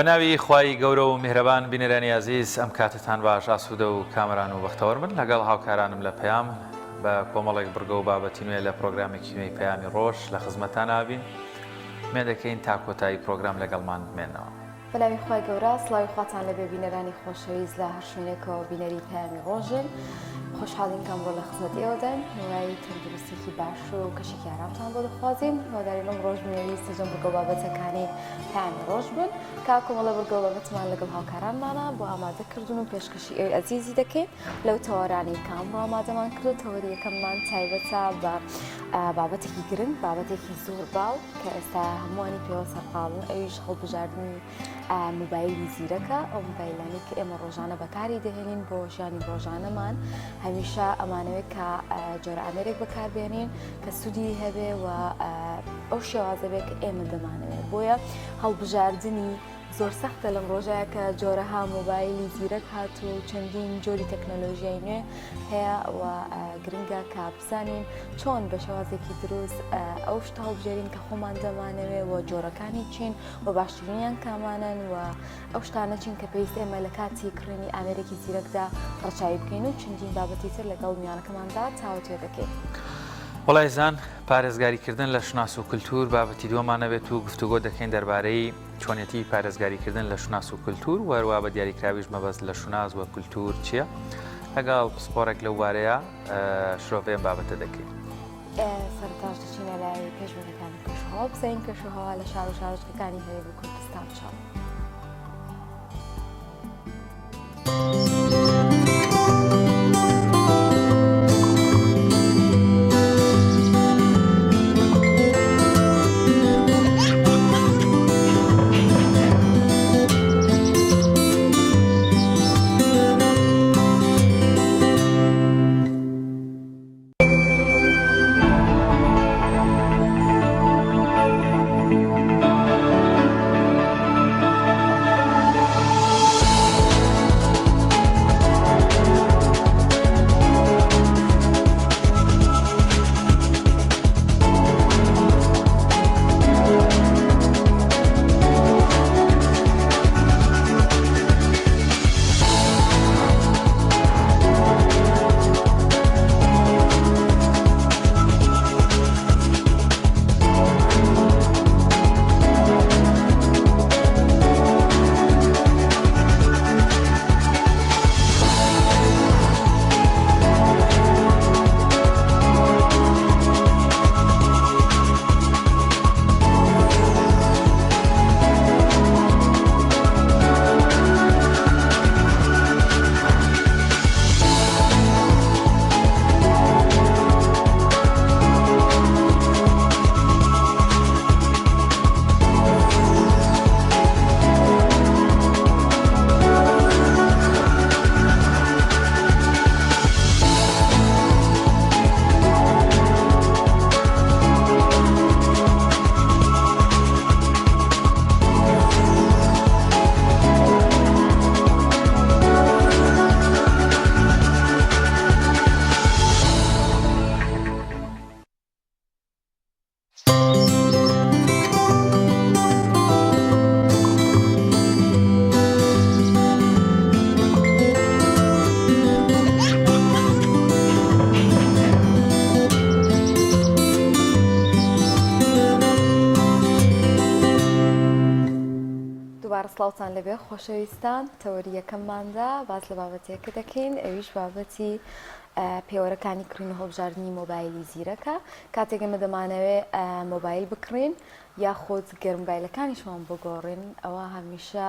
بە ناوی خوای گەورە و میهرەبان بینەرانی ئازیز ئەم کاتەتان باش ئاسوودە و کامەران و بەختەوەر بن لەگەڵ هاوکارانم لە پەیام بە کۆمەڵێک بڕگە و بابەتی نوێ لە پرۆگرامێکی نوێی پەیامی ڕۆژ لە خزمەتان ئابین ئومێد دەکەین تا کۆتایی پرۆگرام لەگەڵمان بمێنەوە. بەناوی خوای گەورە سڵاوی خواتان لێبێ بینەرانی خۆشەویست لە هەر شوێنێکەوە بینەری پەیامی ڕۆژن خۆشحاڵین کە ئەمڕۆ لە خزمەت ئێوەداین هیوای تەندروستێکی باش و کەشێکی ئارامتان بۆ دەخوازین هیوادارین ئەم ڕۆژ بینەری سەرجەم بڕگە و بابەتەکانی پەیامی ڕۆژ بن کە کۆمەڵە بڕگە و بابەتمان لەگەڵ هاوکارانمانە بۆ ئامادەکردن و پێشکەشی ئێوەی ئەزیزی دەکەین لەو تەوەرانەی کە ئەمڕۆ ئامادەمان کردو تەوەری یەکەممان تایبەتە بە بابەتێکی گرنگ بابەتێکی زۆر باو کە ئێستا هەمووانی پێوە سەرقاڵن ئەویش هەڵبژاردنی موبایلی زیرەکە ئەو موبایلانەی کە ئێمە ڕۆژانە بەکاری دەهێنین بۆ ژیانی ڕۆژانەمان هەمیشە ئەمانەوێت کە جۆرە ئامێرێک بەکاربێنین کە سوودی هەبێ و ئەو شێوازە بێت کە ئێمە دەمانەوێت بۆیە هەڵبژاردنی زۆر سەختە لەم ڕۆژەیە کە جۆرەها مۆبایلی زیرەک هاتووە و چەندین جۆری تەکنەلۆژیای نوێ هەیە و گرنگە کە بزانین چۆن بە شێوازێکی دروست ئەو شتە هەڵبژێرین کە خۆمان دەمانەوێ و جۆرەکانی چین و باشترینیان کامانەن و ئەو شتانە چین کە پێویست ئێمە لە کاتی کڕینی ئامێرێکی زیرەکدا ڕەچاوی بکەین و چەندین بابەتی تر لەگەڵ میوانەکەماندا تاوتوێ دەکەین. وەڵای زان پارێزگاریکردن لە شوناس و کلتور بابەتی دووەمان ئەبێت و گفتوگۆ دەکەین دەربارەی چۆنیەتی پارێزگاریکردن لە شوناس و کلتور و هەروا بە دیاریکراویش مەبەست لە شوناس و کلتور چییە؟ لەگەڵ پسپۆڕێک لەو بارەیە شرۆڤەی ئەم بابەتە دەکەین. سەرەتاش دەچینە لای پێشبینیەکانی کەشوهەوا بزانین کەشوهەوا لە شار و شارۆچکەکانی هەرێمی کوردستان چۆنە. دووبارە سڵاوتان لەبێ خۆشەویستان تەوەری یەکەمماندا باس لە بابەتێکە دەکەین ئەویش بابەتی پێوەرەکانی کڕین و هەڵبژاردنی مۆبایلی زیرەکە کاتێک ئێمە دەمانەوێ مۆبایل بکڕین یاخود گەر مۆبایلەکانیشمان بگۆڕین ئەوە هەمیشە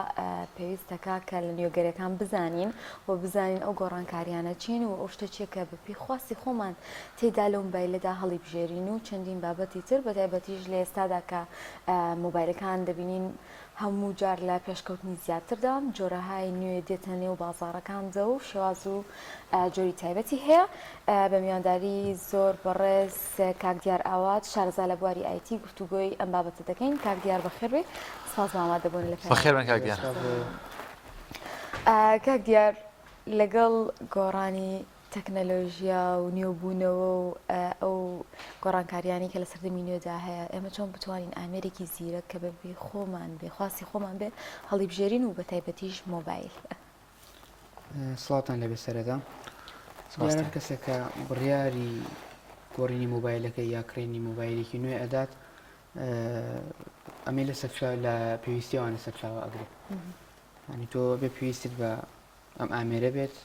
پێویستەکە کە لە نوێگەرەکان بزانین و بزانین ئەو گۆڕانکاریانە چین و ئەو شتە چیە کە بەپێی خواستی خۆمان تێدا لەو مۆبایلەدا هەڵیبژێرین و چەندین بابەتی تر بە تایبەتیش لە ئێستادا کە مۆبایلەکان دەبینین هەموو جار لە پێشکەوتنی زیاتردان، جۆرەهای نوێ دێتە نێو بازاڕەکاندا و شێواز و جۆری تایبەتی هەیە. بە میوانداری زۆر بەڕێز کاک دیار ئاوات، شارەزا لە بواری ئایتی گفتوگۆی ئەم بابەتە دەکەین. کاک دیار بەخێربێی، سپاس بۆ ئامادەبوون لە پەیامی. بەخێربێن کاک دیار. کاک دیار لەگەڵ گۆڕانی. تەکنەلۆژیا و نوێبوونەوە و ئەو گۆڕانکاریانی کە لە سەردەمی نوێدا هەیە ئێمە چۆن بتوانین ئامێرێکی زیرەک کە بەبێ خۆمان بێ خواستی خۆمان بێ هەڵیبژێرین و بە تایبەتیش مۆبایل. سڵاوتان لێبێ سەرەتا دیارە کەسێک کە بڕیاری گۆڕینی مۆبایلەکە یا کڕینی مۆبایلێکی نوێ ئەدات ئەمەی لە سەرچاو لە پێویستیەوانە سەرچاوە ئەگرێت ینی تۆ بێ پێویستت بە ئەم ئامێرە بێت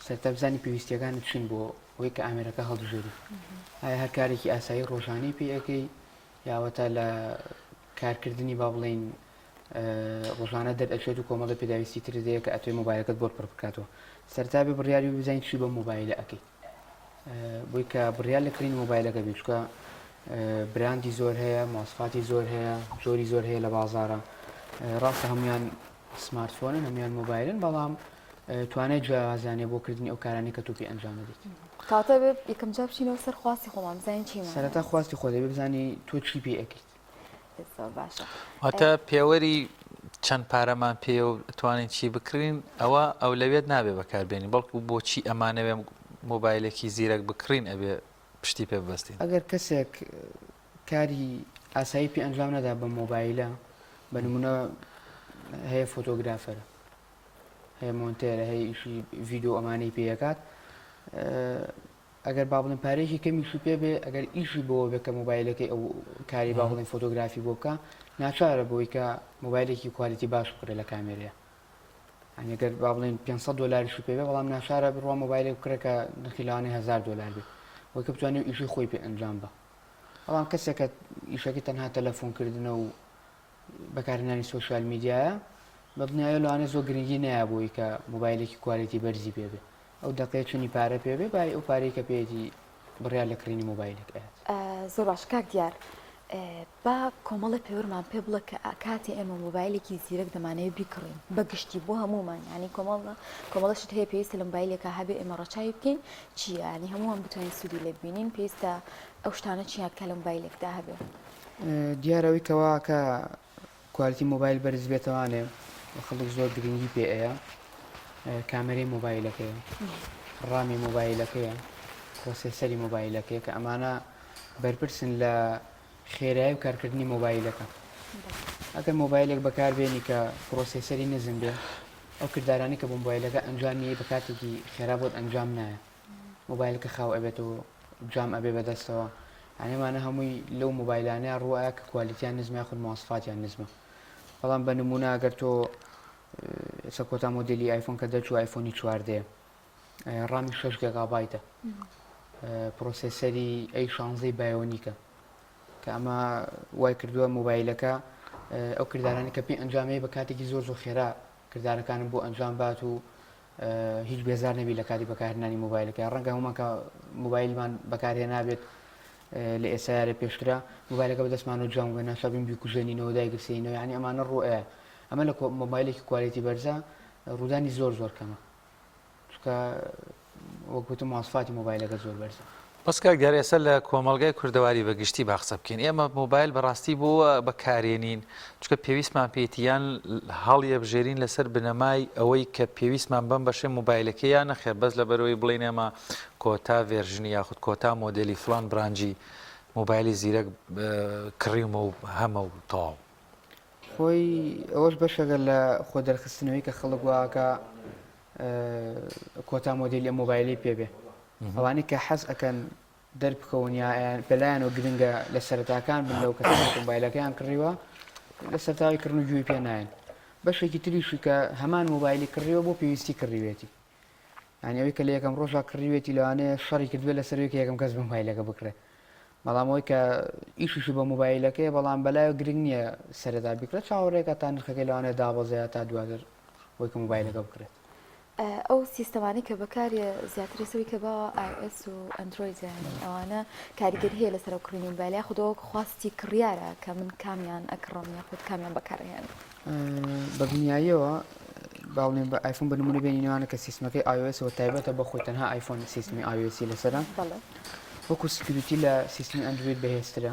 سەرتا بزانی پێویستیەکانت چین بۆ ئەوەی کە ئامێرەکە هەڵبژێری ئایا هەر کارێکی ئاسایی ڕۆژانەی پێ ئەەکەی یاوەتا لە کارکردنی با بڵین ڕۆژانە دەرئەچێت و کۆمەڵی پێداویستی تر دەیە کە ئەتوێ مۆبایلەکەت بۆ پڕ بکاتەوە سەرتا بێ بڕیاری بزانین چی بە مۆبایلە ئەەکەیت بۆی کە بڕیار لە کڕینی مۆبایلەکە بی چونکە براندی زۆر هەیە ماسفاتی زۆر هەیە جۆری زۆر هەیە لە بازارە ڕاستە هەمویان سمارتفۆنن هەمویان مۆبایلن بەڵام توانای جیاوازیان هەیە بۆ کردنی ئەو کارانەی کە تۆ پێ ئەنجام دەدەیت. کەواتە بێ یەکەم جار بچینەوە سەر خواستی خۆمان بزانین چیمان سەرەتا خواستی خۆ دەبێ بزانی تۆ چی پێ ئەکەیت. زۆر باشە. واتە پێوەری چەند پارەمان پێیە و ئەتوانین چی بکڕین ئەوە ئەولەویەت نابێ بەکاربێنین بەڵکو بۆچی ئەمانەوێ مۆبایلێکی زیرەک بکڕین ئەبێ پشتی پێ ببەستین. ئەگەر کەسێک کاری ئاسایی پێ ئەنجام نەدا بە مۆبایلە بە نمونە هەیە فۆتۆگرافەرە هەیە مۆنتێرە هەیە ئیشی ڤیدۆ ئەمانەی پێ ئەکات ئەگەر با بڵێن پارەیەکی کەمیشی پێ بێ ئەگەر ئیشی بۆ بێ کە مۆبایلەکەی ئەو کاری با بڵێن فۆتۆگرافی بۆ بکە ناچارە بۆی کە مۆبایلێکی quality باش بکڕێ لە کامێرەیە یانی گەر با بڵێن 500 دۆلاریشی پێ بێ بەڵام ناچارە بڕوا مۆبایلێک بکڕێ کە نرخی لەوانەیە 1000 دۆلار بێ بۆی کە بتوانێ ئیشی خۆی پێ ئەنجام بە بەڵام کەسێک کە ئیشەکەی تەنها تەلەفۆنکردنە و بەکارهێنانی social media یە بەدڵنیایەوە لەوانەیە زۆر گرنگی نەیە بۆی کە مۆبایلێکی quality بەرزی پێ بێ ئەو دەقەیە چەنی پارە پێ بێ بای ئەو پارەی کە پێیەتی بڕیار لە کڕینی مۆبایلێک ئەیات. زۆر باش کاک دیار با کۆمەڵێ پێوەرمان پێ بڵێ کە کاتێ ئێمە مۆبایلێکی زیرەک دەمانەوێت بیکڕین بە گشتی بۆ هەموومان یانی کۆمەڵە کۆمەڵە شت هەیە پێویستە لە مۆبایلێکا هەبێ ئێمە ڕەچاوی بکەین چییە یانی هەمووان بتوانین سوودی لێ ببینین پێویستە ئەو شتانە چییە کە لە مۆبایلێکدا هەبێ؟ دیارە ئەوەی کەوا کە quality مۆبایل بەرز بێتەوانێ و خەڵک زۆر گرنگی پێ ئەیە کامێرەی مۆبایلەکەیە ڕامی مۆبایلەکەیە processor ی مۆبایلەکەیە کە ئەمانە بەرپرسن لە خێرایی و کارکردنی مۆبایلەکە ئەگەر مۆبایلێک بەکاربێنی کە processor ی نزم بێ ئەو کردارانی کە بۆ مۆبایلەکە ئەنجامی بە کاتێکی خێرا بۆت ئەنجام نایە مۆبایلەکە خاو ئەبێتەوە jam ئەبێ بەدەستەوە یانی ئەمانە هەمووی لەو مۆبایلانەیە ڕووئەیا کە quality یان نزمە یاخود مواسفاتیان نزمە بەڵام بە نمونە ئەگەر تۆ ئێستا کۆتا مۆدێلی ئایفۆن کە دەرچوو ئایفۆنی چواردەیە ڕامی 6 گێگابایتە processor ی A شانزەی Bionic ە کە ئەمە وای کردووە مۆبایلەکە ئەو کردارانی کە پێی ئەنجامەیە بە کاتێکی زۆر زۆر خێرا کردارەکانم بۆ ئەنجام بات و هیچ بێزار نەبی لە کاتی بەکارهێنانی مۆبایلەکە ڕەنگە هەموومان کە مۆبایلمان بەکارهێنابێت لە ئێستا لە پێشترا مۆبایلەکە بەدەستمان و جوان بوو ناچار بین بیکوژێنینەوە دایگرسێنەوە یعنی ئەمانە ڕوئەیە ئەمە لە مۆبایلێکی quality بەرزە ڕوودانی زۆر زۆر کەمە چونکە وەک وتم مواسفاتی مۆبایلەکە زۆر بەرزە. بەس کاک دیار ئێستا لە کۆمەڵگای کوردەواری بە گشتی با قسە بکەین ئێمە مۆبایل بەڕاستی بۆ بەکارێنین چونکە پێویستمان پێیەتی یان هەڵیەبژێرین لەسەر بنەمای ئەوەی کە پێویستمان بەم بەشەی مۆبایلەکەی یا نەخێر بەس لەبەرئەوەی بڵێین ئێمە کۆتا version ی یاخود کۆتا مۆدێلی فڵان brand ی مۆبایلی زیرەک کڕیومە و هەمە و تەواو. خۆی ئەوەش بەشێکە لە خۆ دەرخستنەوەی کە خەڵک واکە کۆتا مۆدێلی ئەم مۆبایلەی پێ بێ ئەوانەی کە حەز ئەکەن دەربکەون یا بەلایەنەوە گرنگە لە سەرەتاکان بن لەو کەسانەی کە مۆبایلەکەیان کڕیوە لە سەرتاوی کڕن و گوێی پێ نایەن بەشێکی تریشی کە هەمان مۆبایلی کڕیوە بۆ پێویستی کڕیوێتی یانی ئەوەی کە لە یەکەم ڕۆژا کڕیوێتی لەوانەیە شەڕی کردبێت لەسەر ئەوەی کە یەکەم کەس مۆبایلەکە بکڕێ بەڵام ئەوەی کە ئیشیشی بە مۆبایلەکەیە بەڵام بەلایەوە گرنگ نییە سەرەتا بیکڕێت چاوەڕێکە تا نرخەکەی لەوانەیە دابەزێ تا دواتر بۆی کە مۆبایلەکە بکڕێت. ئەو سیستەمانەی کە بەکاریە زیاتر ئێستا ئەوەی کە باوە iOS و ئەندرۆید یانی ئەوانە کاریگەری هەیە لەسەر ئەو کڕینی مۆبایل یاخود ئەوە خواستی کڕیارە کە من کامیان ئەکڕم یاخود کامیان بەکارئەهێنم. بە دڵنیاییەوە با بڵێین بە ئایفۆن بە نمونە بێنینەوانە کە سیستمەکەی iOS ەوە تایبەتە بە خۆی تەنها ئایفۆن سیستمی iOS ی لەسەرە بەڵێ. وەکو security لە سیستمی ئەندرۆید بەهێزترە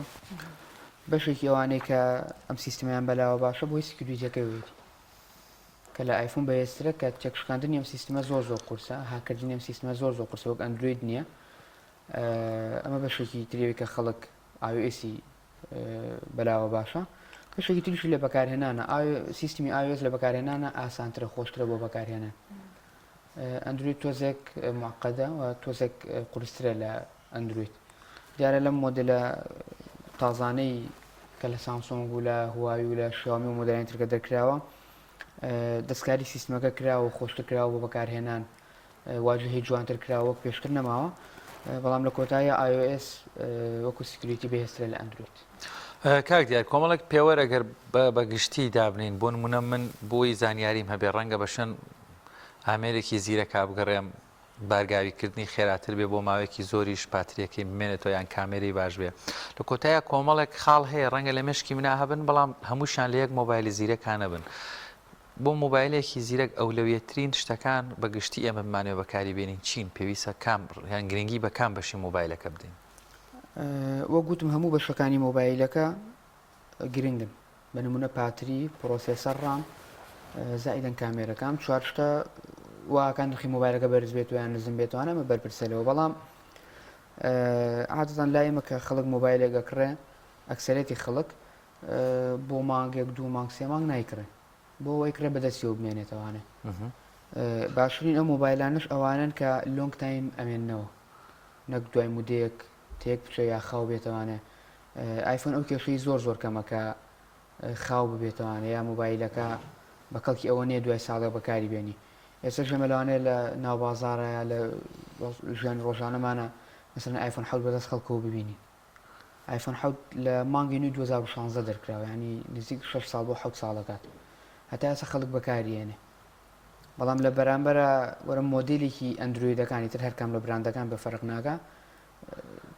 بەشێکی ئەوانەی کە ئەم سیستمیان بەلاوە باشە بۆی security یەکەی وێتی. کە لە ئایفۆن بەهێزترە کە تێکشکاندنی ئەم سیستمە زۆر زۆر قورسە هاکردنی ئەم سیستمە زۆر زۆر قورسە وەک ئەندروید نییە ئەمە بەشێکی تریەوەی کە خەڵک iOS ی بەلاوە باشە بەشێکی تریشی لە بەکارهێنانە سیستمی iOS لە بەکارهێنانە ئاسانترە خۆشترە بۆ بەکارهێنان ئەندروید تۆزێک معقدە و تۆزێک قورسترە لە ئەندروید دیارە لەم مۆدلە تازانەی کە لە سامسۆنگ و لە هواوی و لە شیاومی و مۆدلانی ترکە دەرکراوە دەستکاری سیستمەکە کراوە و خۆشتر کراوە بۆ بەکارهێنان واجهەی جوانتر کراوە وەک پێشتر نەماوە بەڵام لە کۆتاییا iOS وەکو security بەهێزترە لە ئەندروید. کاک دیار کۆمەڵێک پێوەر ئەگەر بە گشتی دابنین بۆ نمونە من بۆی زانیاریم هەبێ ڕەنگە بە شوێن ئامێرێکی زیرەکا بگەڕێم بارگاویکردنی خێراتر بێ بۆ ماوەیەکی زۆریش پاتریەکەی بمێنێتەوە یان کامێرەی باش بێ لە کۆتاییا کۆمەڵێک خاڵ هەیە ڕەنگە لە مێشکی منا هەبن بەڵام هەمووشیان لە یەک مۆبایلی زیرەکا نەبن بۆ مۆبایلێکی زیرەک ئەولەویەتترین شتەکان بە گشتی ئێمە بمانەوێ بەکاری بێنین چین؟ پێویستە کام یان گرنگی بە کام بەشی مۆبایلەکە بدەین؟ وەک گوتم هەموو بەشەکانی مۆبایلەکە گرنگن بە نمونە پاتری، processor، RAM، زائیدەن کامێرەکە ئەم چوار شتە واکان نرخی مۆبایلەکە بەرز بێت و یان نزم بێتوانە ئەمە بەرپرسە لەوە بەڵام عادەتەن لای ئێمە کە خەڵک مۆبایلێک ئەکڕێ ئەکسەرێتی خەڵک بۆ مانگێک دوو مانگ سێ مانگ نایکڕێ بۆ ئەوەی کڕێ بەدەستیەوە بمێنێتەوانێ باشترین ئەو مۆبایلانەش ئەوانەن کە long time ئەمێننەوە نەک دوای مودەیەک تێک بچێ یا خاو بێتەوانێ ئایفۆن ئەو کێشەی زۆر زۆر کەمە کە خاو ببێتەوانێ یا مۆبایلەکە بە کەڵکی ئەوە نییە دوای ساڵێک بەکاری بێنی ئێستا ژەمە لەوانەیە لە ناو بازاڕە یا لە ژیانی ڕۆژانەمانە مەسەلەن ئایفۆن حەوت بەدەست خەڵکەوە ببینین ئایفۆن حەوت لە مانگی نوێی 2016 دەرکراوە یانی نزیک 6 ساڵ بۆ حەوت ساڵ دەکات هەتا ئێستا خەڵک بەکاری ئێنێ بەڵام لە بەرامبەرە وەرە مۆدێلێکی ئەندرۆیدەکانی تر هەرکام لە براندەکان بە فەرق ناکا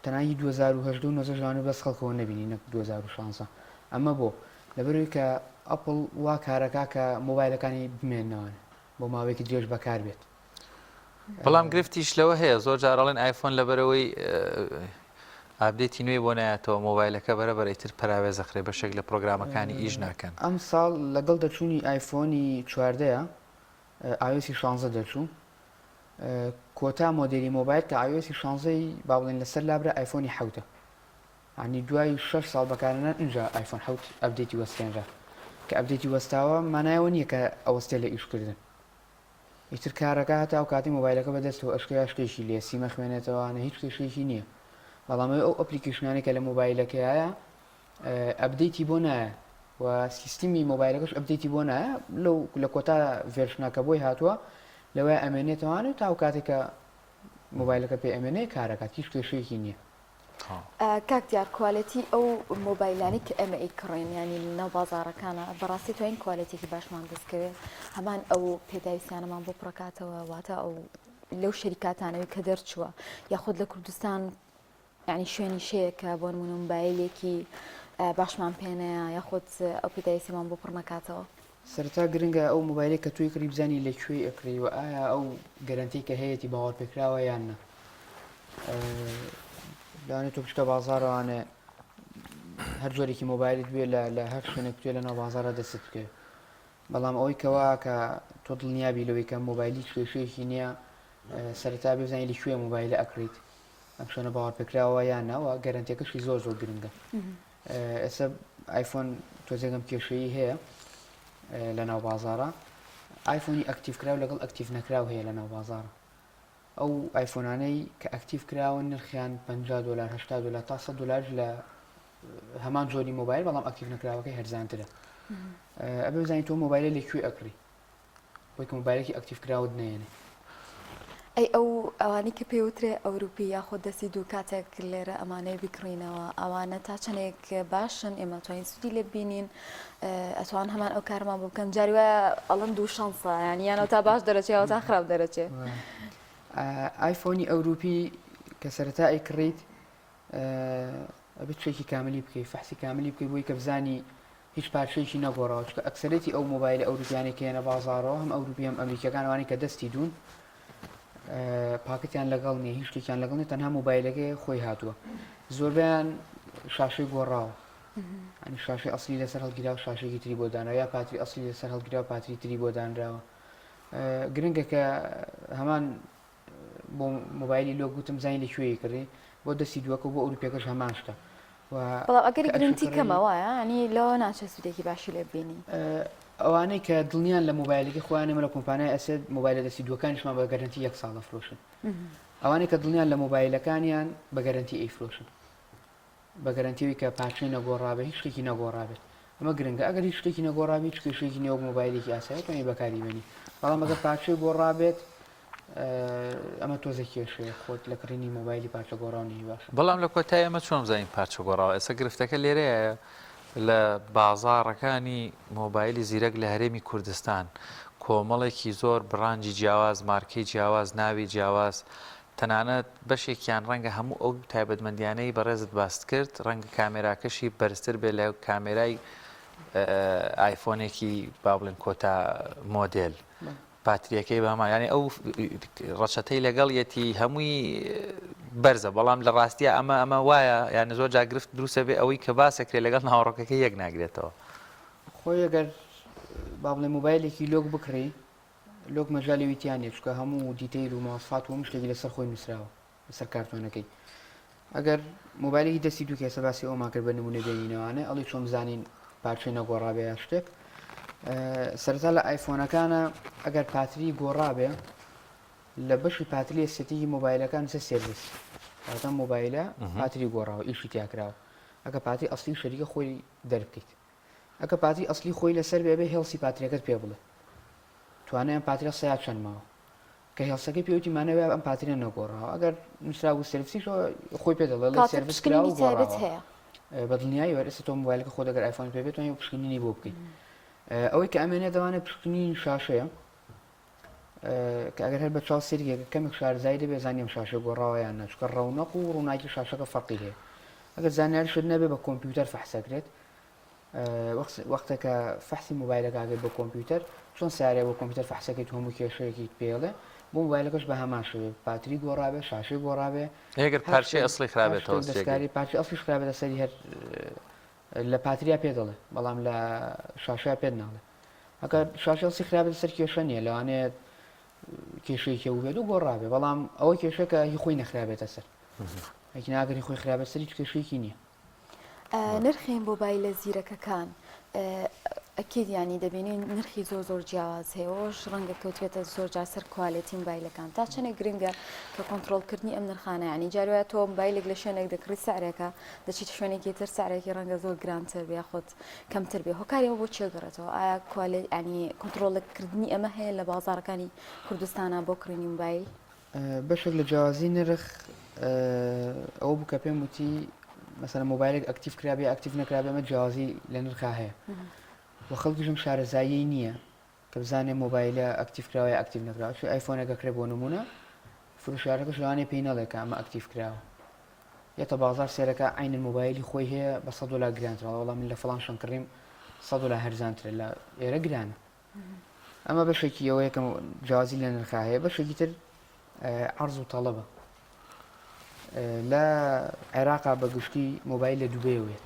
تەنها هی 2018 و 19 ژوانە بەس خەڵکەوە نەبینی نەک 2016 ئەمە بۆ لەبەرەوەی کە ئەپڵ وا کارەکە کە مۆبایلەکانی بمێنەوە بۆ ماوەیەکی درێژ بەکار بێت بەڵام گرفتیش لەوە هەیە زۆر جار ئەڵێن ئایفۆن لەبەرەوەی update ی نوێی بۆ نایەتەوە مۆبایلەکە بەرە بەرە ئیتر پەراوێز ئەخرێ بەشێک لە پرۆگرامەکانی ئیش ناکەن. ئەمساڵ لەگەڵ دەرچوونی ئایفۆنی چواردەیە iOS ی شانزە دەرچوو کۆتا مۆدێلی مۆبایل کە iOS ی شانزەی با بڵێن لەسەر لابرا ئایفۆنی حەوتە یانی دوای شەش ساڵ بەکارهێنان ئینجا ئایفۆن حەوت update ی وەستێنرا کە update ی وەستاوە مانایەوە نییە کە ئەوەستێ لە ئیشکردن ئیتر کارەکە هەتا ئەو کاتەی مۆبایلەکە بە دەستەوە ئەشکێ یا شتێکی لێ سیمە خوێنێتەوانە هیچ کێشەیەکی نییە بەڵام ئەو application انەی کە لە مۆبایلەکەیە update ی بۆ نایە و سیستمی مۆبایلەکەش update ی بۆ نایە لەو لە کۆتا version ە کە بۆی هاتووە لەوەی ئەمێنێتەوانە تا ئەو کاتێک کە مۆبایلەکە پێ ئەمێنێ کارەکات هیچ کێشەیەکی نییە. کاک دیار quality ئەو مۆبایلانەی کە ئێمە ئەیکڕین یانی لەناو بازاڕەکانە بەڕاستی توانین quality ێکی باشمان دەستکەوێت هەمان ئەو پێداویستیانەمان بۆ پڕکاتەوە واتە ئەو لەو شەریکاتانەوەی کە دەرچووە یاخود لە کوردستان یعنی شوێنی شەیە کە بۆ نمونە مۆبایلێکی باشمان پێنەیە یاخود ئەو پێداویستیمان بۆ پڕ نەکاتەوە. سەرەتا گرنگە ئەو مۆبایلەی کە تۆی کڕی بزانی لە کوێی ئەکڕی و ئایا ئەو گەرەنتی کە هەیەتی باوەڕپێکراوە یان نا لەوانەیە تۆ بچیتە بازاڕەوانێ هەر جۆرێکی مۆبایلت بێ لە لە هەر شوێنێک بتوێ لە ناو بازاڕە دەستت بکەوێت بەڵام ئەوەی کەوا کە تۆ دڵنیابی لەوەی کە مۆبایلی کێشەیەکی نییە سەرەتا بزانانی لە کوێ مۆبایلە ئەکڕیت ئەم شوێنە باوەڕپێکراوە یان نا و گەرەنتیەکەشی زۆر زۆر گرنگە ئێستا ئایفۆن تۆزێکم کێشەیی هەیە لە ناو بازارە ئایفۆنی active کراو لەگەڵ active نەکراو هەیە لە ناو بازارە ئەو ئایفۆنانەی کە active کراون نرخیان 50 دلار 80 دلار تا 100 دلار لە هەمان جۆری مۆبایل بەڵام active نەکراوەکەی هەرزانترە ئەبێ بزانین تۆ مۆبایلە لە کوێ ئەکڕی بۆی کە مۆبایلێکی active کراوت نەیەنێ. ئەی ئەو ئەوانەی کە پێی وترێ ئەوروپی یاخود دەستی دوو کاتێک لێرە ئەمانەیە بیکڕینەوە ئەوانە تا چەندێک باشن ئێمە توانین سوودی لێ ببینین ئەتوان هەمان ئەو کارمان بۆ بکەن جاری وایە ئەڵەن دوو شانسە یان یانەوە تا باش دەرەچێ یاوە تا خراپ دەرەچێ. ئایفۆنی ئەوروپی کە سەرەتا ئەیکڕیت ئەبێت چێکی کاملی بکەی فەحسی کاملی بکەی بۆی کە بزانی هیچ پارچەیەکی نەگۆڕاوە چونکە ئەکسەرێتی ئەو مۆبایلە ئەوروپیانەی کە یەنە بازاڕەوە هەم ئەوروپی هەم ئەمریکیەکان ئەوانەی کە دەستی دوون پاکەتیان لەگەڵ نییە هیچ شتێکیان لەگەڵ نیە تەنها مۆبایلەکەی خۆی هاتووە زۆربیان شاشەی گۆڕاوە. ینی شاشەی ئەسلی لەسەر هەڵگیرا و شاشێکی تری بۆ دانراوە یا پاتری ئەسلی لەسەر هەڵگیرا و پاتری تری بۆ دانراوە گرنگە کە هەمان بۆ مۆبایلی lock گوتم زانی لە کوێی کڕی بۆ دەستی دووەکە و بۆ ئەوروپیەکەش هەمان شتە بەڵام ئەگەری گرنتی کەمە وایە ینی لەوە ناچێت سوودێکی باشی لێ ببینی. ئەوانەی کە دڵنیان لە مۆبایلەکەی خۆیان ئێمە لە کۆمپانیای ئەسێت مۆبایلە دەستی دووەکانیشمان بە گەرەنتی یەک ساڵ ئەفرۆشن ئەوانەی کە دڵنیان لە مۆبایلەکانیان بە گەرەنتی ئەیفرۆشن بە گەرەنتیەوەی کە پارچەی نەگۆڕابێت هیچ شتێکی نەگۆڕابێت ئەمە گرنگە ئەگەر هیچ شتێکی نەگۆڕابێت هیچ کێشەیەکی نییە وەک مۆبایلێکی ئاسایی توانی بەکاری بێنی بەڵام ئەگەر پارچەی گۆڕابێت ئەمە تۆزە کێشەیە خۆت لە کڕینی مۆبایلی پارچە گۆڕاو نیی باشە. بەڵام لە کۆتای ئەمە چۆن بزانین پارچە گۆڕاوە ئێستا گرفتەکە لێرەیە لە بازاڕەکانی مۆبایلی زیرەک لە هەرێمی کوردستان کۆمەڵێکی زۆر بڕانجی جیاواز مارکەی جیاواز ناوی جیاواز تەنانەت بەشێکیان ڕەنگە هەموو ئەو تایبەتمەندیانەی بەڕێزت باست کرد ڕەنگە کامێراکەشی بەرزتر بێت لە کامێرای ئایفۆنێکی با بڵێن کۆتا مۆدێل پاتریەکەی بە هەمان یانی ئەو ڕەچەتەی لەگەڵیەتی هەمووی بەرزە بەڵام لە ڕاستیە ئەمە ئەمە وایە یان زۆر جا گرفت دروستە بێ ئەوەی کە باسەکرێ لەگەڵ ناوەڕۆکەکە یەک ناگرێتەوە. خۆی ئەگەر با بڵێ مۆبایلێکی lock بکڕی lock مەجالی وی تیا نیە چونکە هەموو detail و مواصفات و هەموو شتێکی لەسەر خۆی نووسراوە لەسەر کارتۆنەکەی ئەگەر مۆبایلێکی دەستی دوو کێسە باسی ئەومان کرد بە نمونە بێنینەوانێ ئەڵی چۆن بزانین پارچەی نەگۆڕابێ یا شتێک سەرەتا لە ئایفۆنەکانە ئەگەر پاتری گۆڕابێ لە بەشی پاتری setting ی مۆبایلەکان سە service واتە مۆبایلە پاتری گۆڕاوە ئیشی تیاکراوە ئەگە پاتری ئەسلی شەریکە خۆی دەربکەیت ئەگە پاتری ئەسلی خۆی لەسەر بێ بێ health ی پاتریەکەت پێ بڵێ توانایان پاترە سیا چەند ماوە کە health ەکەی پێ وتی مانای وایە ئەم پاتریە نەگۆڕاوە ئەگەر نووسرابوو service یش خۆی پێ دەڵێ کاتە service کراوە پشکنینی و تایبەت گۆڕاوە هەیە بە دڵنیایی وەر ئێستا تۆ مۆبایلەکە خۆت ئەگەر ئایفۆن پێ بێت توانی پشکنینی بۆ بکەیت ئەوەی کە ئەمێنێ دەوانێت پشکنینی شاشەیە کە ئەگەر هەر بە چاو سەیرکێکە کەمێک شارەزایی دەبێت زانی ئەم شاشە گۆڕاوە یان نا چونکە ڕەونەق و ڕووناکی شاشەکە فەرقی هەیە ئەگەر زانیاریشت نەبێ بە کۆمپیوتەر فەحسەکرێت وەختێکە فەحسی مۆبایلەکە ئەکەیت بە کۆمپیوتەر چۆن سیارەیە بۆ کۆمپیوتەر فەحسەکەیت هەموو کێشەیەکیت پێڵێ بۆ مۆبایلەکەش بە هەمان شێوەیە پاتری گۆڕابێ شاشەی گۆڕابێ ئەگەر پارچەی ئەسڵی خرابێتەوە دەستکاری پارچەی ئەسڵیش خرابێتە سەری هەر لە پاتریا پێ دەڵێ بەڵام لە شاشەیە پێت ناڵێ ئەگەر شاشە ئەسڵی خرابێتە سەر کێشە نییە لەوانەیە کێشەیەکی بێت و گۆڕابێ بەڵام ئەوە کێشەکە هی خۆی نەخرابێتە سەر ئەگینا ئەگەر هی خۆی خرابێت سەر هیچ کێشەیەکی نییە نرخی مۆبایلە زیرەکەکان ئەکید ینی دەبینین نرخی زۆر زۆر جیاواز هەیە ئەوەش ڕەنگە کەوتبێتە زۆر جار سەر quality مۆبایلەکان تا چەندێک گرنگە کە کۆنترۆڵکردنی ئەم نرخانە ینی جار وایە تۆ مۆبایلێک لە شوێنێک دەکڕی سعرێکە دەچیتە شوێنێکی تر سعرێکی ڕەنگە زۆر گرانتر بێ یاخود کەمتر بێ هۆکاری ئەوە بۆ چێ گەڕێتەوە ئایا quality ینی کۆنترۆڵکردنی ئەمە هەیە لە بازاڕەکانی کوردستانە بۆ کڕینی مۆبایل؟ بەشێک لە جیاوازی نرخ ئەوە بوو کە پێم وتی مەسەلەن مۆبایلێک active کرابێ active نەکرابێ ئەمە جیاوازی لە نرخا هەیە و خەڵکیشم شارەزایی نییە کە بزانێ مۆبایلە active کراوە یا active نەکراوە چون ئایفۆنێک ئەکرێ بۆ نمونە فرۆشیارەکەش لەوانەیە پێی نەڵێ کە ئەمە active کراوە یەتە بازار سێرەکە عینن مۆبایلی خۆی هەیە بە 100 دلار گرانترە وەڵام من لە فڵان شوێن کڕیم 100 دلار هەرزانترە لە ئێرە گرانە ئەمە بەشێکی ئەوەیە کە جیاوازی لە نرخا هەیە بەشێکی تر عرض و تەڵەبە لە عێراقا بە گشتی مۆبایل لە دوبەیەوە یەت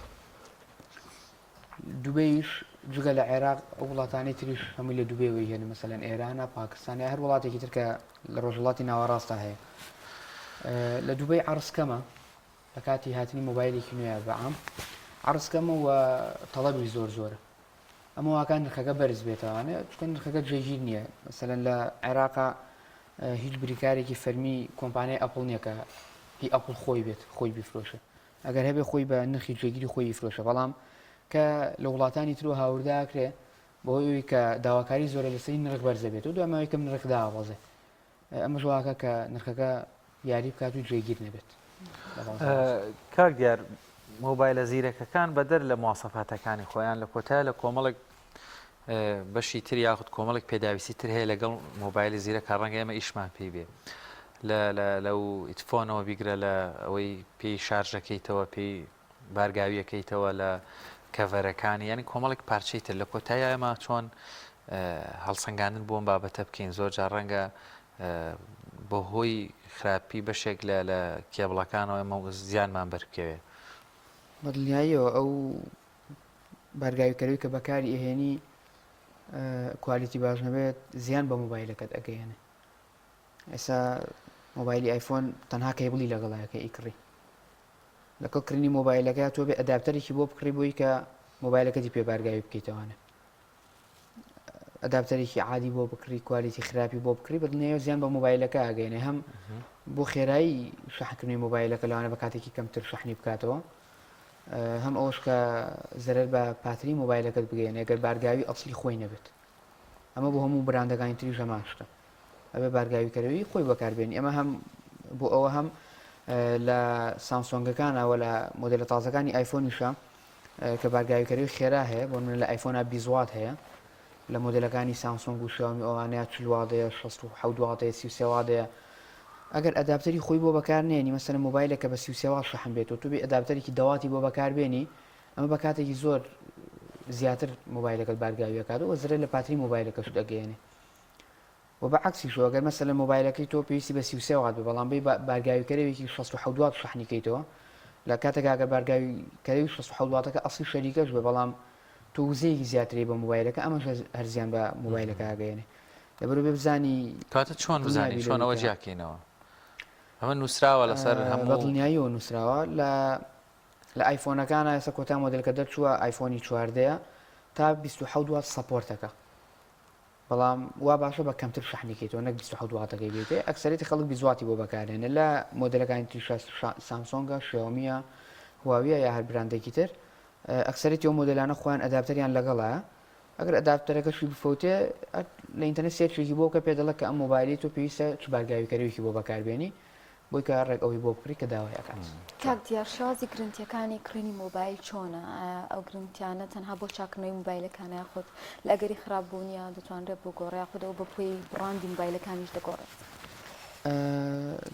دوبەیش جگە لە عێراق ئەو وڵاتانی تریش هەمووی لە دوبەیەوەی هێنە مەسەلەن ئێرانە پاکستان یا هەر وڵاتێکی تر کە لە ڕۆژهەڵاتی ناوەڕاستە هەیە لە دوبەی عرض کەمە لە کاتی هاتنی مۆبایلێکی نوێ بە عام عرض کەمە و تەڵەبی زۆر زۆرە ئەمە واکا نرخەکە بەرز بێتەوانێ چونکە نرخەکە جێگیر نییە مەسەلەن لە عێراقا هیچ بریکارێکی فەرمی کۆمپانیای ئەپڵ نییە کە هی ئەپڵ خۆی بێت خۆی بیفرۆشێ ئەگەر هەبێ خۆی بە نرخی جێگیری خۆی ئیفرۆشە بەڵام کە لە وڵاتانی ترۆ هاورداکرێ بەهۆی ئەوەی کە داواکاری زۆرە لەسەری نرخ بەرزە بێت و دوای ماوەی کەم نرخ دابەزێ ئەمەش واکە کە نرخەکە یاری بکات و جێگیر نەبێت. کاک دیار مۆبایلە زیرەکەکان بەدەر لە مواسەفاتەکانی خۆیان لە کۆتای لە کۆمەڵێک بەشی تر یاخود کۆمەڵێک پێداویستی تر هەیە لەگەڵ مۆبایلی زیرەکە ڕەنگە ئێمە ئیشمان پێی بێ لەو headphone ەوە بیگرە لە ئەوەی پێی شارژەکەیتەوە پێی بارگاویەکەیتەوە لە cover ەکانی یانی کۆمەڵێک پارچەی تر لە کۆتایی ئێمە چۆن هەڵسەنگاندن بۆم بابەتە بکەین زۆر جار ڕەنگە بەهۆی خراپی بەشێک لە لە کێبڵەکانەوە ئێمە زیانمان بەرکەوێ. بەدڵنیاییەوە ئەو. بارگاویکەرەوەی کە بەکاری ئەهێنی quality باش نەبێت زیان بە مۆبایلەکەت ئەگەیەنێ ئێستا مۆبایلی ئایفۆن تەنها cable ی لەگەڵایە کە ئیکڕی لەگەڵ کڕینی مۆبایلەکە تۆ بێ adapter ێکی بۆ بکڕی بۆی کە مۆبایلەکەتی پێ بارگاوی بکەیتەوانە adapter ێکی عادی بۆ بکڕی quality خراپی بۆ بکڕی بەدڵنیایەوە زیان بە مۆبایلەکە ئەگەینێ هەم بۆ خێرایی شەحنکردنی مۆبایلەکە لەوانە بە کاتێکی کەمتر شەحنی بکاتەوە هەم ئەوش کە زەرەر بە پاتری مۆبایلەکەت بگەێنێ گەر بارگاوی ئەسلی خۆی نەبێت ئەمە بۆ هەموو براندەکانی تری هەمان شتە ئەبێ بارگاویکەرەوی خۆی بەکاربێنی ئەمە هەم بۆ ئەوە هەم لە سامسۆنگەکانەوە لە مۆدلە تازەکانی ئایفۆنیشە کە بارگاویکەرەوەی خێرا هەیە بۆ نمونە لە ئایفۆنا 20 وات هەیە لە مۆدلەکانی سامسۆنگ و شیاومی ئەوانەیە 40 وات هەیە 67 وات هەیە 33 وات هەیە ئەگەر adapter ی خۆی بۆ بەکار نێنی مەسەلەن مۆبایلێک کە بە 33 وات شەحن بێت و تۆ بێ adapter ێکی دە واتی بۆ بەکار بێنی ئەمە بە کاتێکی زۆر زیاتر مۆبایلەکەت بارگاویەکات و زرە لە پاتری مۆبایلەکەشت ئەگەیەنێ وە بە عەکسیشەوە گەر مەسەلەن مۆبایلەکەی تۆ پێویستی بە 33 وات بێ بەڵام بێی بارگاویکەرەوێکی 67 وات شەحنی کەیتەوە لە کاتێکا گەر بارگاویکەرەوی 67 واتەکە ئەسڵی شەریکەش بێ بەڵام تۆ وزەیەکی زیاتری بە مۆبایلەکە ئەمەش هەر زیان بە مۆبایلەکە ئەگەیەنێ لەبەرو بێ بزانی کاتە چۆن بزانی چۆن ئەوە جیاکەینەوە ئەمە نووسراوە لەسەر هەموو بە دڵنیاییەوە نووسراوە لە لە ئایفۆنەکانە ئێستا کۆتا مۆدێل کە دەرچووە ئایفۆنی چواردەیە تا 27 وات support ەکە بەڵام وا باشە بە کەمتر شەحنی کەیتەوە نەک 27 واتەکەی بێتێ ئەکسەرێتی خەڵک 20 واتی بۆ بەکارێنێ لە مۆدێلەکانی تریشا سامسۆنگە شیاومیە هواویە یا هەر براندێکی تر ئەکسەرێتی ئەو مۆدێلانە خۆیان adapter یان لەگەڵە ئەگەر adapter ەکەشی بفەوتێ لە ئینتەرنێت search ێکی بۆ بکە پێ دەڵێ کە ئەم مۆبایلی تۆ پێویستە چ بارگاویکەرەوێکی بۆ بەکاربێنی بۆی کە ڕێک ئەوەی بۆ بکڕی کە داوای ئەکات. کاک دیار شێوازی گرنتیەکانی کڕینی مۆبایل چۆنە؟ ئایا ئەو گرنتیانە تەنها بۆ چاککردنەوەی مۆبایلەکانە یاخود لە ئەگەری خراپ بوونیا دەتوانرێت بگۆڕێ یاخود ئەوە بە پێی بڕاندی مۆبایلەکانیش دەگۆڕێت؟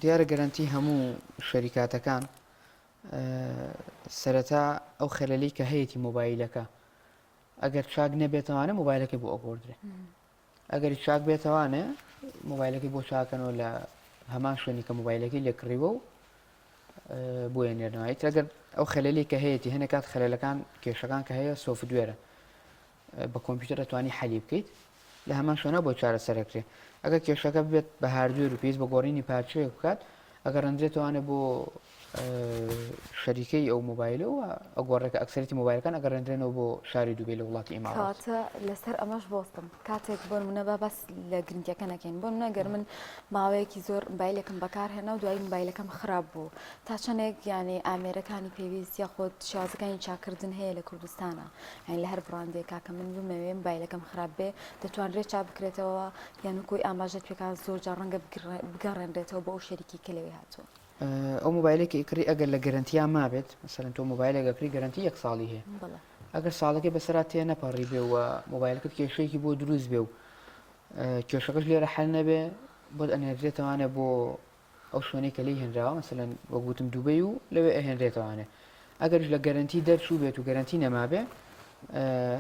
دیارە گەرەنتی هەموو شەریکاتەکان سەرەتا ئەو خەلەلی کە هەیەی مۆبایلەکە ئەگەر چاک نەبێتەوانە مۆبایلەکەی بۆ ئەگۆڕدرێ ئەگەر چاک بێتەوانێ مۆبایلەکەی بۆ چاکەنەوە لە هەمان شوێنی کە مۆبایلەکەی لێ کڕیوە و بۆیە نێرنەوە ئیتر ئەگەر ئەو خەلەلی کە هەیەی هەنێک کات خەلەلەکان کێشەکان کە هەیە software ە بە کۆمپیوتەر دەتوانی حەلی بکەیت لە هەمان شوێنە بۆ چارەسەرەکرێ ئەگەر کێشەکە بێت بە hardware و پێویست بە گۆڕینی پارچەیەک بکات ئەگەڕێندرێتەوانێ بۆ شەریکەی ئەو مۆبایلە و ئەگۆڕێ کە ئەکسەرێتی مۆبایلەکان ئەگەڕێندرێنەوە بۆ شاری دوبەی لە وڵاتی ئیمارات. کەواتە لەسەر ئەمەش بوەستم کاتێک بۆ نمونە با باس لە گرنتیەکە نەکەین بۆ نمونە گەر من ماوەیەکی زۆر مبایلێکم بەکارهێنا و دوایی مبایلەکەم خراپ بوو تا چەندێک یعنی ئامێرەکانی پێویست یاخود شێوازەکانی چاکردن هەیە لە کوردستانە یعنی لە هەر بڕاندێک کاکە من بمەوێ مبایلەکەم خراپ بێ دەتوانرێت چاک بکرێتەوە یان وەکوی ئاماژەت پێکا زۆر جار ڕەنگە بگەڕێنرێتەوە بۆ ئەو شەریکی کە لەوێ هاتووە. ئەو مۆبایلێک کە ئیکڕی ئەگەر لە گەرەنتیا مابێت مەسەلەن تۆ مۆبایلێک ئەکڕی گەرەنتی یەک ساڵی هەیە ئەگەر ساڵەکەی بەسەرا تێ نەپەڕی بێ و مۆبایلەکەت کێشەیەکی بۆ دروست بێ و کێشەکەش لێرە حل نەبێ بۆت ئەنێردرێتەوانێ بۆ ئەو شوێنەی کە لێی هێنراوە مەسەلەن وەک وتم دوبەی و لەوێ ئەهێنرێتەوانێ ئەگەریش لە گەرەنتی دەرچوو بێت و گەرەنتی نەمابێ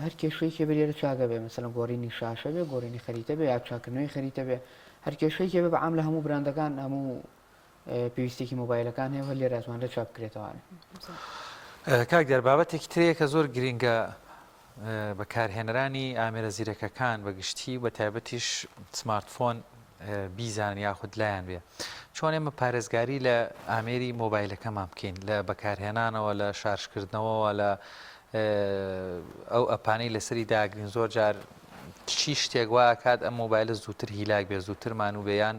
هەر کێشەیەکی بێ لێرە چاکە بێ مەسەلەن گۆڕینی شاشە بێ گۆڕینی خەریتە بێ یا چاکردنەوەی خەریتە بێ هەر کێشەیەکی بێ بە عام لە هەموو براندەکان هەموو پێویستێکی مۆبایلەکان هەیە و هەر لێرە ئەتوانرێت چاک بکرێتەوانێ. کاک دیار بابەتێکی ترەیە کە زۆر گرینگە بەکارهێنەرانی ئامێرە زیرەکەکان بە گشتی و بە تایبەتیش سمارتفۆن بیزانن یاخود لایان بێ چۆن ئێمە پارێزگاری لە ئامێری مۆبایلەکەمان بکەین لە بەکارهێنانەوە لە شارژکردنەوەوە لە ئەو ئەپانەی لەسەری داگرین زۆر جار چی شتێک وا کات ئەم مۆبایلە زووتر هیلاک بێ زووترمان و بێیان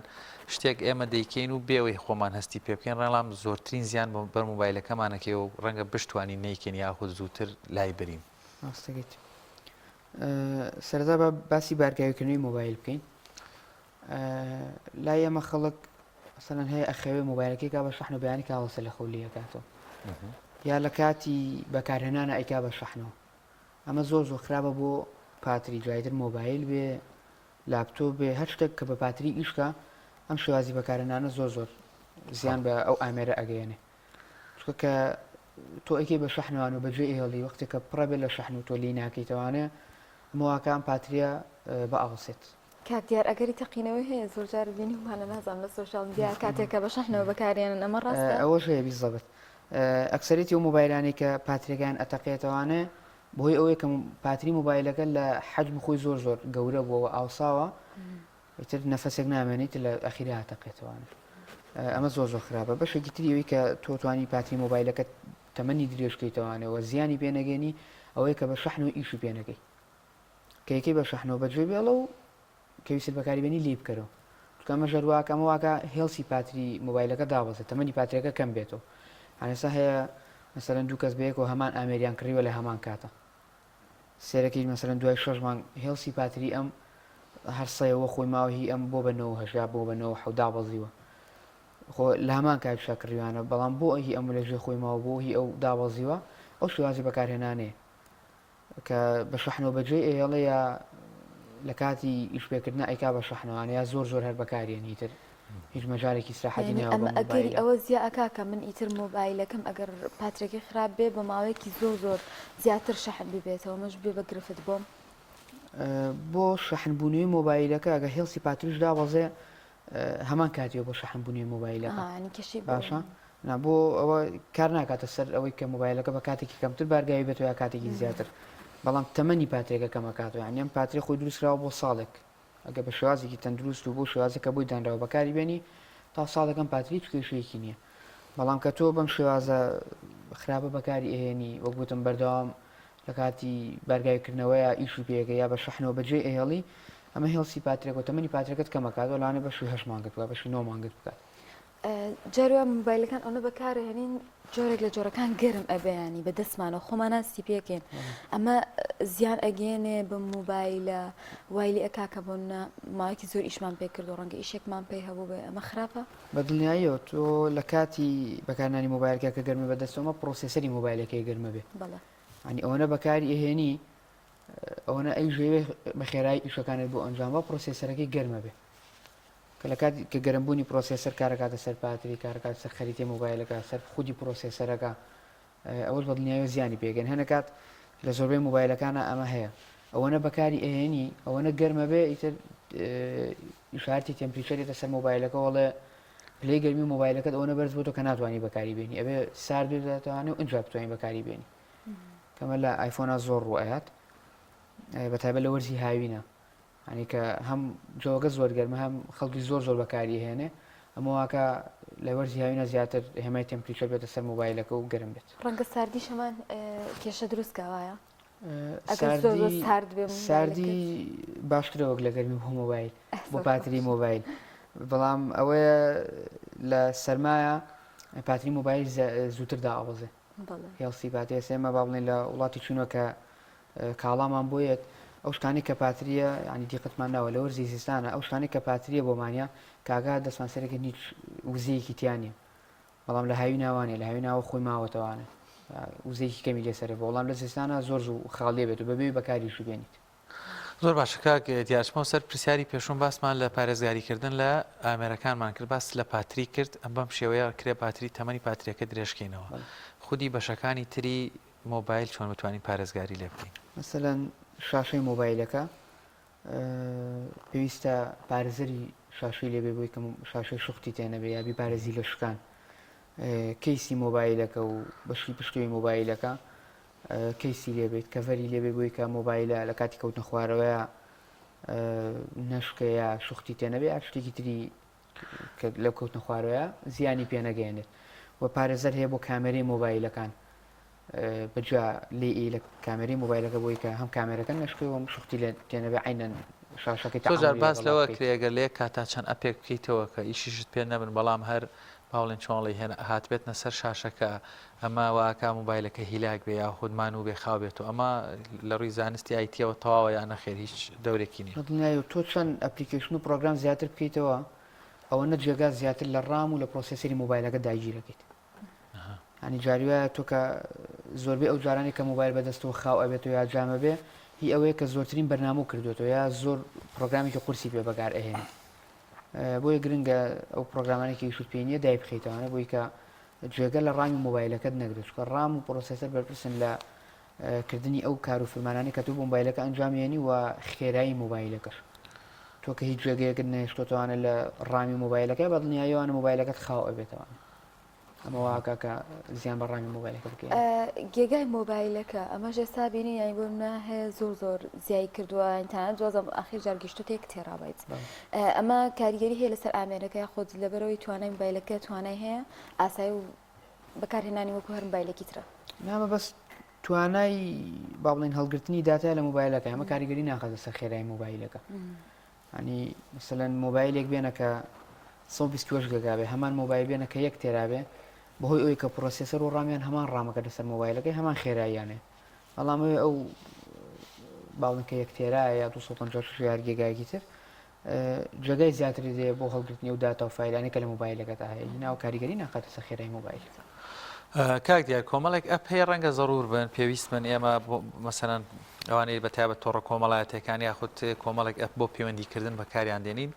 شتێک ئێمە دەیکەین و بێەوەی خۆمان هەستی پێ بکەین ڕێڵام زۆرترین زیان بەر مۆبایلەکەمانەکەی و ڕەنگە بشتوانین نەیکەین یاخود زووتر لای برین. ڕاستەکەیت. سەرەتا با باسی بارگاویکردنەوەی مۆبایل بکەین. لای ئێمە خەڵک مەسەلەن هەیە ئەخەوێ مۆبایلەکەی کا بە شەحن و بەیانی کاوەسە لە خەو لێکاتەوە یا لە کاتی بەکارهێنانە ئەیکا بە شەحنەوە ئەمە زۆر زۆر خراپە بۆ پاتری جایتر مۆبایل بێ لاپتۆپ بێ هەر شتێک کە بە پاتری ئیشکە ئەم شێوازی بەکارهێنانە زۆر زۆر زیان بە ئەو ئامێرە ئەگەیەنێ چونکە کە تۆ ئەیکەی بە شەحنوان و بەجێ ئێڵی وەختێک کە پڕە بێت لە شەحن و تۆ لێی ناکەیتەوانێ ئەمە ئەم پاتریە بئاوسێت. کاک دیار ئەگەری تەقینەوەی هەیە زۆر جار بینیومانە نازانم لە social media کاتێک کە بە شەحنەوە بەکارێنن ئەمە ڕاستە؟ ئەوەش هەیە بیزەبت ئەکسەرێتی ئەو مۆبایلانەی کە پاتریەکەیان ئەتەقێتەوانێ. بەهۆی ئەوەی کە پاتری مۆبایلەکە لە حەجم خۆی زۆر زۆر گەورە بووەوە ئاوساوە ئیتر نەفەسێک نامێنیت لە ئەخیرا تەقێتەوانە ئەمە زۆر زۆر خراپە بەشێکی تری ئەوەی کە تۆ توانی پاتری مۆبایلەکە تەمەنی درێژکەیتەوانەوە زیانی پێ نەگەێنی ئەوەی کە بە شەحن و ئیشی پێ نەکەی کە یەکەی بە شەحنەوە بەجێ بێڵە و کە ویستت بەکاری بێنی لێی بکەرەوە چونکە ئەمە ژەر واکە ئەمە واکە health ی پاتری مۆبایلەکە دابەزێت تەمەنی پاتریەکە کەم بێتەوە هەنێسا هەیە مەسەلەن دوو کەس بەیەکەوە هەمان ئامێریان کڕیوە لە هەمان کاتە سێرەکەی مەسەلەن دوای شەش مانگ health ی پاتری ئەم هەر سەیەوە خۆی ماوە هی ئەم بۆ بە نەوە هەشت بۆ بە نەوە حەوت دابەزیوە خۆ لە هەمان کاتیشا کڕیوانە بەڵام بۆ هی ئەم لە ژێ خۆی ماوە بۆ هی ئەو دابەزیوە ئەو شێوازی بەکارهێنانەیە کە بە شەحنەوە بەجێی ئەیهێڵێ یا لە کاتی ئیشپێکردنا ئەیکا بە شەحنەوانە یا زۆر زۆر هەر بەکاریێنی ئیتر هیچ مەجالێکی ئیسراحەتی یانی نەیاوە ئەمە بەم ئەگەری مۆبایلە. ئەوە زیا ئەکا کە من ئیتر مۆبایلەکەم ئەگەر پاترەکەی خراپ بێ بە ماوەیەکی زۆر زۆر زیاتر شەحن ببێتەوە ئەمەش بێ بە گرفت بۆم. بۆ شەحن بوونەوەی مۆبایلەکە ئەگەر health ی پاتریش دابەزێ هەمان کاتیە بۆ شەحن بوونەوەی مۆبایلەکە. ئەها یانی کێشەی بۆ باشە نا بۆ ئەوە کار ناکاتە سەر ئەوەی کە مۆبایلەکە بە کاتێکی کەمتر بارگاوی بێتەوە یا کاتێکی زیاتر بەڵام تەمەنی پاترێکە کەمەکاتەوە یعنی ئەم پاتری خۆی دروستکراوە بۆ ساڵێک ئەگە بە شێوازێکی تەندروست و بۆ شێوازێک کە بۆی دانراوە بەکاری بێنی تا ساڵێک ئەم پاتری هیچ کێشەیەکی نییە بەڵام کە تۆ بەم شێوازە خراپە بەکاری ئەهێنی وەک وتم بەردەوام لە کاتی بارگاویکردنەوەیە ئیشی پێەکە یا بە شەحنەوە بەجێ ئەهێڵی ئەمە health ی پاترێک و تەمەنی پاترەکەت کەمەکاتەوە لەوانەیە بەشی هەشت مانگت بکات بەشی نۆ مانگت بکات جاری وا مۆبایلەکان ئەونە بەکارهێنین جۆرێک لە جۆرەکان گەرم ئەبێ یانی بە دەستمانەوە خۆمان هەستی پێکەین ئەمە زیان ئەگەێنێ بە مۆبایلە وای لێ ئەکا کە بۆ ماوەیەکی زۆر ئیشمان پێ کردو ڕەنگە ئیشێکمان پێی هەبوو بێ ئەمە خراپە؟ بە دڵنیاییەوە تۆ لە کاتی بەکارنانی مۆبایلەکە کە گەرمە بەدەستەوەمە processor ی مۆبایلەکەی گەرمە بێ بەڵێ ینی ئەوەنە بەکاری ئەهێنی ئەوەنە ئەی ژێوێ بە خێرایی ئیشەکانت بۆ ئەنجام بە processor ەکەی گەرمە بێ کە لە کاتی کە گەرم بوونی processor کارەکاتە سەر پاتری کارەکاتە سەر خەریتەی مۆبایلەکە سەر خودی processor ەکە ئەوەش بە دڵنیایەوە زیانی پێگەن هەنە کات لە زۆربەی مۆبایلەکانە ئەمە هەیە ئەوەنە بەکاری ئەهێنی ئەوەنە گەرمە بێ ئیتر ئیشارتی temperature ێتە سەر مۆبایلەکە وەڵێ پلەی گەرمی مۆبایلەکەت ئەوەنە بەرز بۆتەوە کە ناتوانانی بەکاری بێنی ئەبێ سارد بێتوانێ و ئینجا بتوانین بەکاری بێنی کەمە لە ئایفۆنا زۆر ڕوئەیات بە تایبەت لە وەرزی هاوینە یانی کە هەم جەوەکە زۆر گەرمە هەم خەڵکی زۆر زۆر بەکاری هێنێ ئەمە واکە لە وەرزی هاوینە زیاتر هێمای temperature بێتە سەر مۆبایلەکە و گەرم بێت. ڕەنگە ساردیش هەمان کێشە دروست کا وایە؟ ئەگەر زۆر زۆر سارد بێ ساردی باشترە وەک لە گەرمی بۆ مۆبایل بۆ پاتری مۆبایل بەڵام ئەوەیە لە سەرمایە پاتری مۆبایل زووتر دائەوەزێ health ی پاتری ئێمە با بڵێن لە وڵاتی چینەوە کە کاڵامان بۆ یەت ئەو شتانەی کە پاتریە یانی دیقەتمان ناوە لە وەرزی زستانە ئەو شتانەی کە پاتریە بۆمانە کاگا دەستمان سەرەکە هیچ وزەیەکی تیا نیە بەڵام لە هاوی ناوانە لە هاوی ناوە خۆی ماوەتەوانە وزەیەکی کەمی لێسەرە بەڵام لە زستانە زۆر زوو خاڵیە بێت و بەبێ بەکاریشی بێنیت. زۆر باشە کاک دیار چمەوە سەر پرسیاری پێشووم باسمان لە پارێزگاریکردن لە ئامێرەکانمان کرد باست لە پاتری کرد ئەم بەم شێوەیە کرێ پاتری تەمەنی پاتریەکە درێژکەینەوە خودی بەشەکانی تری مۆبایل چۆن بتوانین پارێزگاری لێ بکەین؟ مەسەلەن شاشەی مۆبایلەکە پێویستە پارێزەری شاشەی لێبێ بۆی کە شاشەی شوختی تێ نەبێ یا بیپارێزی لە شکان case ی مۆبایلەکە و بەشی پشتەوەی مۆبایلەکە case ی لێبێت cover ی لێبێ بۆی کە مۆبایلە لە کاتی کەوتنە خوارەوەیە نەشکە یا شوختی تێ نەبێ یا شتێکی تری کە لەو کەوتنە خوارەوەیە زیانی پێ نەگەیەنێت و پارێزەر هەیە بۆ کامێرەی مۆبایلەکان بەجیا لێ ئی لە کامێرەی مۆبایلەکە بۆی کە هەم کامێرەکە نەشکێ و هەم شوختی لێ تێنەبێ عەینەن شاشەکەی زۆر جار تەعامولی باس لەگەڵا لەوە بکەیت. کرێ گەر لە یەک کاتا چەند app ێک بکەیتەوە کە ئیشیشت پێ نەبن بەڵام هەر با بڵێین چۆن ئەڵێی هێنا هاتبێتنە سەر شاشەکە ئەمە وا ئەکا مۆبایلەکە هیلاک بێ یاخود مانوو بێ خاو بێتەوە ئەمە لە ڕووی زانستی IT یەوە تەواوە یا نەخێر هیچ دەورێکی نییە؟ بەدڵنیایەوە تۆ چەند application و پڕۆگرام زیاتر بکەیتەوە ئەوەنە جێگا زیاتر لە RAM و لە processor ی مۆبایلەکە داگیرەکەیت. ینی جاری وایە تۆ کە زۆربەی ئەو جارانی کە مۆبایل بەدەستەوە خاو ئەبێتەوە یا جامە بێ هی ئەوەیە کە زۆرترین بەرنامە کردوێتەوە یا زۆر پرۆگرامێکی قورسی پێ بەکار ئەهێنی بۆیە گرنگە ئەو پرۆگرامانێکی ئیشت پێ نییە دای بخەیتەوانە بۆی کە جێگە لە RAM ی مۆبایلەکەت نەگرێت چونکە RAM و processor بەرپرسن لە کردنی ئەو کار و فرمانانی کە تۆ بۆ مۆبایلەکە ئەنجامیێنی و خێرایی مۆبایلەکەش تۆ کە هیچ جێگەیەکت نەهێشتۆتەوانە لە RAM ی مۆبایلەکە بە دڵنیاییەوانە مۆبایلەکەت خاو ئەبێتەوانە. ئەمە واکە کە زیان بە ڕامی مۆبایلەکە بکەین. گێگای مۆبایلەکە ئەمەش ئێستا بینی یانی بۆ منە هەیە زۆر زۆر زیای کردووە یانی تەنانەت دوازم ئاخیر جار گەیشتۆتە یەک تێرابایت ئەمە کاریگەری هەیە لەسەر ئامێرەکە یاخود لەبەرەوەی توانای مۆبایلەکە توانای هەیە ئاسایی و بەکارهێنانی وەکو هەر مۆبایلێکی ترە. نامە بەس توانای با بڵێن هەڵگرتنی داتا لە مۆبایلەکە ئەمە کاریگەری ناخاتە سەر خێرای مۆبایلەکە ینی مثلەن مۆبایلێک بێنە کە 128 گێگا بێ هەمان مۆبایل بێنە کە یەک تێرا بێ بەهۆی ئەوی کە processor و ڕامیان هەمان ڕامەکە لەسەر مۆبایلەکەی هەمان خێراییانێ بەڵام ئەوێ ئەو باڵن کە یەک تێرایە یا 256 یار گێگایەکی تر جێگای زیاتری دێ بۆ هەڵگرتنی ئەو داتا و فایلانەی کە لە مۆبایلەکەتا هەیە هینا و کاریگەری ناخاتە سەر خێرای مۆبایل. کاک دیار کۆمەڵێک ئەپ هەیە ڕەنگە زەرور بن پێویست بن ئێمە مەسەلەن ئەوانەی بە تایبەت تۆڕە کۆمەڵایەتەکان یاخود کۆمەڵێک ئەپ بۆ پەیوەندیکردن بەکاریان دێنین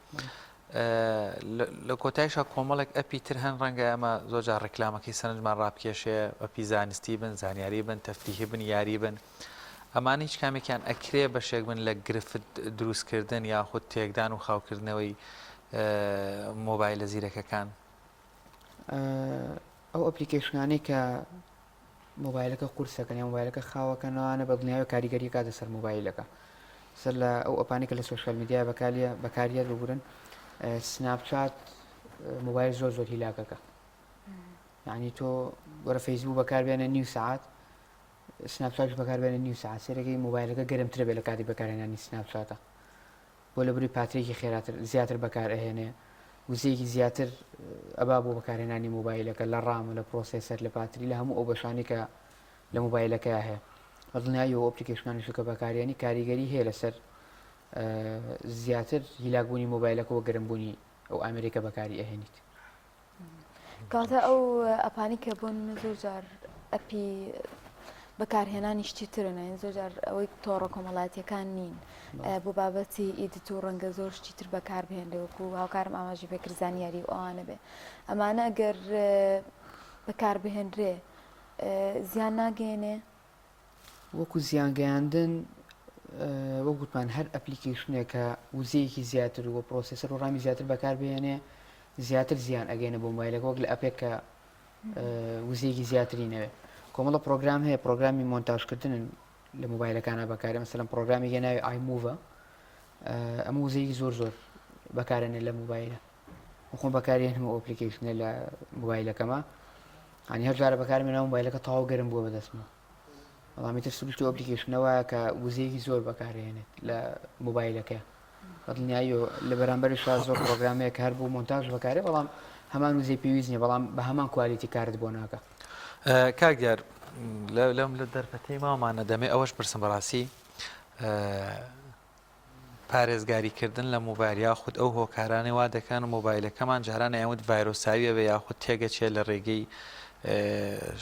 لە کۆتایشا کۆمەڵێک ئەپی تر هەن ڕەنگە ئەمە زۆر جار ڕێکلامەکەی سەرنجمان ڕابکێشێ ئەپی زانستی بن زانیاری بن تەفریهی بن یاری بن ئەمانە هیچ کامێکیان ئەکرێ بەشێک بن لە گرفت دروستکردن یاخود تێکدان و خاوکردنەوەی مۆبایلە زیرەکەکان؟ ئەو ئەپلیکەیشنانەی کە مۆبایلەکە قورسەکەن یا مۆبایلەکە خاوەکەنەوانە بە دڵنیایەوە کاریگەری کاتە سەر مۆبایلەکە سەر لە ئەو ئەپانی کە لە social media بەکاریە بەکاریەت ببورن سناپچات مۆبایل زۆر زۆر هیلاکەکە یعنی تۆ وەرە فەیسبوک بەکاربێنە نیو سعات سناپچاتیش بەکاربێنە نیو سەعات سەیرەکەی مۆبایلەکە گەرمترە بێ لە کاتی بەکارهێنانی سناپچاتە بۆ لە بری پاترێکی خێراتر زیاتر بەکار ئەهێنێ وزەیەکی زیاتر ئەبا بۆ بەکارهێنانی مۆبایلەکە لە ڕام لە processor لە پاتری لە هەموو ئەو بەشانی کە لە مۆبایلەکە هەیە بەدڵنیایی ئەو application انیش کە بەکارێنی کاریگەری هەیە لەسەر زیاتر هیلاکبوونی مۆبایلەکە و گەرمبوونی ئەو ئامێرێکە بەکاری ئەهێنیت. کەواتە ئەو ئەپانی کە بۆ نمونە زۆر جار ئەپی بەکارهێنانی شتی ترن یانی زۆر جار ئەوەی تۆڕە کۆمەڵایەتیەکان نین بۆ بابەتی edit و ڕەنگە زۆر شتی تر بەکار بهێنرێ وەکو هاوکارم ئاماژی پێکرد زانیاری و ئەوانە بێ ئەمانە ئەگەر بەکار بهێنرێ زیان ناگەێنێ وەکو زیان گەیاندن وەک گوتمان هەر application ێک کە وزەیەکی زیاتر و processor و ڕامی زیاتر بەکاربهێنێ زیاتر زیان ئەگەێنە بۆ مۆبایلەکە وەک لە ئەپێک کە وزەیەکی زیاتری نەوێ کۆمەڵە پرۆگرام هەیە پرۆگرامی مۆنتاژکردنن لە مۆبایلەکانە بەکارێ مەسەلەن پرۆگرامی هەیە ناوی iMovie ە ئەمە وزەیەکی زۆر زۆر بەکارێنێ لە مۆبایلە خۆم بەکارێنم ئەو application ە لە مۆبایلەکەمە ئەنی هەر جارە بەکارم ناو مۆبایلەکە تەواو گەرم بووە بەدەستمەوە بەڵام ئیتر سروشتی application ە وایە کە وزەیەکی زۆر بەکارهێنێت لە مۆبایلەکە بەدڵنیاییەوە لە بەرامبەرشا زۆر پرۆگرامەیە کە هەر بۆ مۆنتاژ بەکارێ بەڵام هەمان وزەی پێویست نییە بەڵام بە هەمان quality کارت بۆ ناکە. کاک دیار لەم لە دەرفەتەی ماوەمانە دەمێ ئەوەش پرسم بەڕاستی پارێزگاری کردن لە مۆبایل یاخود ئەو هۆکارانەی وا دەکەن مۆبایلەکەمان جاران ئەیان وت ڤایرۆساوی ئەبێ یاخود تێگەچێ لە ڕێگەی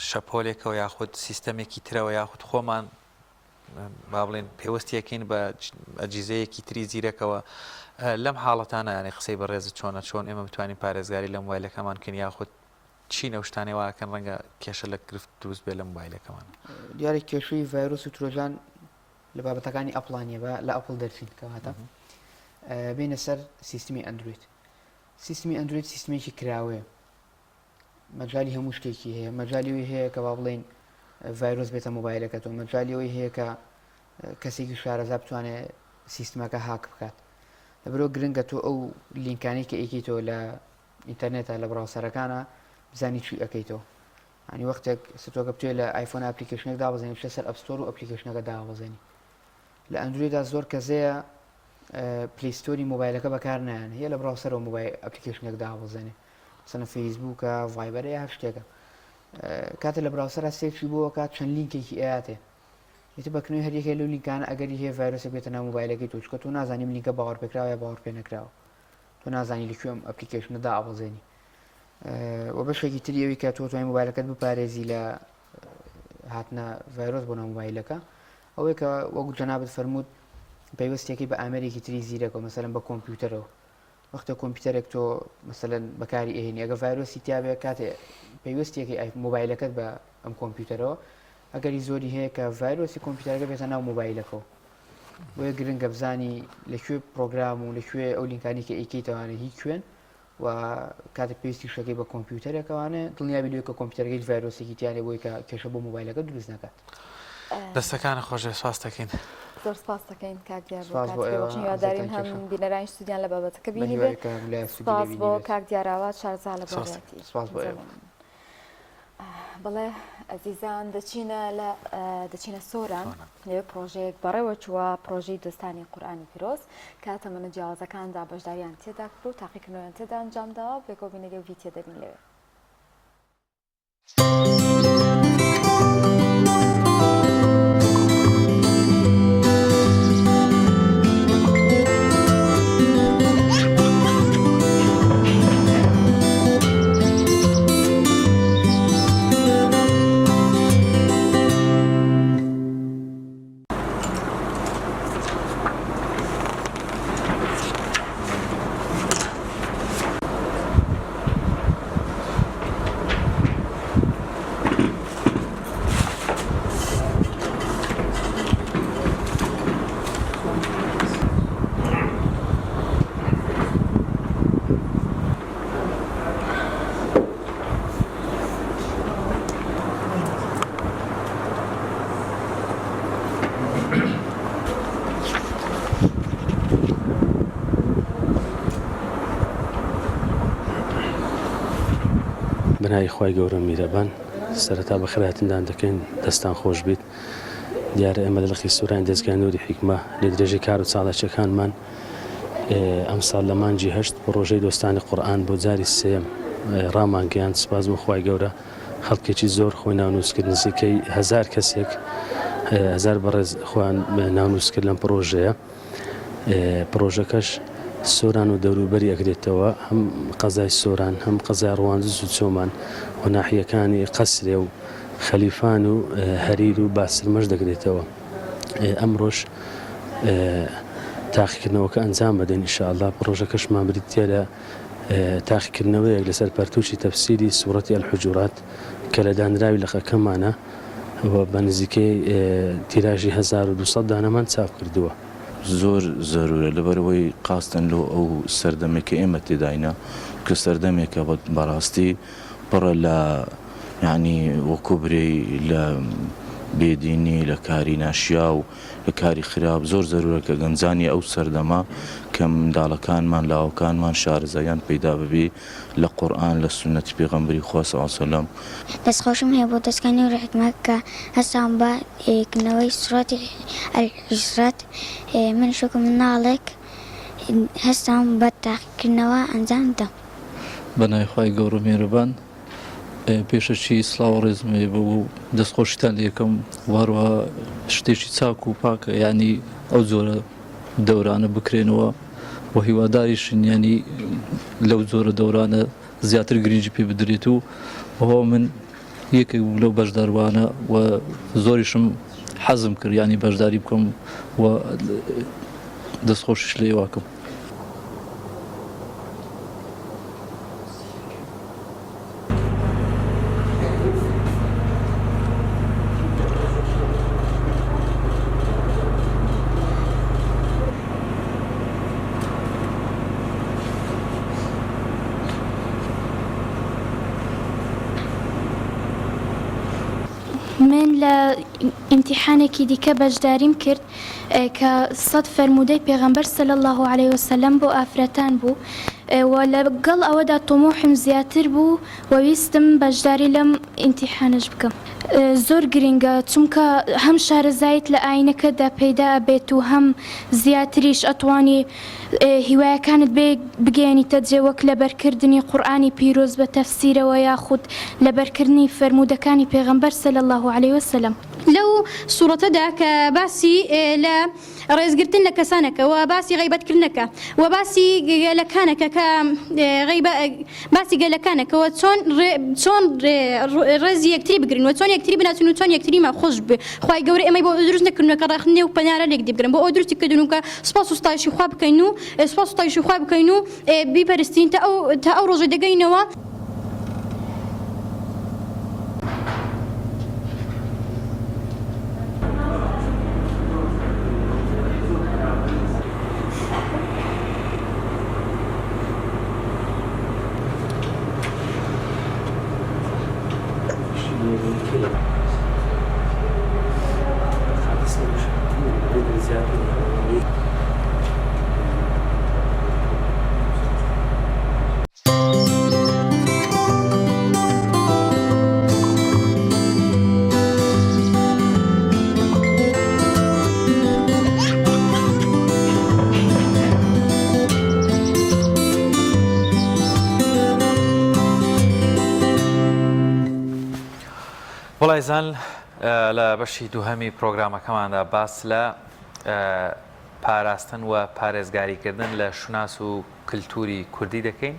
شەپۆلێکەوە یاخود سیستەمێکی ترەوە یاخود خۆمان با بڵێن پێوەستیەکەین بە ئەجیزەیەکی تری زیرەکەوە لەم حاڵەتانە یانی قسەی بەڕێزت چۆنە چۆن ئێمە بتوانین پارێزگاری لە مۆبایلەکەمان کەین یاخود چین ئەو شتانەی واکەن ڕەنگە کێشە لە گرفت دروست بێ لە مۆبایلەکەمان دیارە کێشەی ڤایرۆس و ترۆژان لە بابەتەکانی ئەپڵا نیە با لە ئەپڵ دەرچین کەواتە بینە سەر سیستمی ئەندروید سیستمی ئەندروید سیستمێکی کراوەیە مەجای هەموو شتێکی هەیە مەجای ئەوی هەیە کە با بڵین ڤایرۆس بێتە مۆبایلەکە تۆ مەجای ئەوی هەیە کە کەسێکی شارەزا بتوانێت سیستمەکە هاک بکات لەبەرئەوە گرنگە تۆ ئەو لینکانی کە ئەیکەیتەوە لە ئینتەرنێتە لە browser ەکانە بزانی چی ئەەکەیتەوە یانی وەختێک ستۆکە بتوێ لە ئایفۆن application ێک دابەزێنی بچێ سەر App Store و application ەکە دابەزێنی لە ئەندرویدا زۆر کەسەیە Play Store ی مۆبایلەکە بەکار نایەن هەیە لە browser ەوە مۆبایل application ێک دابەزێنێ مەسەلەن فەیسبووکە ڤایبەرە یا هەر شتێکە کاتێ لە browser ە search ی بۆ کات چەند لینکێکی ئەیاتێ ئیتر بەکنەوەی هەریەکێ لەو لینکانە ئەگەری هەیە ڤایرۆسێک بێتە ناو مۆبایلەکەی تۆ چونکە تۆ نازانی ئەم لینکە باوەڕپێکراوە یا باوەڕپێنەکراوە تۆ نازانی لە کوێ ئەم application ە دائەبەزێنی وە بەشێکی تری ئەوی کە تۆ توانی مۆبایلەکەت بپارێزی لە هاتنە ڤایرۆس بۆ ناو مۆبایلەکە ئەوەی کە وەکو جەنابت فەرمووت پەیوەستێکی بە ئامێرێکی تری زیرەکەوە مەسەلەن بە کۆمپیوتەرەوە وەختە کۆمپیوتەرێک تۆ مەسەلەن بەکاری ئەهێنی ئەگە ڤایرۆسی تیاابێ کاتێ پەیوەستێکی مۆبایلەکەت بە ئەم کۆمپیوتەرەوە ئەگەری زۆری هەیە کە ڤایرۆسی کۆمپیوتەرەکە بێتە ناو مۆبایلەکەەوە بۆیە گرنگە بزانی لە کوێ پرۆگرام و لە کوێ ئەو لینکانی کە ئەیکەیتەوانە هی کوێن. و کاتێک پێویستی شەکەی بە کۆمپیوتەرێکەوانێ دڵنیابی لەوەی کە کۆمپیوتەرەکە هیچ ڤایرۆسێکی تیا نیە بۆی کە کێشە بۆ مۆبایلەکە دروست نەکات. دەستەکانت خۆشبێت سپاست دەکەین. زۆر سپاست دەکەین کاک دیار بۆ سپاس بۆ کاتی ئێوە پێبەخشین هیوادارین ئازیزتان هەم کێشە بینەرانیش سوودیان لە بابەتەکە بە بینیبێ هیوای کە هەموو لایەک سوودی لێ سپاس بۆ بینیبێت. کاک دیار ئاوات شارەزا لە سپاس بواری ئایتی سپاس بۆ زۆر ئێوە. مەمنون. بەڵێ ئەزیزان دەچینە لە دەچینە سۆران لەوێ پرۆژەیەک بەڕێوە چووە پرۆژەی دۆستانی قورئانی پیرۆز کە تەمەنە جیاوازەکاندا بەشداریان تێدا کرد و تاقیکردنەوەیان تێدا ئەنجام داوە پێکەوە بینەری و ڤیتیە دەبین لەوێ. بەناوی خوای گەورە و میرەبان سەرەتا بەخێرهاتندان دەکەین دەستان خۆش بیت دیارە ئێمە لە لقی سورانی دەزگای نوری حیکمە لە درێژەی کار و چالاکیەکانمان ئەمساڵ لە مانگی هەشت پڕۆژەی دۆستانی قورئان بۆ جاری سێیەم ڕامانگەیاند، سوپاس بۆ خوای گەورە خەڵکێکی زۆر خۆی ناونووس کرد، نزیکەی هەزار کەسێک هەزار بەڕێز خۆیان ناونووس کرد لەم پڕۆژەیە، پڕۆژەکەش سۆران و دەوروبەری ئەگرێتەوە هەم قەزای سۆران هەم قەزای ڕواندز و چۆمان و ناحیەکانی قەسرێ و خەلیفان و هەریر و باسرمەش دەگرێتەوە. ئەمڕۆش تاقیکردنەوەکە ئەنجام بدەین ان شاء اللە پڕۆژەکەشمان بریتیە لە تاقیکردنەوەیەک لەسەر پەرتوکی تەفسیری سوڕەتی الحجورات کە لە دانراوی لقەکەمانە و بە نزیکەی تیراژی 1200 دانەمان چاپ کردووە. زۆر زەرورە لەبەرئەوەی قاستەن لۆ ئەو سەردەمەی کە ئێمە تێداینە کە سەردەمێکە بەڕاستی پڕە لە یانی وەکو برێی لە بێ دینی لە کاری ناشیاو لە کاری خراپ زۆر زەرورە کە گەنجانی ئەو سەردەمە کە منداڵەکانمان لاوەکانمان شارەزاییان پەیدا ببی لە قورئان لە سوننەتی پێغەمبەری خوا صلی اللە علیە وسلم. دەستخۆشیم هەیە بۆ دەزگای نوری حیکمە کە هەستاون بە کردنەوەی سوڕەتی الحجرات منیش وەکو منداڵێک هەستاوم بە تاقیکردنەوە ئەنجام دەم. بەناوی خوای گەورە و میهرەبان پێشەکی سڵاو و ڕێزم هەیە بۆ دەستخۆشیتان لێکەم و هەروەها شتێکی چاک و پاکە یانی ئەو جۆرە دەورانە بکرێنەوە و هیواداریشن یانی لەو جۆرە دەورانە زیاتر گرنگی پێ بدرێت و هۆ من یەکێک بووم لەو بەشداروانە و زۆریشم حەزم کرد یانی بەشداری بکەم و دەستخۆشیش لە ئێوەکەم. من لە ئیمتیحانێکی دیکە بەشداریم کرد کە سەد فەرموودەی پێغەمبەر صلی اللە علیە وسلم بۆ ئافرەتان بوو و لەگەڵ ئەوەدا طموحم زیاتر بوو و ویستم بەشداری لەم ئیمتیحانەش بکەم. زۆر گرنگە چونکە هەم شارەزاییت لە ئاینەکەتدا پەیدا ئەبێت و هەم زیاتریش ئەتوانی هیوایەکانت بێ بگەیەنیتە جێ وەک لەبەرکردنی قورئانی پیرۆز بە تەفسیرەوە یاخود لەبەرکردنی فەرموودەکانی پێغەمبەر صلی اللە علیە وسلم. لەو سوڕەتەدا کە باسی لە ڕێزگرتن لە کەسانەکە و باسی غەیبەت کردنەکە و باسی گەلەکانەکە کە غەیبە باسی گەلەکانەکە و چۆن چۆن ڕێزی یەکتری بگرن و چۆن یەکتری بناسن و چۆن یەکتریمان خۆش بوێ خوای گەورە ئێمەی بۆ دروست نەکردووە کە ڕەخنە و پەنارە لێکدی بگرن بۆ ئەوە دروستی کردوون کە سوپاس و ستایشی خوا بکەین و سوپاس و ستایشی خوا بکەین و بیپەرستین تا ئەو تا ئەو ڕۆژەی دەگەینەوە. وڵایزان لە بەشی دووهەمی پرۆگرامەکەماندا باس لە پاراستن و پارێزگاریکردن لە شوناس و کلتوری کوردی دەکەین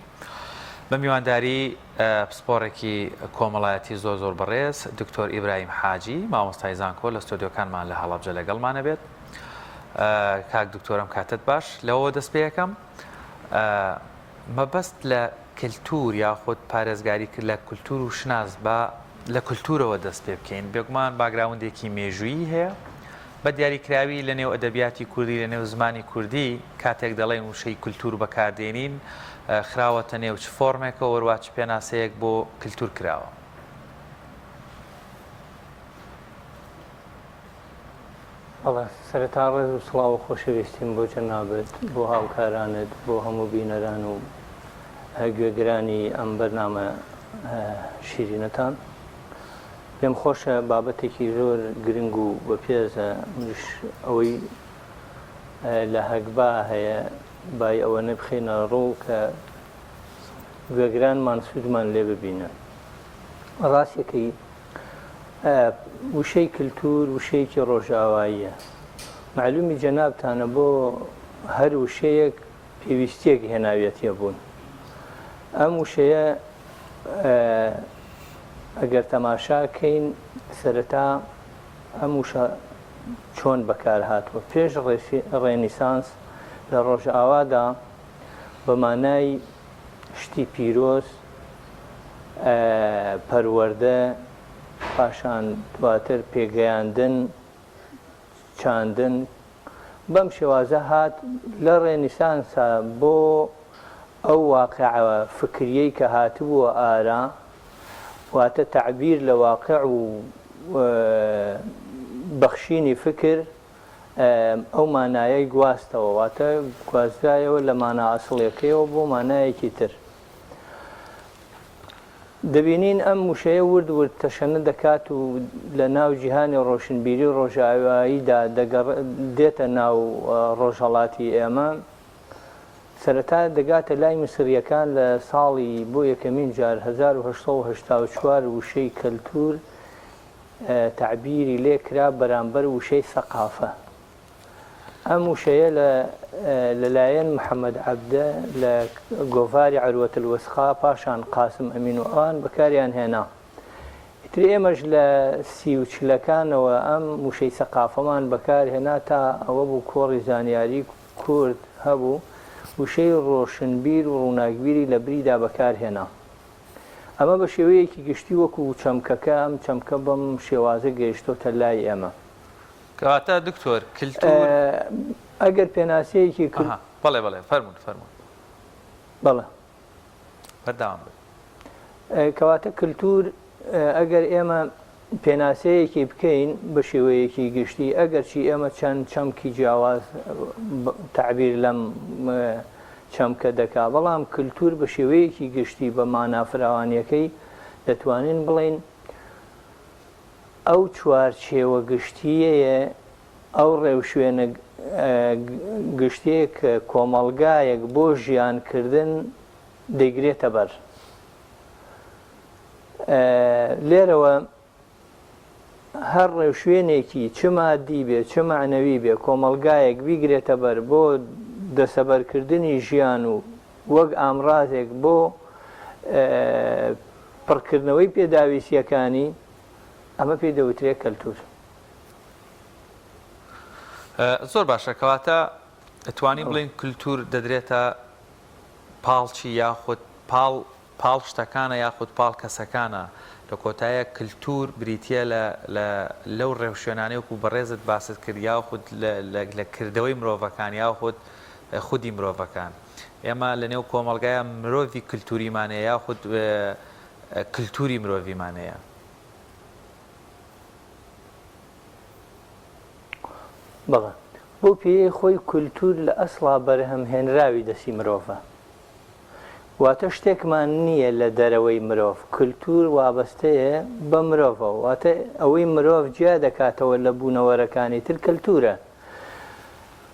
بە میوانداری پسپۆڕێکی کۆمەڵایەتی زۆر زۆر بەڕێز دکتۆر ئیبراهیم حاجی مامۆستای زانکۆ لە ستۆدیۆکانمان لە هەڵەبجە لەگەڵمانە بێت کاک دکتۆرم کاتت باش لەوەوە دەست پێ یەکەم مەبەست لە کلتور یاخود پارێزگاری کرد لە کلتور و شناس بە لە کلتورەوە دەست پێ بکەین بێگومان background ێکی مێژوویی هەیە بە دیاریکراوی لە نێو ئەدەبیاتی کوردی، لە نێو زمانی کوردی کاتێک دەڵێین وشەی کولتوور بەکاردێنین، خراوەتە نێو چ فۆرمێکەوە وەروا چ پێناسەیەک بۆ کلتوور کراوە؟ بەڵێ، سەرەتا ڕێز و سڵاو و خۆشەویستیم بۆ جەنابت، بۆ هاوکارانت، بۆ هەموو بینەران و گوێگرانی ئەم بەرنامە شیرینەتان. پێم خۆشە بابەتێکی زۆر گرنگ و بەپێزە، منیش ئەوەی لە هەگبا هەیە بای ئەوەنە بخەینە ڕوو کە گوێگرانمان سوودمان لێ ببینن. ڕاستەکەی وشەی کلتور وشەیەکی ڕۆژئاواییە. مەعلومی جەنابتانە بۆ هەر وشەیەک پێویستیەک هێناویەتیە بوون. ئەم وشەیە ئەگەر تەماشا کەین سەرەتا ئەم وشە چۆن بەکار هاتووە پێش ڕێنیسانس لە ڕۆژئاوادا بە مانای شتی پیرۆز پەروەردە پاشان دواتر پێگەیاندن چاندن بەم شێوازە هات لە ڕێنیسانسا بۆ ئەو واقیعە فکریەی کە هاتبووە ئارا، واتە تەعبیر لە واقیع و بەخشینی فکر، ئەو مانایەی گواستەوە، واتە گواسترایەوە لە مانا ئەسڵیەکەیەوە بۆ مانایەکی تر. دەبینین ئەم وشەیە ورد ورد تەشەنە دەکات و لە ناو جیهانی ڕۆشنبیری ڕۆژئاواییدا دێتە ناو ڕۆژهەڵاتی ئێمە. سەرەتا دەگاتە لای میسرییەکان لە ساڵی بۆ یەکەمین جار 1884 وشەی کەلتوور تەعبیری لێ کرا بەرامبەر وشەی سەقافە. ئەم وشەیە لە لەلایەن محەمەد عەبدە لە گۆڤاری عروە الوثقی پاشان قاسم ئەمین و ئەوان بەکاریان هێنا. ئیتر ئێمەش لە سی و چلەکانەوە ئەم وشەی سەقافەمان بەکار هێنا تا ئەوە بوو کۆڕی زانیاری کورد هەبوو وشەی ڕۆشنبیر و ڕووناکبیری لە بریدا بەکار هێنا. ئەمە بە شێوەیەکی گشتی وەکو چەمکەکە ئەم چەمکە بەم شێوازە گەیشتۆتە لای ئێمە. کەواتە دکتۆر کلتور. ئەگەر پێناسەیەکی کل. ئەها بەڵێ بەڵێ فەرموون فەرموون. بەڵێ. بەردەوام بن. کەواتە کلتور ئەگەر ئێمە پێناسەیەکی بکەین بە شێوەیەکی گشتی ئەگەرچی ئێمە چەند چەمکی جیاواز تەعبیر لەم چەمکە دەکا بەڵام کلتور بە شێوەیەکی گشتی بە مانا فراوانیەکەی دەتوانین بڵێین ئەو چوارچێوە گشتییەیە، ئەو ڕێوشوێنە گشتییەیە کە کۆمەڵگایەک بۆ ژیانکردن دەیگرێتە بەر. لێرەوە هەر ڕێوشوێنێکی چ مادی بێ چ مەعنەوی بێ کۆمەڵگایەک بیگرێتە بەر بۆ دەسەبەرکردنی ژیان و وەک ئامڕازێک بۆ پڕکردنەوەی پێداویستییەکانی، ئەمە پێی دەوترێت کەلتوور. زۆر باشە، کەواتە ئەتوانین بڵێین کلتور دەدرێتە پاڵ چی یاخود پاڵ پاڵ شتەکانە یاخود پاڵ کەسەکانە لە کۆتایە کلتور بریتیە لە لە لەو ڕێوشوێنانەی وەکو بەڕێزت باست کرد یاخود لە لە کردەوەی مرۆڤەکان یاخود خودی مرۆڤەکان ئێمە لە نێو کۆمەڵگایە مرۆڤی کلتوریمان هەیە یاخود کلتوری مرۆڤیمان هەیە. بەڵێ. بەو پێیەی خۆی کولتوور لە ئەسڵا بەرهەمهێنراوی دەستی مرۆڤە. واتە شتێکمان نییە لە دەرەوەی مرۆڤ، کولتوور وابەستەیە بە مرۆڤەوە، واتە ئەوەی مرۆڤ جیا دەکاتەوە لە بوونەوەرەکانی تر کەلتوورە.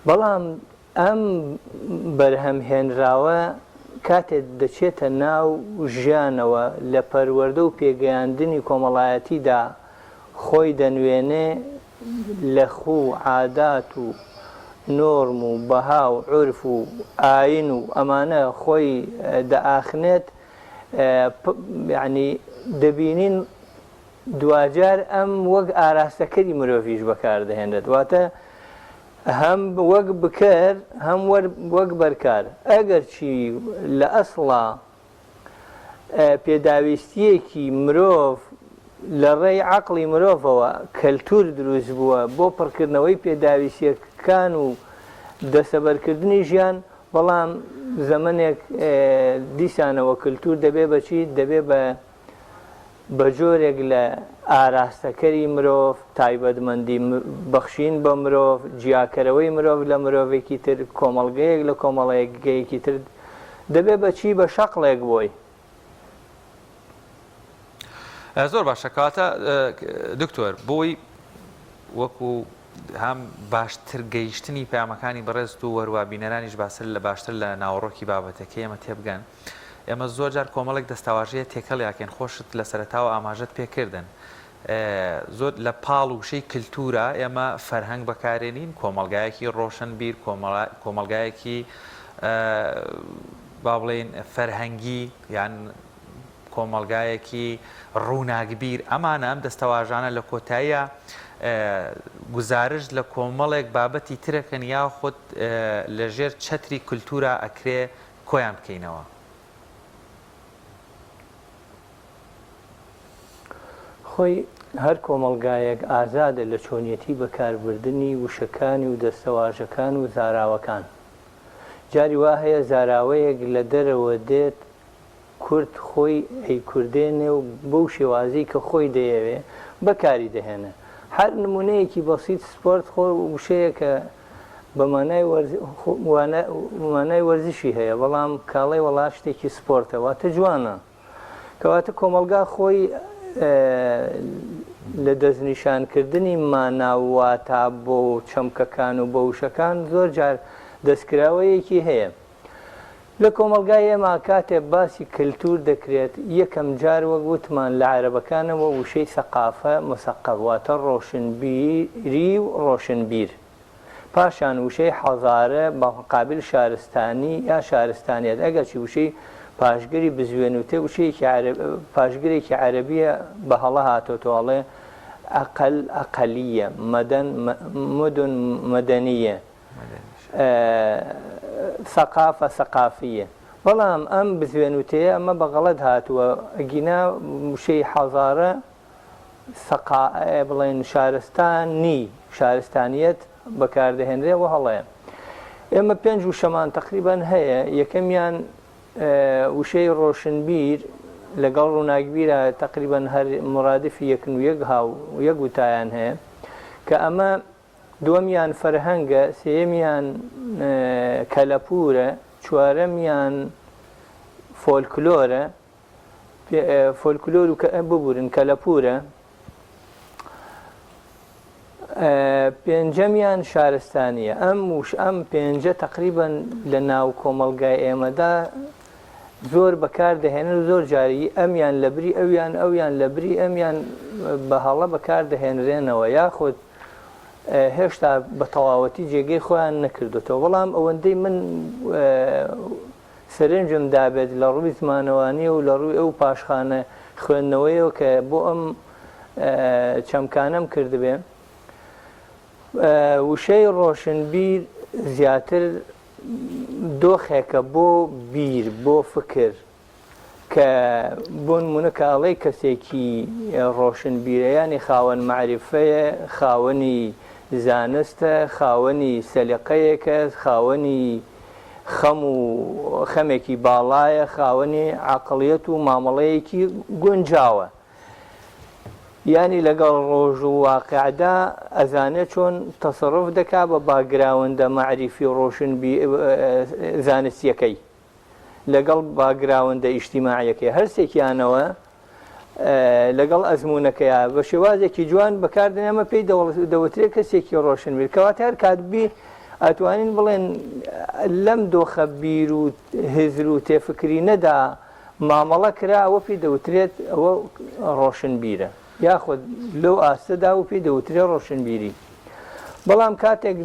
بەڵام ئەم بەرهەمهێنراوە کاتێ دەچێتە ناو ژیانەوە لە پەروەردە و پێگەیاندنی کۆمەڵایەتیدا خۆی دەنوێنێ، لە خوو و عادات و نۆرم و بەها و عورف و ئاین و ئەمانە خۆی دەئاخنێت، یانی دەبینین دواجار ئەم وەک ئاراستەکەری مرۆڤیش بەکاردەهێنرێت، واتە هەم وەک بکەر هەم وەک بەرکار، ئەگەرچی لە ئەسڵا پێداویستییەکی مرۆڤ لە ڕێی عەقڵی مرۆڤەوە کەلتور دروست بووە بۆ پڕکردنەوەی پێداویستییەکان و دەستەبەرکردنی ژیان، بەڵام زەمەنێک دیسانەوە کلتور دەبێ بە چی؟ دەبێ بە بە جۆرێک لە ئاراستەکەری مرۆڤ، تایبەتمەندی بەخشین بە مرۆڤ، جیاکەرەوەی مرۆڤ لە مرۆڤێکی تر، کۆمەڵگەیەک لە کۆمەڵگەیەکی تر، دەبێ بە چی؟ بە شەقڵێک بۆی. زۆر باشە کەواتە دکتۆر بۆی وەکو هەم باشتر گەیشتنی پەیامەکانی بەڕێزت و وەروا بینەرانیش باسر لە باشتر لە ناوەڕۆکی بابەتەکەی ئێمە تێبگەن ئێمە زۆر جار کۆمەڵێک دەستەواژەیە تێکەڵیاکەین خۆشت لە سەرەتاوە ئاماژەت پێکردن زۆر لە پاڵ وشەی کللتورە ئێمە فەرهەنگ بەکارێنین کۆمەڵگایەکی ڕۆشنبیر کۆمەڵگایەکی با بڵێین فەرهەنگی یان کۆمەڵگایەکی ڕووناکبیر، ئەمانە ئەم دەستەواژانە لە کۆتاییا گوزارشت لە کۆمەڵێک بابەتی ترەکەن یاخود لە ژێر چەتری کولتوورا ئەکرێ کۆیان بکەینەوە؟ خۆی هەر کۆمەڵگایەک ئازادە لە چۆنیەتی بەکاربردنی وشەکانی و دەستەواژەکان و زاراوەکان. جاری وا هەیە زاراوەیەک لە دەرەوە دێت کورد خۆی ئەیکوردێنێ و بەو شێوازەی کە خۆی دەیەوێ بەکاری دەهێنێ. هەر نموونەیەکی بەسیت سپۆرت خۆ وشەیەکە بە مانای مانای وەرزشی هەیە بەڵام کاڵێ وەڵا شتێکی سپۆرتە واتە جوانە. کەواتە کۆمەڵگا خۆی لە دەستنیشانکردنی مانا و واتا بۆ چەمکەکان و بۆ وشەکان زۆر جار دەستکراوەیەکی هەیە. لە کۆمەڵگای ئێمە کاتێ باسی کەلتور دەکرێت یەکەم جار وەک وتمان لە عەرەبەکانەوە وشەی ثقافە مثقف واتە ڕۆشنبیری و ڕۆشنبیر پاشان وشەی حضارە بە مقابل شارستانی یا شارستانیەت ئەگەرچی وشەی پاشگری بزوێن و تێ وشەیەکی عەرەب پاشگرێکی عەرەبیە بە هەڵە هاتۆتەوە ئەڵێ ئەقل ئەقلیە مەدەن مدن مدنیە ثقافە ثقافیە بەڵام ئەم بزوێن و تێیە ئەمە بە غەڵەت هاتووە ئەگینا وشەی حەزارە ثقا بڵێن شارستانی شارستانیەت بەکاردەهێنرێ و هەڵەیە ئێمە پێنج وشەمان تقریبان هەیە یەکەمیان وشەی ڕۆشنبیر لەگەڵ ڕووناکبیرە تقریبان هەر مرادفی یەکن و یەک هاو یەک وتایان هەیە کە ئەمە دووەمیان فەرهەنگە، سێیەمیان کەلەپوورە، چوارەمیان فۆلکلۆرە، فۆلکلۆر و ببورن کەلەپوورە، پێنجەمیان شارستانییە. ئەم وش ئەم پێنجە تەقریبەن لە ناو کۆمەڵگای ئێمەدا زۆر بەکار دەهێنن و زۆر جاری ئەمیان لەبری ئەویان ئەویان لەبری ئەمیان بە هەڵە بەکار دەهێنرێنەوە یاخود هێشتا بە تەواوەتی جێگەی خۆیان نەکردوتەوە بەڵام ئەوەندەی من سەرنجم دابێت لە ڕووی زمانەوانی و لە ڕووی ئەو پاشخانە خوێندنەوەیەوە کە بۆ ئەم چەمکانەم کردبێ وشەی ڕۆشنبیر زیاتر دۆخێکە بۆ بیر بۆ فکر کە بۆ نموونە کە ئەڵێی کەسێکی ڕۆشنبیرە یانی خاوەن مەعریفەیە، خاوەنی زانستە، خاوەنی سەلیقەیەکە، خاوەنی خەم و خەمێکی باڵایە، خاوەنی عەقڵیەت و مامەڵەیەکی گونجاوە. یانی لەگەڵ ڕۆژ و واقعدا ئەزانێ چۆن تەسەروف دەکا بە باکگراوندە مەعریفی و ڕۆشنبی زانستیەکەی لەگەڵ باکگراوندە ئیجتیماعیەکەی هەرسێکیانەوە لەگەڵ ئەزموونەکەیا بە شێوازێکی جوان بەکاردێنێ ئەمە پێی دەوترێ کەسێکی ڕۆشنبیر کەواتە هەر کات بی ئەتوانین بڵێن لەم دۆخە بیر و هزر و تێفکرینەدا مامەڵە کرا ئەوە پێی دەوترێت ئەوە ڕۆشنبیرە یاخود لەو ئاستەدا و پێی دەوترێ ڕۆشنبیری بەڵام کاتێک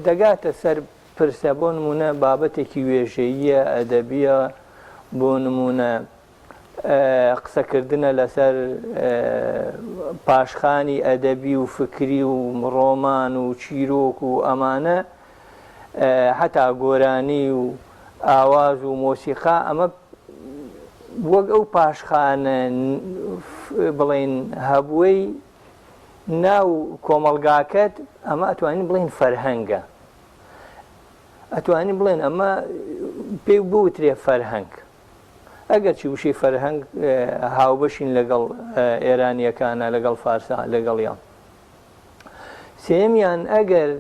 دەگاتە سەر پرسە بۆ نمونە بابەتێکی وێژەییە ئەدەبیە بۆ نمونە قسەکردنە لەسەر پاشخانی ئەدەبی و فکری و ڕۆمان و چیرۆک و ئەمانە هەتا گۆرانی و ئاواز و مۆسیقا ئەمە وەک ئەو پاشخانە بڵین هەبووی ناو کۆمەڵگاکەت ئەمە ئەتوانین بڵین فەرهەنگە ئەتوانین بڵێن ئەمە پێی بوترێ فەرهەنگ ئەگەرچی وشەی فەرهەنگ هاوبەشین لەگەڵ ئێرانییەکانە، لەگەڵ فارسە، لەگەڵیان. سێیەمیان ئەگەر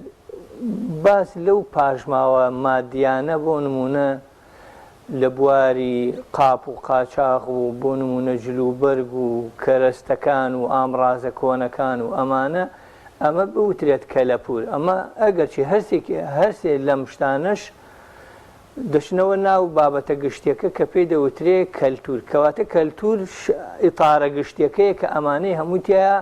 باس لەو پاشماوە مادیانە بۆ نموونە لە بواری قاپ و قاچاغ و بۆ نموونە جلوبەرگ و کەرەستەکان و ئامڕازە کۆنەکان و ئەمانە ئەمە بوترێت کەلەپوور ئەمە ئەگەرچی هەرسێ لەم شتانەش دەچنەوە ناو بابەتە گشتیەکە کە پێی دەوترێ کەلتور، کەواتە کەلتور ئیتارە گشتیەکەیە کە ئەمانەی هەمووی تیایا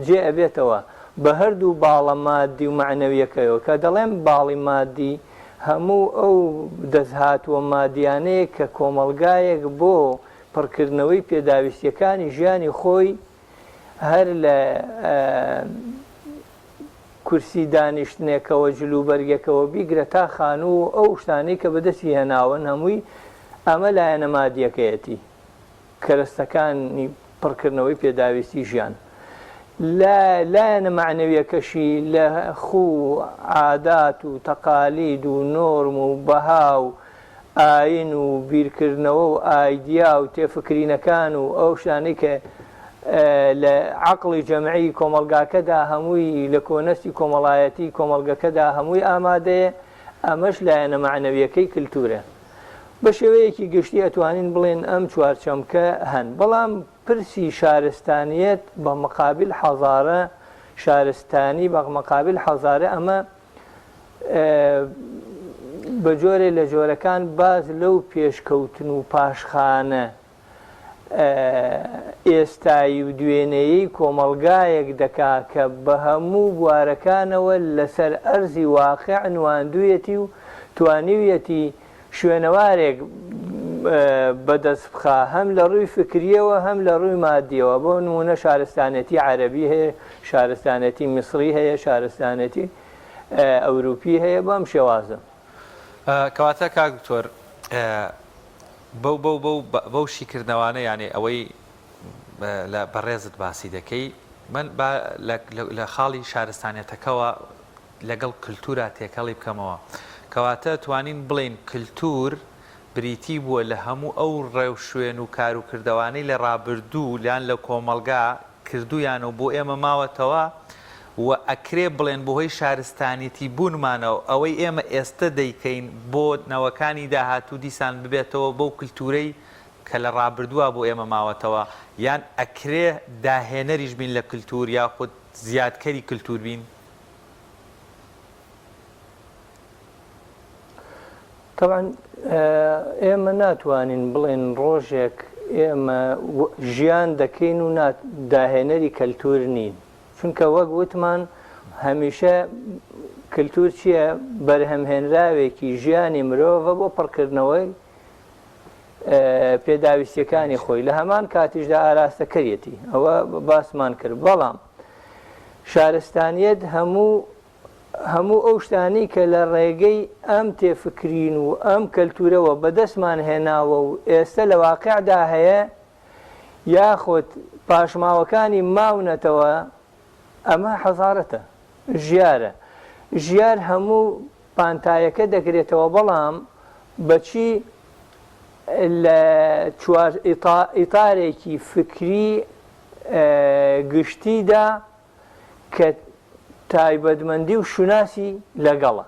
جێ ئەبێتەوە بە هەردوو باڵە مادی و مەعنەویەکەیەوە، کە دەڵێم باڵی مادی هەموو ئەو دەستهاتووە مادیانەیە کە کۆمەڵگایەک بۆ پڕکردنەوەی پێداویستیەکانی ژیانی خۆی هەر لە کورسی دانیشتنێکەوە، جلوبەرگێکەوە بیگرە تا خانوو و ئەو شتانەی کە بەدەستی هێناون هەمووی ئەمە لایەنە مادییەکەیەتی، کەرەستەکانی پڕکردنەوەی پێداویستی ژیان. لە لایەنە مەعنەوییەکەشی لە خوو و عادات و تەقالید و نۆرم و بەها و ئاین و بیرکردنەوە و ئایدیا و تێفکرینەکان و ئەو شتانەی کە لە عەقڵی جەمعی کۆمەڵگاکەدا هەمووی لە کۆنەستی کۆمەڵایەتی کۆمەڵگەکەدا هەمووی ئامادەیە، ئەمەش لایەنە مەعنەویەکەی کلتورە. بە شێوەیەکی گشتی ئەتوانین بڵێین ئەم چوارچەمکە هەن، بەڵام پرسی شارستانیەت بە مقابل حەزارە، شارستانی بە مقابل حەزارە ئەمە بە جۆرێ لە جۆرەکان باس لەو پێشکەوتن و پاشخانە ئێستایی و دوێنێیەی کۆمەڵگایەک دەکا کە بە هەموو بوارەکانەوە لەسەر ئەرزی واقع نواندوویەتی و توانیویەتی شوێنەوارێک بەدەست بخا هەم لە ڕووی فکرییەوە هەم لە ڕووی مادییەوە بۆ نموونە شارستانێتی عەرەبی هەیە شارستانێتی میسری هەیە شارستانێتی ئەوروپی هەیە بەم شێوازە. کەواتە کاک دکتۆر بەو بەو بەو بەو شیکردنەوانە یانێ ئەوەی لە بەڕێزت باسی دەکەی من با لە خاڵی شارستانیەتەکەوە لەگەڵ کلتورا تێکەڵی بکەمەوە کەواتە توانین بڵێین کلتور بریتی بووە لە هەموو ئەو ڕێوشوێن و کاروکردەوانەی لە ڕابردوو یان لە کۆمەڵگا کردوویانە و بۆ ئێمە ماوەتەوە و ئەکرێ بڵێن بەهۆی شارستانیتی بوونمانەوە ئەوەی ئێمە ئێستە دەیکەین بۆ نەوەکانی داهاتوو دیسان ببێتەوە بەو کلتورەی کە لە ڕابردووا بۆ ئێمە ماوەتەوە یان ئەکرێ داهێنەریش بین لە کلتور یاخود زیادکەری کلتور بین؟ تەبعەن ئێمە ناتوانین بڵێن ڕۆژێک ئێمە ژیان دەکەین و داهێنەری کەلتور نین چونکە وەک وتمان هەمیشە کلتور چییە بەرهەمهێنراوێکی ژیانی مرۆڤە بۆ پڕکردنەوەی پێداویستیەکانی خۆی لە هەمان کاتیشدا ئاراستەکەریەتی ئەوە باسمان کرد بەڵام شارستانیەت هەموو هەموو ئەو شتانەی کە لە ڕێگەی ئەم تێفکرین و ئەم کەلتورەوە بەدەستمان هێناوە و ئێستە لە واقعدا هەیە یاخود پاشماوەکانی ماونەتەوە ئەمە حەزارەتە ژیارە ژیار هەموو پانتایەکە دەگرێتەوە بەڵام بەچی لە چوار ئیتارێکی فکری. گشتیدا کە تایبەتمەندی و شوناسی لەگەڵە.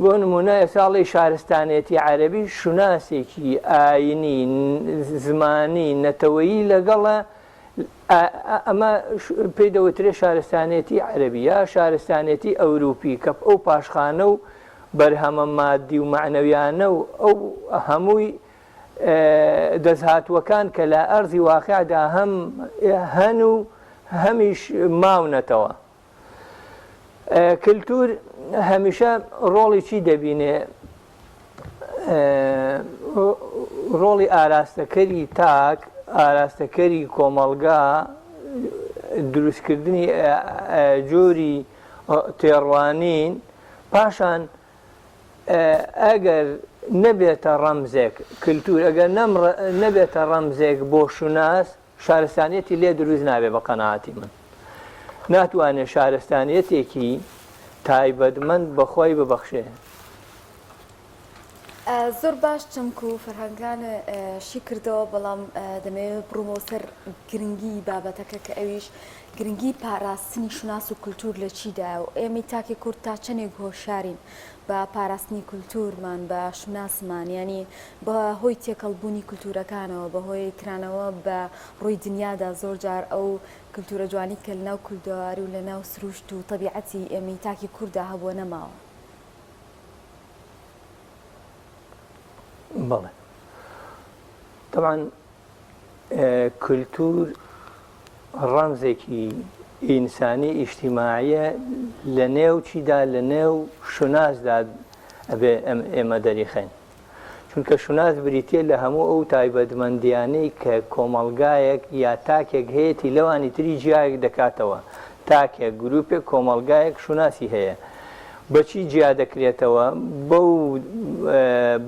بۆ نموونە ئێستا ئەڵێی شارستانێتی عەرەبی شوناسێکی ئاینی، زمانی، نەتەوەیی لەگەڵە، ئەمە پێی دەوترێت شارستانێتی عەرەبی یا شارستانێتی ئەوروپی کە ئەو پاشخانە و بەرهەمە مادی و مەعنەویانە و ئەو هەمووی دەستهاتووەکان کە لە ئەرزی واقعدا هەم هەن و هەمیش ماونەتەوە. کلتور هەمیشە ڕۆڵی چی دەبینێ؟ ڕۆڵی ئاراستەکەری تاک، ئاراستەکەری کۆمەڵگا، دروستکردنی جۆری تێڕوانین، پاشان ئەگەر نەبێتە ڕەمزێک، کلتور ئەگەر نەبێتە ڕەمزێک بۆ شوناس، شارستانیەتی لێ دروست نابێ بە قەناعەتی من ناتوانێ شارستانیەتێکی تایبەتمەند بە خۆی ببەخشێ. زۆر باش چەمک و فەرهەنگان شی کردەوە بەڵام دەمەوێت بڕۆمەوە سەر گرنگی بابەتەکە کە ئەویش گرنگی پاراستنی شوناس و کولتوور لە چیدایە و ئێمەی تاکی کورد تا چەندێک هۆشیارین بە پاراستنی کولتوورمان بە شوناسمان یانی بە هۆی تێکەڵ بوونی کولتوورەکانەوە، بە هۆی کرانەوە بە ڕووی دنیادا زۆر جار ئەو کولتوورە جوانی کە لە ناو کوردەواری و لە ناو سرووشت و تەبیعەتی ئێمەی تاکی کورددا هەبووە نەماوە. بەڵێ تەبعەن کولتوور ڕەمزێکی ئینسانی ئیجتیماعیە لە نێو چیدا لە نێو شوناسدا ئەبێ ئێمە دەریخەین چونکە شوناس بریتیە لە هەموو ئەو تایبەتمەندیانەی کە کۆمەڵگایەک یا تاکێک هەیەتی لەوانی تری جیایەک دەکاتەوە تاکێک گروپێک کۆمەڵگایەک شوناسی هەیە بەچی جیا دەکرێتەوە؟ بەو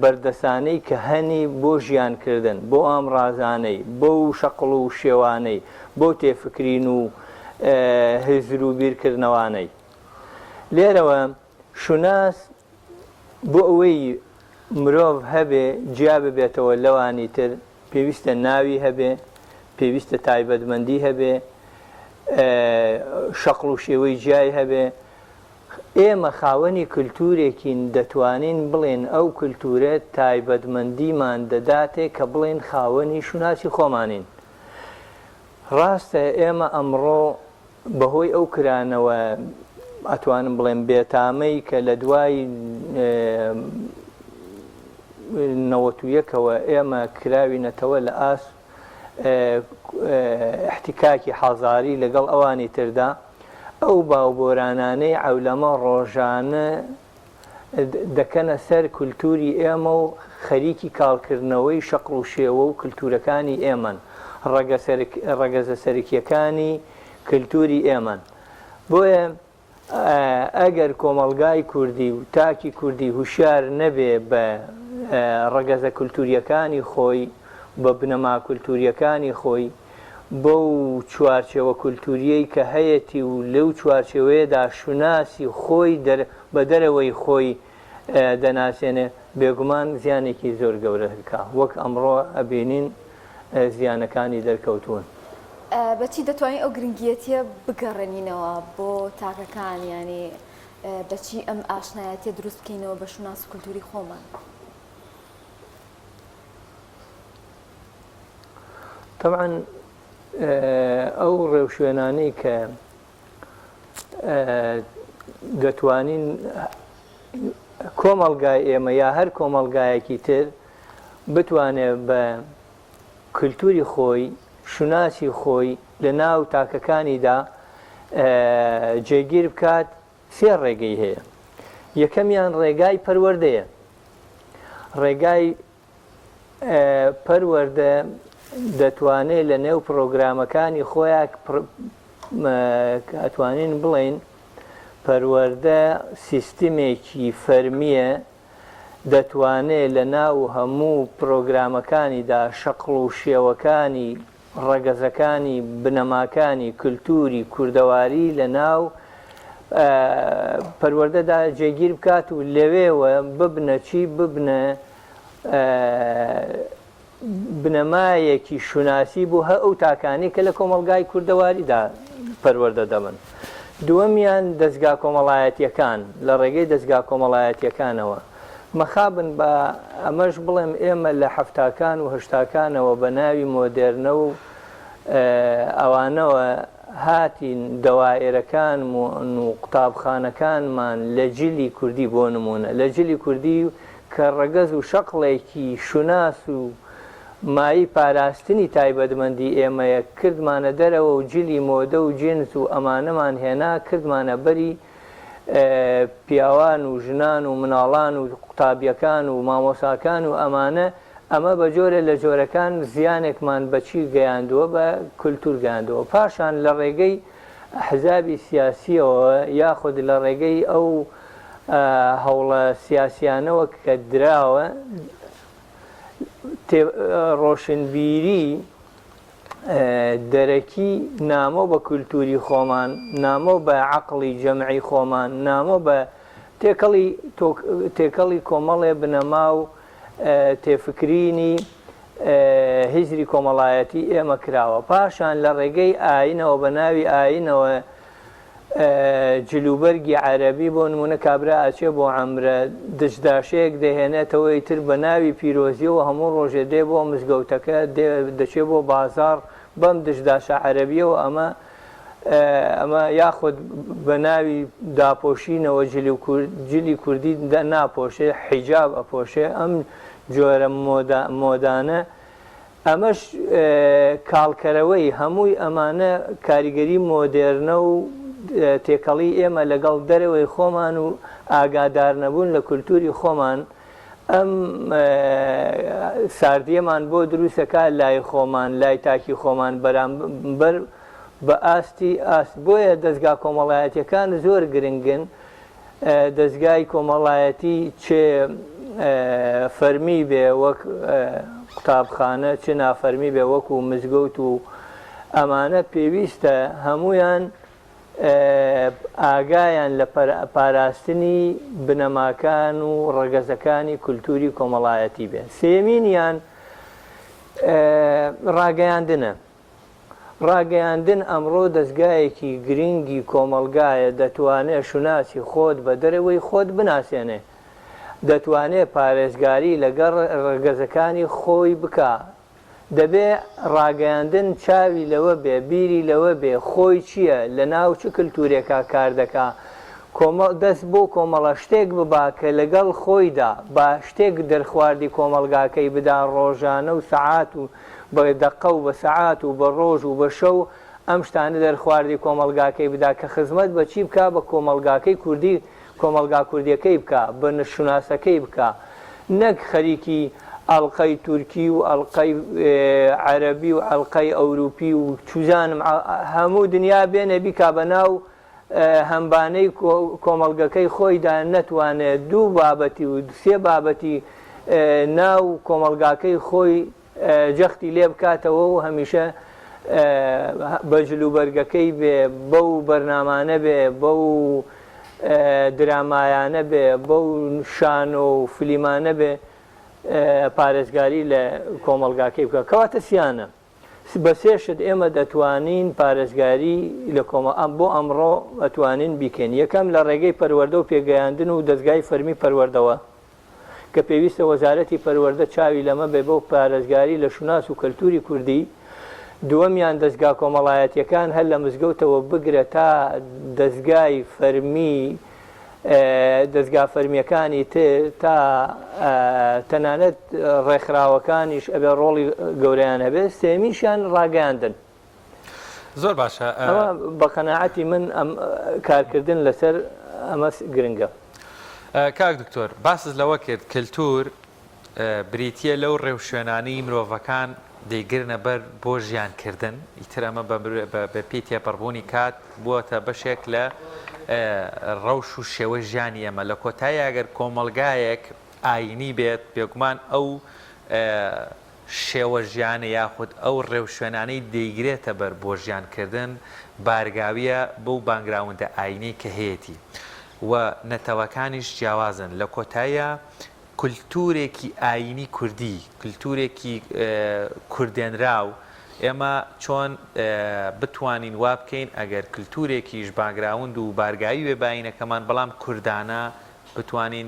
بەردەسانەی کە هەنی بۆ ژیانکردن، بەو ئامڕازانەی، بەو شەقڵ و شێوانەی، بەو تێفکرین و هزر و بیرکردنەوانەی. لێرەوە شوناس بۆ ئەوەی مرۆڤ هەبێ جیا ببێتەوە لەوانی تر، پێویستە ناوی هەبێ، پێویستە تایبەتمەندی هەبێ، شەقڵ و شێوەی جیای هەبێ. ئێمە خاوەنی کلتورێکین دەتوانین بڵێین ئەو کلتورە تایبەتمەندیمان دەداتێ کە بڵێین خاوەنی شوناسی خۆمانین. ڕاستە ئێمە ئەمڕۆ بەهۆی ئەو کرانەوە ئەتوانم بڵێم بێتامەی کە لە دوای نەوەتویەکەوە ئێمە کراوینەتەوە لە ئاست ئیحتیکاکی حەزاری لەگەڵ ئەوانی تردا، ئەو باوبۆرانانەی عەولەمە ڕۆژانە دەکەنە سەر کولتووری ئێمە و خەریکی کاڵکردنەوەی شەقڵ و شێوە و کلتوورەکانی ئێمەن، ڕەگەزە سەرکییەکانی کلتووری ئێمەن. بۆیە ئەگەر کۆمەڵگای کوردی و تاکی کوردی هوشیار نەبێ بە ڕەگەزە کولتورییەکانی خۆی، بە بنەما کولتورییەکانی خۆی، بەو چوارچێوە کولتورییەی کە هەیەتی و لەو چوارچێوەیەدا شوناسی خۆی بە دەرەوەی خۆی دەناسێنێ، بێگومان زیانێکی زۆر گەورە دەکا، وەک ئەمڕۆ ئەبینین زیانەکانی دەرکەوتوون. بە چی دەتوانین ئەو گرنگیەتیە بگەڕێنینەوە بۆ تاکەکان یانی بە چی ئەم ئاشنایەتیە دروست بکەینەوە بە شوناس و کولتوری خۆمان؟ تەبعەن ئەو ڕێوشوێنانەی کە دەتوانین کۆمەڵگای ئێمە یا هەر کۆمەڵگایەکی تر بتوانێت بە کلتوری خۆی شوناسی خۆی لە ناو تاکەکانیدا جێگیر بکات سێ ڕێگەی هەیە یەکەمیان ڕێگای پەروەردەیە ڕێگای پەروەردە دەتوانێت لە نێو پرۆگرامەکانی خۆیان ئەتوانین بڵێین پەروەردە سیستمێکی فەرمیە دەتوانێت لە ناو هەموو پرۆگرامەکانیدا شەقڵ و شێوەکانی ڕەگەزەکانی بنەماکانی کلتوری کوردەواری لە ناو پەروەردەدا جێگیر بکات و لەوێوە ببنە چی ببنە. بنەمایەکی شوناسی بۆ هە ئەو تاکانەی کە لە کۆمەڵگای کوردەواریدا پەروەردە دەبن. دووەمیان دەزگا کۆمەڵایەتییەکان، لە ڕێگەی دەزگا کۆمەڵایەتییەکانەوە. مەخابن با ئەمەش بڵێم ئێمە لە حەفتاکان و هەشتاکانەوە بە ناوی مۆدێرنە و ئەوانەوە هاتین دەوائێرەکانمون و قوتابخانەکانمان لە جلی کوردی بۆ نموونە لە جلی کوردی کە ڕەگەز و شەقڵێکی شوناس و مایەی پاراستنی تایبەتمەندی ئێمەیە کردمانە دەرەوە و جلی مۆدە و جینز و ئەمانەمان هێنا کردمانە بەری پیاوان و ژنان و مناڵان و قوتابیەکان و مامۆساکان و ئەمانە ئەمە بە جۆرێ لە جۆرەکان زیانێکمان بە چی گەیاندووە بە کولتور گەیاندووە پاشان لە ڕێگەی ئەحزابی سیاسیەوە یاخود لە ڕێگەی ئەو هەوڵە سیاسیانەوە کە دراوە ڕۆشنبیری دەرەکی نامۆ بە کولتوری خۆمان، نامۆ بە عەقڵی جەمعی خۆمان، نامۆ بە تێکەڵی تێکەڵی کۆمەڵێ بنەما و تێفکرینی هزری کۆمەڵایەتی ئێمە کراوە. پاشان لە ڕێگەی ئاینەوە بە ناوی ئاینەوە جلوبەرگی عەرەبی بۆ نمونە کابرا ئەچێ بۆ عەمرە دشداشەیەک دەهێنێتەوە ئیتر بە ناوی پیرۆزیەوە هەموو ڕۆژێ دێ بۆ مزگەوتەکە دێ دەچێ بۆ بازاڕ بەم دشداشە عەرەبیەوە ئەمە ئەمە یاخود بە ناوی داپۆشینەوە جلی و جلی کوردی ناپۆشێ حیجاب ئەپۆشێ ئەم جۆرە مۆدا مۆدانە ئەمەش کاڵکەرەوەی هەمووی ئەمانە کاریگەری مۆدێرنە و تێکەڵی ئێمە لەگەڵ دەرەوەی خۆمان و ئاگادارنەبوون لە کولتوری خۆمان ئەم ساردیەمان بۆ دروستەکە لای خۆمان لای تاکی خۆمان بەرامبەر بە ئاستی ئاست بۆیە دەستگا کۆمەڵایەتیەکان زۆر گرنگن دەزگای کۆمەڵایەتی چ فەرمی بێ وەک قوتابخانە چ نافەرمی بێ وەکو مزگەوت و ئەمانە پێویستە هەمویان ئاگایان لە پاراستنی بنەماکان و ڕەگەزەکانی کولتوری کۆمەڵایەتی بێ. سێمینیان ڕاگەیاندنە. ڕاگەیاندن ئەمڕۆ دەزگایەکی گرنگی کۆمەڵگایە دەتوانێ شوناسی خۆت بە دەرەوەی خۆت بناسێنێ، دەتوانێ پارێزگاری لە ڕەگەزەکانی خۆی بکا، دەبێ ڕاگەیاندن چاوی لەوە بێ، بیری لەوە بێ خۆی چییە، لە ناو چ کلتورێکا کار دەکا، کۆمەڵ دەست بۆ کۆمەڵە شتێک ببا کە لەگەڵ خۆیدا با شتێک دەرخواردی کۆمەڵگاکەی بدا ڕۆژانە و سەعات و بە دەقە و بە سەعات و بە ڕۆژ و بە شەو ئەم شتانە دەرخواردی کۆمەڵگاکەی بدا کە خزمەت بە چی بکا بە کۆمەڵگاکەی کوردی کۆمەڵگا کوردیەکەی بکا بە شوناسەکەی بکا نەک خەریکی ئەڵقەی تورکی و ئەڵقەی عەرەبی و ئەڵقەی ئەوروپی و چوزانم هەموو دنیا بێنێ بیکا بە ناو هەمبانەی کۆمەڵگەکەی خۆیدا نەتوانێ دوو بابەتی و سێ بابەتی ناو کۆمەڵگاکەی خۆی جەختی لێ بکاتەوە و هەمیشە بە جلوبەرگەکەی بێ، بەو بەرنامانە بێ، بەو درامایانە بێ، بەو شانۆ و فلیمانە بێ پارێزگاری لە کۆمەڵگاکەی بکات. کەواتە سیانە. بە سێ شت ئێمە دەتوانین پارێزگاری لە کۆمە بۆ ئەمڕۆ ئەتوانین بیکەین. یەکەم لە ڕێگەی پەروەردە و پێگەیاندن و دەزگای فەرمی پەروەردەوە. کە پێویستە وەزارەتی پەروەردە چاوی لەمە بێ بۆ پارێزگاری لە شوناس و کەلتوری کوردی، دووەمیان دەزگا کۆمەڵایەتیەکان هەر لە مزگەوتەوە بگرە تا دەزگای فەرمی دەزگا فەرمیەکانی تر تا تەنانەت ڕێکخراوەکانیش ئەبێ ڕۆڵی گەورەیان هەبێ، سێمیشیان ڕاگەیاندن. زۆر باشە. ئەمە بە قەناعەتی من ئەم کارکردن لەسەر ئەمە گرنگە. کاک دکتۆر باست لەوە کرد کەلتور بریتییە لەو ڕێوشوێنانەی مرۆڤەکان دەیگرنە بەر بۆ ژیانکردن، ئیتر ئەمە بە پێی تێپەڕبوونی کات بووەتە بەشێک لە ڕەوش و شێوەی ژیانی ئێمە، لە کۆتاییا ئەگەر کۆمەڵگایەک ئایینی بێت بێگومان ئەو شێوە ژیانە یاخود ئەو ڕێوشوێنانەی دەیگرێتە بەر بۆ ژیان کردن بارگاویە بەو بانگراوندە ئاینەی کە هەیەتی و نەتەوەکانیش جیاوازن لە کۆتاییا. کولتوورێکی ئایینی کوردی، کولتوورێکی کوردێنراو، ئێمە چۆن بتوانین وا بکەین ئەگەر کلتورێکیش باگراوند و بارگاوی بێ بە ئاینەکەمان بەڵام کوردانە بتوانین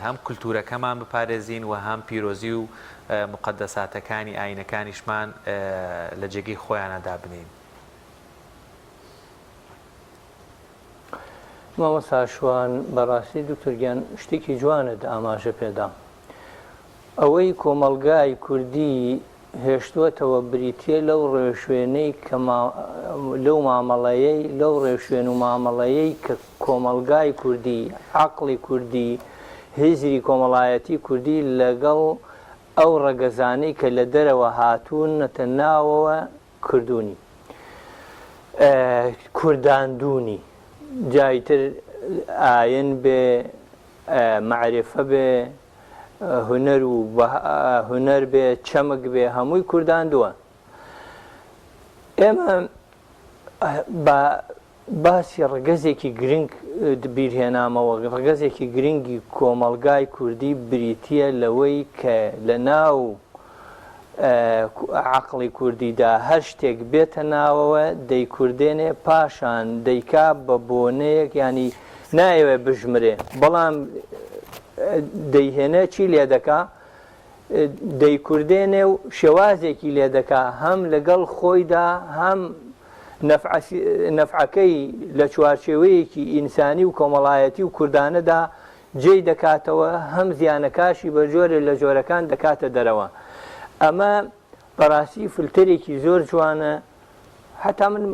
هەم کلتورەکەمان بپارێزین و هەم پیرۆزی و موقەدەساتەکانی ئاینەکانیشمان لە جێگەی خۆیانا دابنێین. مامۆستا شوان بەڕاستی دکتۆر گیان شتێکی جوانت ئاماژە پێدا. ئەوەی کۆمەڵگای کوردی هێشتووەتەوە بریتییە لەو ڕێوشوێنەی کە لەو مامەڵەیەی لەو ڕێوشوێن و مامەڵەیەی کە کۆمەڵگای کوردی، عەقڵی کوردی، هزری کۆمەڵایەتی کوردی لەگەڵ ئەو ڕەگەزانەی کە لە دەرەوە هاتوونەتە ناوەوە کردوونی، کورداندوونی، جا ئیتر ئاین بێ، مەعریفە بێ، هونەر و هونەر بێ چەمک بێ هەمووی کورداندووە ئێمە بە باسی ڕگەزێکی گرنگ بیرهێنامەوە ڕگەزێکی گرنگی کۆمەڵگای کوردی بریتە لەوەی کە لە ناو عقلی کوردیدا هەر شتێک بێتە ناوەوە دەیکوردێنێ پاشان دەیکا بە بۆنەیەک ینی نایەوێ بژمرێ بەڵام دەیهێنێ چی لێ دەکا دەیکوردێنێ و شێوازێکی لێ دەکا هەم لەگەڵ خۆیدا هەم نەفعەکەی لە چوارچێوەیەکی ئینسانی و کۆمەڵایەتی و کوردانەدا جێی دەکاتەوە هەم زیانەکاشی بە جۆرێ لە جۆرەکان دەکاتە دەرەوە ئەمە بەڕاستی فلتەرێکی زۆر جوانە هەتا من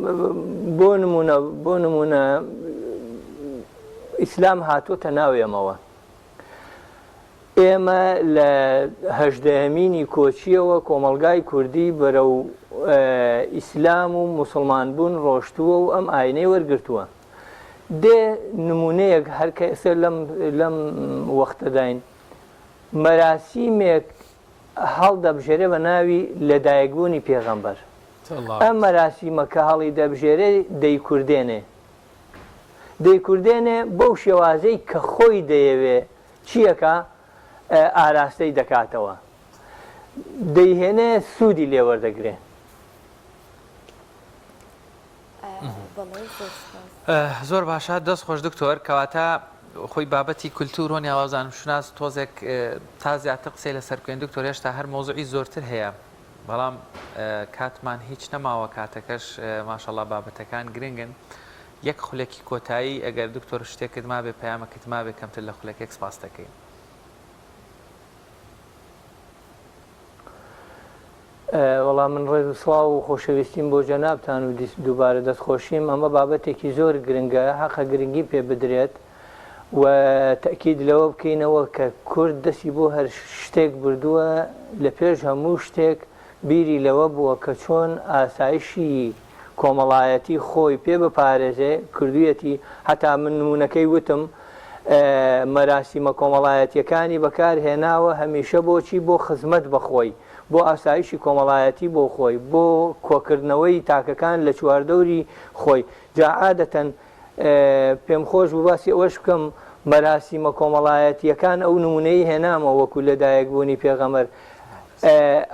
بۆ نمونە بۆ نمونە ئیسلام هاتۆتە ناو ئێمەوە ئێمە لە هەژدەهەمینی کۆچیەوە کۆمەڵگای کوردی بەرەو ئیسلام و مسلمان بوون ڕۆشتووە و ئەم ئاینەی وەرگتووە دێ نمونەیەک هەرکە ئێستا لەم لەم وەختەداین مەراسیمێک هەڵدەبژێرێ بە ناوی لەدایکبوونی پێغەمبەر. ئەم مەراسیمە کە هەڵیدەبژێرێ دەیکوردێنێ. دەیکوردێنێ بەو شێوازەی کە خۆی دەیەوێ چییەکا ئاراستەی دەکاتەوە. دەیهێنێ سوودی لێ وەردەگرێ. زۆر باشە دەست خۆش دکتۆر کەواتە خۆی بابەتی کولتور هۆنیا وابزانم شوناس تۆزێک تا زیاتر قسەی لەسەر بکەین دکتۆر هێشتا هەر مەوزوعی زۆرتر هەیە بەڵام کاتمان هیچ نەماوە کاتەکەش ماشەڵا بابەتەکان گرنگن یەک خولەکی کۆتایی ئەگەر دکتۆر شتێکت مابێ پەیامەکت مابێ کەمتر لە خولەکێک سپاس دەکەین. وەڵا من ڕێز و سڵاو و خۆشەویستیم بۆ جەنابتان و دووبارە دەستخۆشیم ئەمە بابەتێکی زۆر گرنگە حەقە گرنگی پێ بدرێت و تەکید لەوە بکەینەوە کە کورد دەستی بۆ هەر شتێک بردووە لە پێش هەموو شتێک بیری لەوە بووە کە چۆن ئاسایشی کۆمەڵایەتی خۆی پێ بپارێزێ کردویەتی هەتا من نمونەکەی وتم مەراسیمە کۆمەڵایەتیەکانی بەکار هێناوە هەمیشە بۆچی بۆ خزمەت بە خۆی بۆ ئاسایشی کۆمەڵایەتی بۆ خۆی بۆ کۆکردنەوەی تاکەکان لە چواردەوری خۆی جا عادەتەن پێم خۆش بوو باسی ئەوەش بکەم مەراسیمە کۆمەڵایەتییەکان ئەو نمونەی هێنامەوە وەکو لەدایکبوونی پێغەمبەر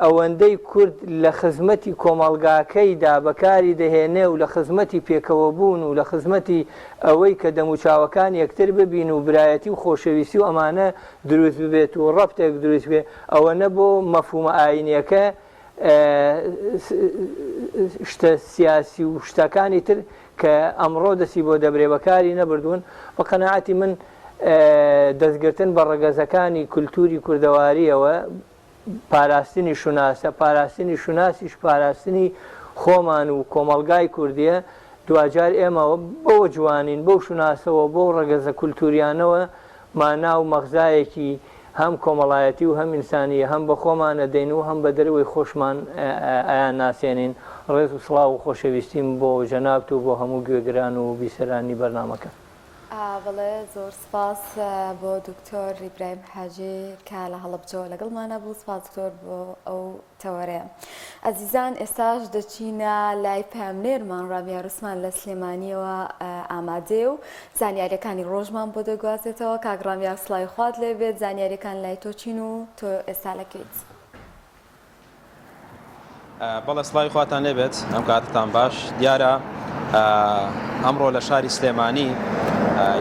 ئەوەندەی کورد لە خزمەتی کۆمەڵگاکەیدا بەکاری دەهێنێ و لە خزمەتی پێکەوەبوون و لە خزمەتی ئەوەی کە دەموچاوەکان یەکتر ببین و برایەتی و خۆشەویستی و ئەمانە دروست ببێت و ڕەبتێک دروست بێ ئەوەنە بۆ مەفهومە ئاینیەکە شتە سیاسی و شتەکانی تر کە ئەمڕۆ دەستی بۆ دەبرێ بەکاری نەبردوون، بە قەناعەتی من دەستگرتن بە ڕەگەزەکانی کولتووری کوردەوارییەوە پاراستنی شوناسە، پاراستنی شوناسیش پاراستنی خۆمان و کۆمەڵگای کوردییە، دواجار ئێمە بەوە جوانین، بەو شوناسەوە، بەو ڕەگەزە کولتووریانەوە مانا و مەغزایەکی هەم کۆمەڵایەتی و هەم ئینسانی هەم بە خۆمان ئەدەین و هەم بە دەرەوەی خۆشمان ئەیان ناسێنین. ڕێز و سڵاو و خۆشەویستیم بۆ جەنابت و بۆ هەموو گوێگران و بیسەرانی بەرنامەکە. بەڵێ زۆر سپاس بۆ دکتۆر ئیبراهیم حاجی کە لە هەڵەبجەوە لەگەڵمانە بوو سپاس دکتۆر بۆ ئەو تەوەرەیە. ئەزیزان ئێستاش دەچینە لای پەیامنێرمان ڕامیار عوسمان لە سلێمانیەوە ئامادەیە و زانیاریەکانی ڕۆژمان بۆ دەگوازێتەوە. کاک ڕامیار سڵاوی خوات لێ بێت، زانیاریەکان لای تۆ چین و تۆ ئێستا لە کوێیت؟ بەڵێ سڵاوی خواتان لێبێت ئەم کاتتان باش دیارە ئەمڕۆ لە شاری سلێمانی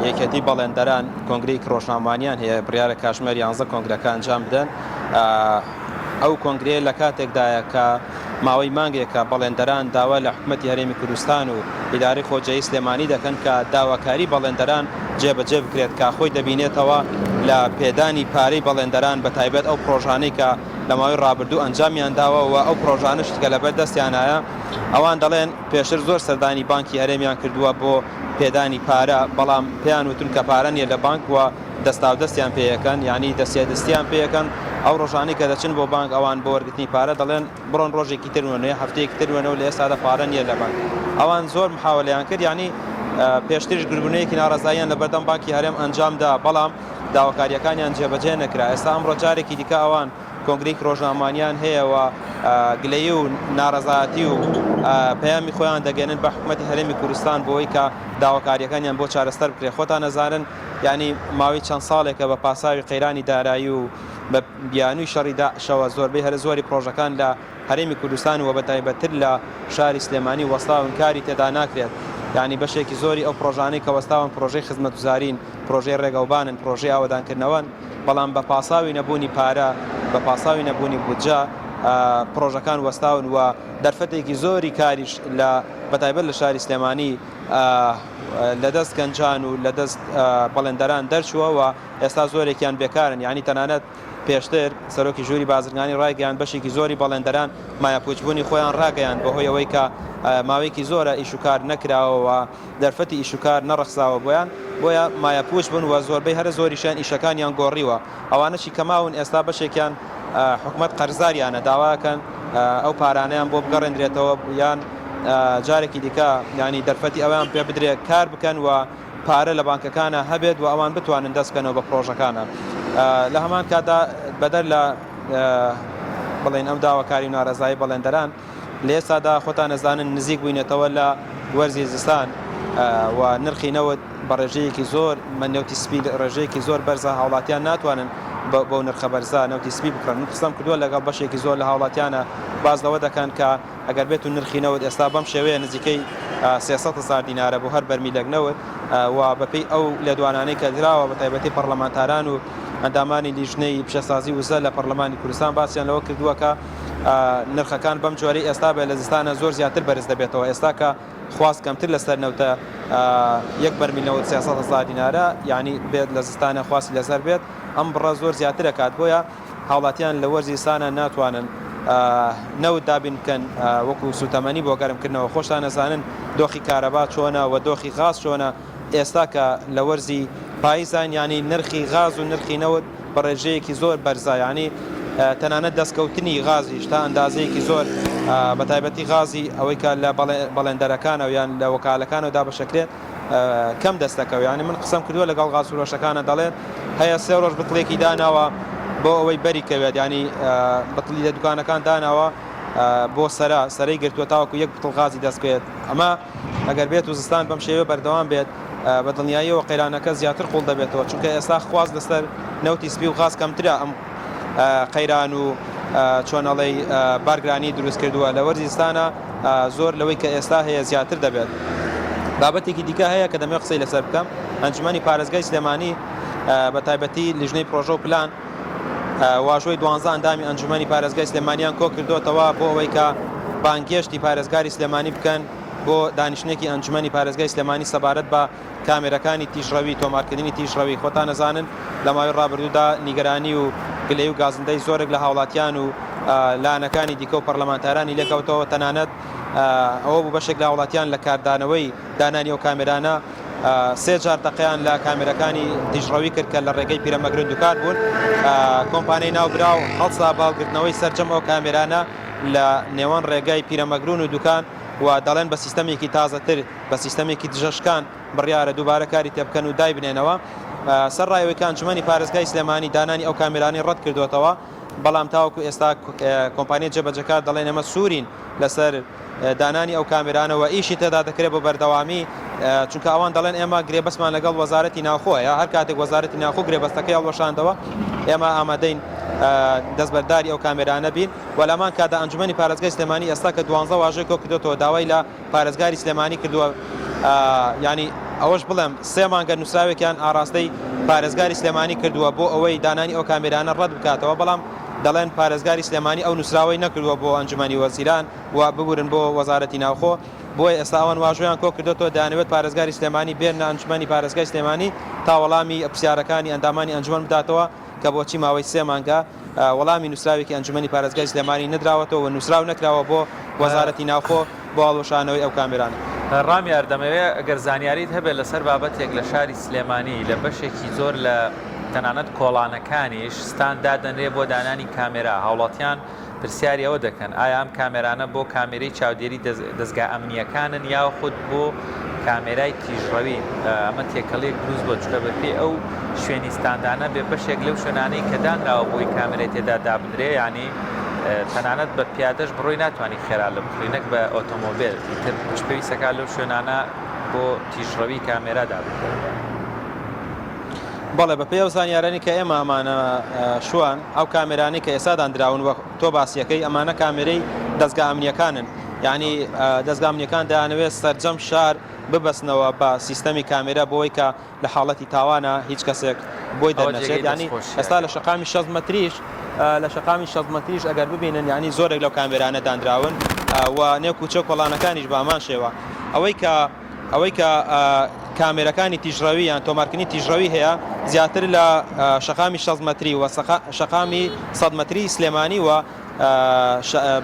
یەکێتی بەڵێندەران کۆنگرەیەکی ڕۆژنامەوانیان هەیە بڕیارە کاژمێر یانزە کۆنگرەکە ئەنجام بدەن ئەو کۆنگرەیە لە کاتێکدایە کە ماوەی مانگێکە بەڵێندەران داوا لە حکومەتی هەرێمی کوردستان و ئیدارەی خۆجێی سلێمانی دەکەن کە داواکاری بەڵێندەران جێبەجێ بکرێت کە خۆی دەبینێتەوە لە پێدانی پارەی بەڵێندەران بە تایبەت ئەو پرۆژانەی کە لە ماوەی ڕابردوو ئەنجامیان داوە و ئەو پرۆژانەش کە لەبەر دەستیانایە ئەوان دەڵێن پێشتر زۆر سەردانی بانکی هەرێمیان کردووە بۆ پێدانی پارە بەڵام پێیان وتون کە پارە نییە لە بانک و دەستاودەستیان پێ ئەکەن یانی دەستیادەستیان پێ ئەکەن ئەو ڕۆژانەی کە دەچن بۆ بانک ئەوان بۆ وەرگرتنی پارە دەڵێن بڕۆن ڕۆژێکی تر وەنە یا هەفتەیەکی تر وەنەوە لە ئێستادا پارە نییە لە بانک ئەوان زۆر محاولەیان کرد یانی پێشتریش گربوونەیەکی ناڕەزاییان لە بەردەم بانکی هەرێم ئەنجام دا بەڵام داواکارییەکانیان جێبەجێ نەکرا ئێستا ئەمڕۆ جارێکی دیکە ئەوان کۆنگرەیەکی ڕۆژنامەوانیان هەیە و گلەیی و ناڕەزایەتی و پەیامی خۆیان دەگەێنن بە حکوومەتی هەرێمی کوردستان بۆی کە داواکارییەکانیان بۆ چارەسەر بکرێت خۆتان ئەزانن یانی ماوەی چەند ساڵێکە بە پاساوی قەیرانی دارایی و بە بیانووی شەڕی داعشەوە زۆربەی هەرە زۆری پڕۆژەکان لە هەرێمی کوردستان و بەتایبەتتر لە شاری سلێمانی وەستاون کاری تێدا ناکرێت یانی بەشێکی زۆری ئەو پڕۆژانەی کە وەستاون پڕۆژەی خزمەتگوزارین پڕۆژەی ڕێگەوبانن پڕۆژەی ئاوەدانکردنەوەن بەڵام بە پاساوی نەبوونی پارە بە پاساوی نەبوونی بودجە پڕۆژەکان وەستاون و دەرفەتێکی زۆری کاریش لە بەتایبەت لە شاری سلێمانی لە دەست گەنجان و لە دەست بەڵێندەران دەرچووە و ئێستا زۆرێکیان بێکارن یانی تەنانەت پێشتر سەرۆکی ژووری بازرگانی ڕایگەیاند بەشێکی زۆری بەڵێندەران مایەپووچبوونی خۆیان ڕاگەیاند بەهۆی ئەوەی کە ماوەیەکی زۆرە ئیش و کار نەکراوە و دەرفەتی ئیش و کار نەڕەخساوە بۆیان بۆیە مایەپووچ بوون و زۆربەی هەرە زۆریشیان ئیشەکانیان گۆڕیوە ئەوانەشی کە ماون ئێستا بەشێکیان حکومەت قەرزاریانە داواکەن ئەو پارانەیان بۆ بگەڕێندرێتەوە یان جارێکی دیکە یانی دەرفەتی ئەویان پێ بدرێت کار بکەن و پارە لە بانکەکانە هەبێت و ئەوان بتوانن دەست بکەنەوە بە پرۆژەکانە لە هەمان کاتدا بەدەر لە بڵێن ئەم داواکاری و نارەزایی بەڵێندەران لە ئێستادا خۆتان ئەزانن نزیک بووینەتەوە لە وەرزی زستان و نرخی نەوت بە ڕێژەیەکی زۆر نەوتی سپی ڕێژەیەکی زۆر بەرزە هاوڵاتیان ناتوانن بەو نرخە بەرزە نەوتی سپی بکڕن من قسەم کردووە لەگەڵ بەشێکی زۆر لە هاوڵاتیانە باس لەوە دەکەن کە ئەگەر بێت و نرخی نەوت ئێستا بەم شێوەیە نزیکەی 300 هەزار دینارە بۆ هەر بەرمیلێک نەوت و بەپێی ئەو لێدوانانەی کە دراوە بە تایبەتی پەرلەمانتاران و ئەندامانی لیژنەی پیشەسازی وزە لە پەرلەمانی کوردستان باسیان لەوە کردووە کە نرخەکان بەم جۆرەی ئێستا بێت لە زستانە زۆر زیاتر بەرز دەبێتەوە ئێستا کە خواست کەمتر لەسەر نەوتە یەک بەرمیل نەوت 300 هەزار دینارە یعنی بێت لە زستانە خواستی لەسەر بێت ئەم بڕە زۆر زیاتر ئەکات بۆیە هاوڵاتیان لە وەرزی زستانە ناتوانن نەوت دابین بکەن وەکو سوتەمەنی بۆ گەرمکردنەوە خۆشتان ئەزانن دۆخی کارەبا چۆنە و دۆخی غاز چۆنە ئێستا کە لە وەرزی پاییزان یانی نرخی غاز و نرخی نەوت بە ڕێژەیەکی زۆر بەرزە یانی تەنانەت دەستکەوتنی غازیش تا ئەندازەیەکی زۆر بە تایبەتی غازی ئەوەی کە لە بەڵێندەرەکانەوە یان لە وەکالەکانەوە دابەشەکرێت کەم دەست دەکەوێت یانی من قسەم کردووە لەگەڵ غازفرۆشەکانە دەڵێت هەیە سێ ڕۆژ بتڵێکی داناوە بۆ ئەوەی بەری کەوێت ینی بتڵی لە دوکانەکان داناوە بۆ سەرا سەرەی گرتووە تاوەکو یەک بتڵ غازی دەست بکەوێت ئەمە ئەگەر بێت و زستان بەم شێوەیە بەردەوام بێت بە دڵنیاییەوە قەیرانەکە زیاتر قوڵ دەبێتەوە، چونکە ئێستا خواست لەسەر نەوتی سپی و غاز کەمترە، ئەم قەیران و چۆن ئەڵێی بارگرانی دروست کردووە لە وەرزی زستانە زۆر لەوەی کە ئێستا هەیە زیاتر دەبێت. بابەتێکی دیکە هەیە کە دەمەوێت قسەی لەسەر بکەم، ئەنجومەنی پارێزگای سلێمانی بە تایبەتی لیژنەی پرۆژە و پلان واژۆی دوانزە ئەندامی ئەنجومەنی پارێزگای سلێمانیان کۆکردۆتەوە بۆ ئەوەی کە بانگهێشتی پارێزگاری سلێمانی بکەن بۆ دانیشتنێکی ئەنجومەنی پارێزگای سلێمانی سەبارەت بە کامێرەکانی تیژڕەوی تۆمارکردنی تیژڕەوی خۆتان ئەزانن لە ماوەی ڕابردوودا نیگەرانی و گلەیی و گازندەی زۆرێک لە هاوڵاتیان و لایەنەکانی دیکە و پەرلەمانتارانی لێکەوتەوە تەنانەت ئەوە بوو بەشێک لە هاوڵاتیان لە کاردانەوەی دانانی ئەو کامێرانە سێ جار تەقەیان لە کامێرەکانی تیژڕەوی کرد کە لە ڕێگەی پیرەمەگرون دوکان بوون. کۆمپانیای ناوبراو هەڵسا بە هەڵگرتنەوەی سەرجەم ئەو کامێرانە لە نێوان ڕێگای پیرەمەگرون و دوکان. و دەڵێن بە سیستەمێکی تازەتر بە سیستەمێکی دژەشکان بڕیارە دووبارە کاری تێبکەن و دایبنێنەوە. سەرڕای ئەوەی کە ئەنجومەنی پارێزگای سلێمانی دانانی ئەو کامێرانەی ڕەتکردووەتەوە، بەڵام تاوەکو ئێستا کۆمپانیای جێبەجێکار دەڵێن ئێمە سوورین لەسەر دانانی ئەو کامێرانە و ئیشی تێدا دەکرێت بە بەردەوامی، چونکە ئەوان دەڵێن ئێمە گرێبەستمان لەگەڵ وەزارەتی ناوخۆ هەیە، هەر کاتێک وەزارەتی ناوخۆ گرێبەستەکەی هەڵوەشاندەوە ئێمە ئامادەین دەستبەرداری ئەو کامێرانە بین و لەمان کاتدا ئەنجومەنی پارێزگای سلێمانی ئێستا کە دوانزە واژۆی کۆکردۆتەوە داوای لە پارێزگاری سلێمانی کردووە یانی ئەوەش بڵێم سێ مانگە نووسراوێکیان ئاراستەی پارێزگاری سلێمانی کردووە بۆ ئەوەی دانانی ئەو کامێرانە ڕەت بکاتەوە بەڵام دەڵێن پارێزگاری سلێمانی ئەو نووسراوەی نەکردووە بۆ ئەنجومەنی وەزیران و ببورن بۆ وەزارەتی ناوخۆ بۆیە ئێستا ئەوان واژۆیان کۆ کردۆتەوە دەیانەوێت پارێزگاری سلێمانی بێننە ئەنجومەنی پارێزگای سلێمانی تا وەڵامی پرسیارەکانی ئەندامانی ئەنجومەن بداتەوە کە بۆچی ماوەی سێ مانگە وەڵامی نووسراوێکی ئەنجومەنی پارێزگای سلێمانی نەدراوەتەوە و نووسراو نەکراوە بۆ وەزارەتی ناوخۆ بۆ هەڵوەشانەوەی ئەو کامێرانە. ڕامیار دەمەوێ ئەگەر زانیاریت هەبێت لەسەر بابەتێک لە شاری سلێمانی لە بەشێکی زۆر لە تەنانەت کۆڵانەکانیش ستاند دادەنرێ بۆ دانانی کامێرا هاوڵاتیان پرسیاری ئەوە دەکەن ئایا ئەم کامێرانە بۆ کامێرەی چاودێری دەزگا ئەمنییەکانن یاخود بۆ کامێرای تیژڕەوین؟ ئەمە تێکەڵیەک دروست بووە چونکە بەپێی ئەو شوێنی ستاندانە بێ بەشێک لەو شوێنانەی کە دانراوە بۆی کامێرای تێدا دابنرێ یانی تەنانەت بە پیادەش بڕۆی ناتوانانی خێرا لە بخری نەک بە ئۆتۆمۆبێل ئیتر چ پێویستەکە لەو شوێنانە بۆ تیژڕەوی کامێرا دابنرێت. بەڵێ بەپێی ئەو زانیارانەی کە ئێمە ئەمانە شوان ئەو کامێرانەی کە ئێستا داندراون وەک تۆ باسیەکەی ئەمانە کامێرەی دەزگا ئەمنیەکانن یعنی دەزگا ئەمنیەکان دەیانەوێت سەرجەم شار ببەستنەوە بە سیستەمی کامێرا بۆی کە لە حاڵەتی تاوانە هیچ کەسێک بۆی دەرنەچێت ینی ئێستا لە شەقامی 6 مەتریش لە شەقامی 6 مەتریش ئەگەر ببینن ینی زۆرێک لەو کامێرانە دانراون و نێو کوچە کۆڵانەکانیش بامان شێوە ئەوەی کە ئەوەی کە کامێرەکانی تیژڕەوی یان تۆمارکردنی تیژڕەوی هەیە زیاتر لە شەقامی 6 مەتری و شەقامی 100 مەتری سلێمانی و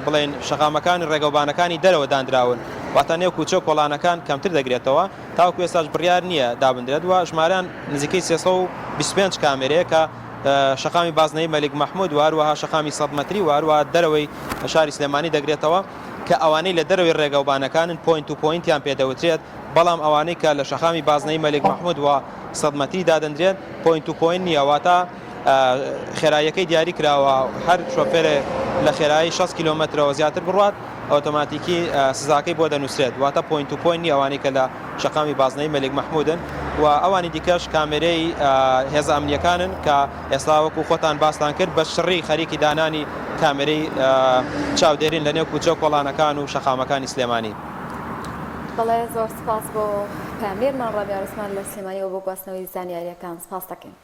بڵێن شەقامەکانی ڕێگەوبانەکانی دەرەوە دانراون واتە نێو کوچە و کۆڵانەکان کەمتر دەگرێتەوە تاوەکو ئێستاش بڕیار نییە دابندرێت و ژمارەیان نزیکەی 325 کامێرەیە کە شەقامی بازنەی مەلیک مەحمود و هەروەها شەقامی 100 مەتری و هەروەها دەرەوەی شاری سلێمانی دەگرێتەوە. کە ئەوانەی لە دەرەوەی ڕێگاوبانەکانن point to point یان پێ دەوترێت، بەڵام ئەوانەی کە لە شەقامی بازنەی مەلیک مەحمود و سەد مەتری دادەندرێن point to point نییە، واتە خێراییەکەی دیاری کراوە، هەر شۆفێرێک لە خێرایی 60 کیلۆمەترەوە زیاتر بڕوات ئۆتۆماتیکی سزاکەی بۆ دەنووسرێت، واتە point to point نییە ئەوانەی کە لە شەقامی بازنەی مەلیک مەحمودن و ئەوانی دیکەش کامێرەی هێزە ئەمنییەکانن کە ئێستا وەکو خۆتان باستان کرد بە چڕی خەریکی دانانی کامێرەی چاودێرین لە نێو کوچە و کۆڵانەکان و شەقامەکانی سلێمانی. بەڵێ زۆر سپاس بۆ پەیامنێرمان ڕامیار عوسمان لە سلێمانیەوە بۆ گواستنەوەی زانیاریەکان سپاس دەکەین.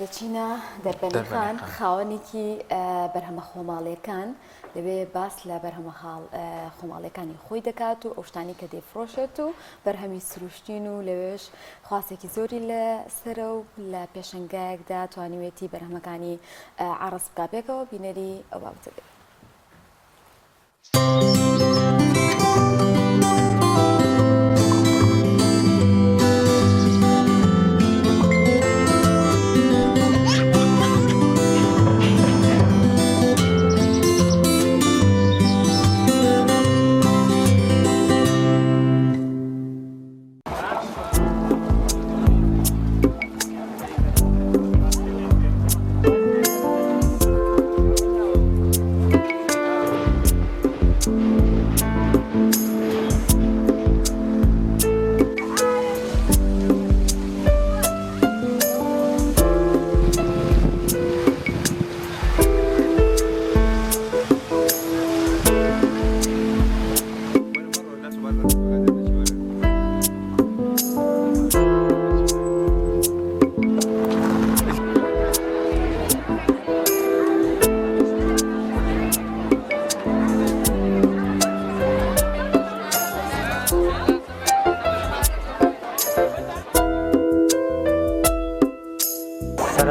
دەچینە دەربەندیخان خاوەنێکی بەرهەمە خۆماڵیەکان لەوێ باس لە بەرهەمە خۆماڵیەکانی خۆی دەکات و ئەو شتانی کە دەیفرۆشێت و بەرهەمی سروشتین و لەوێش خواستێکی زۆری لە سەرە و لە پێشەنگایەکدا توانیوێتی بەرهەمەکانی عەڕز بکا پێکەوە بینەری ئەو بابەتە دەبین.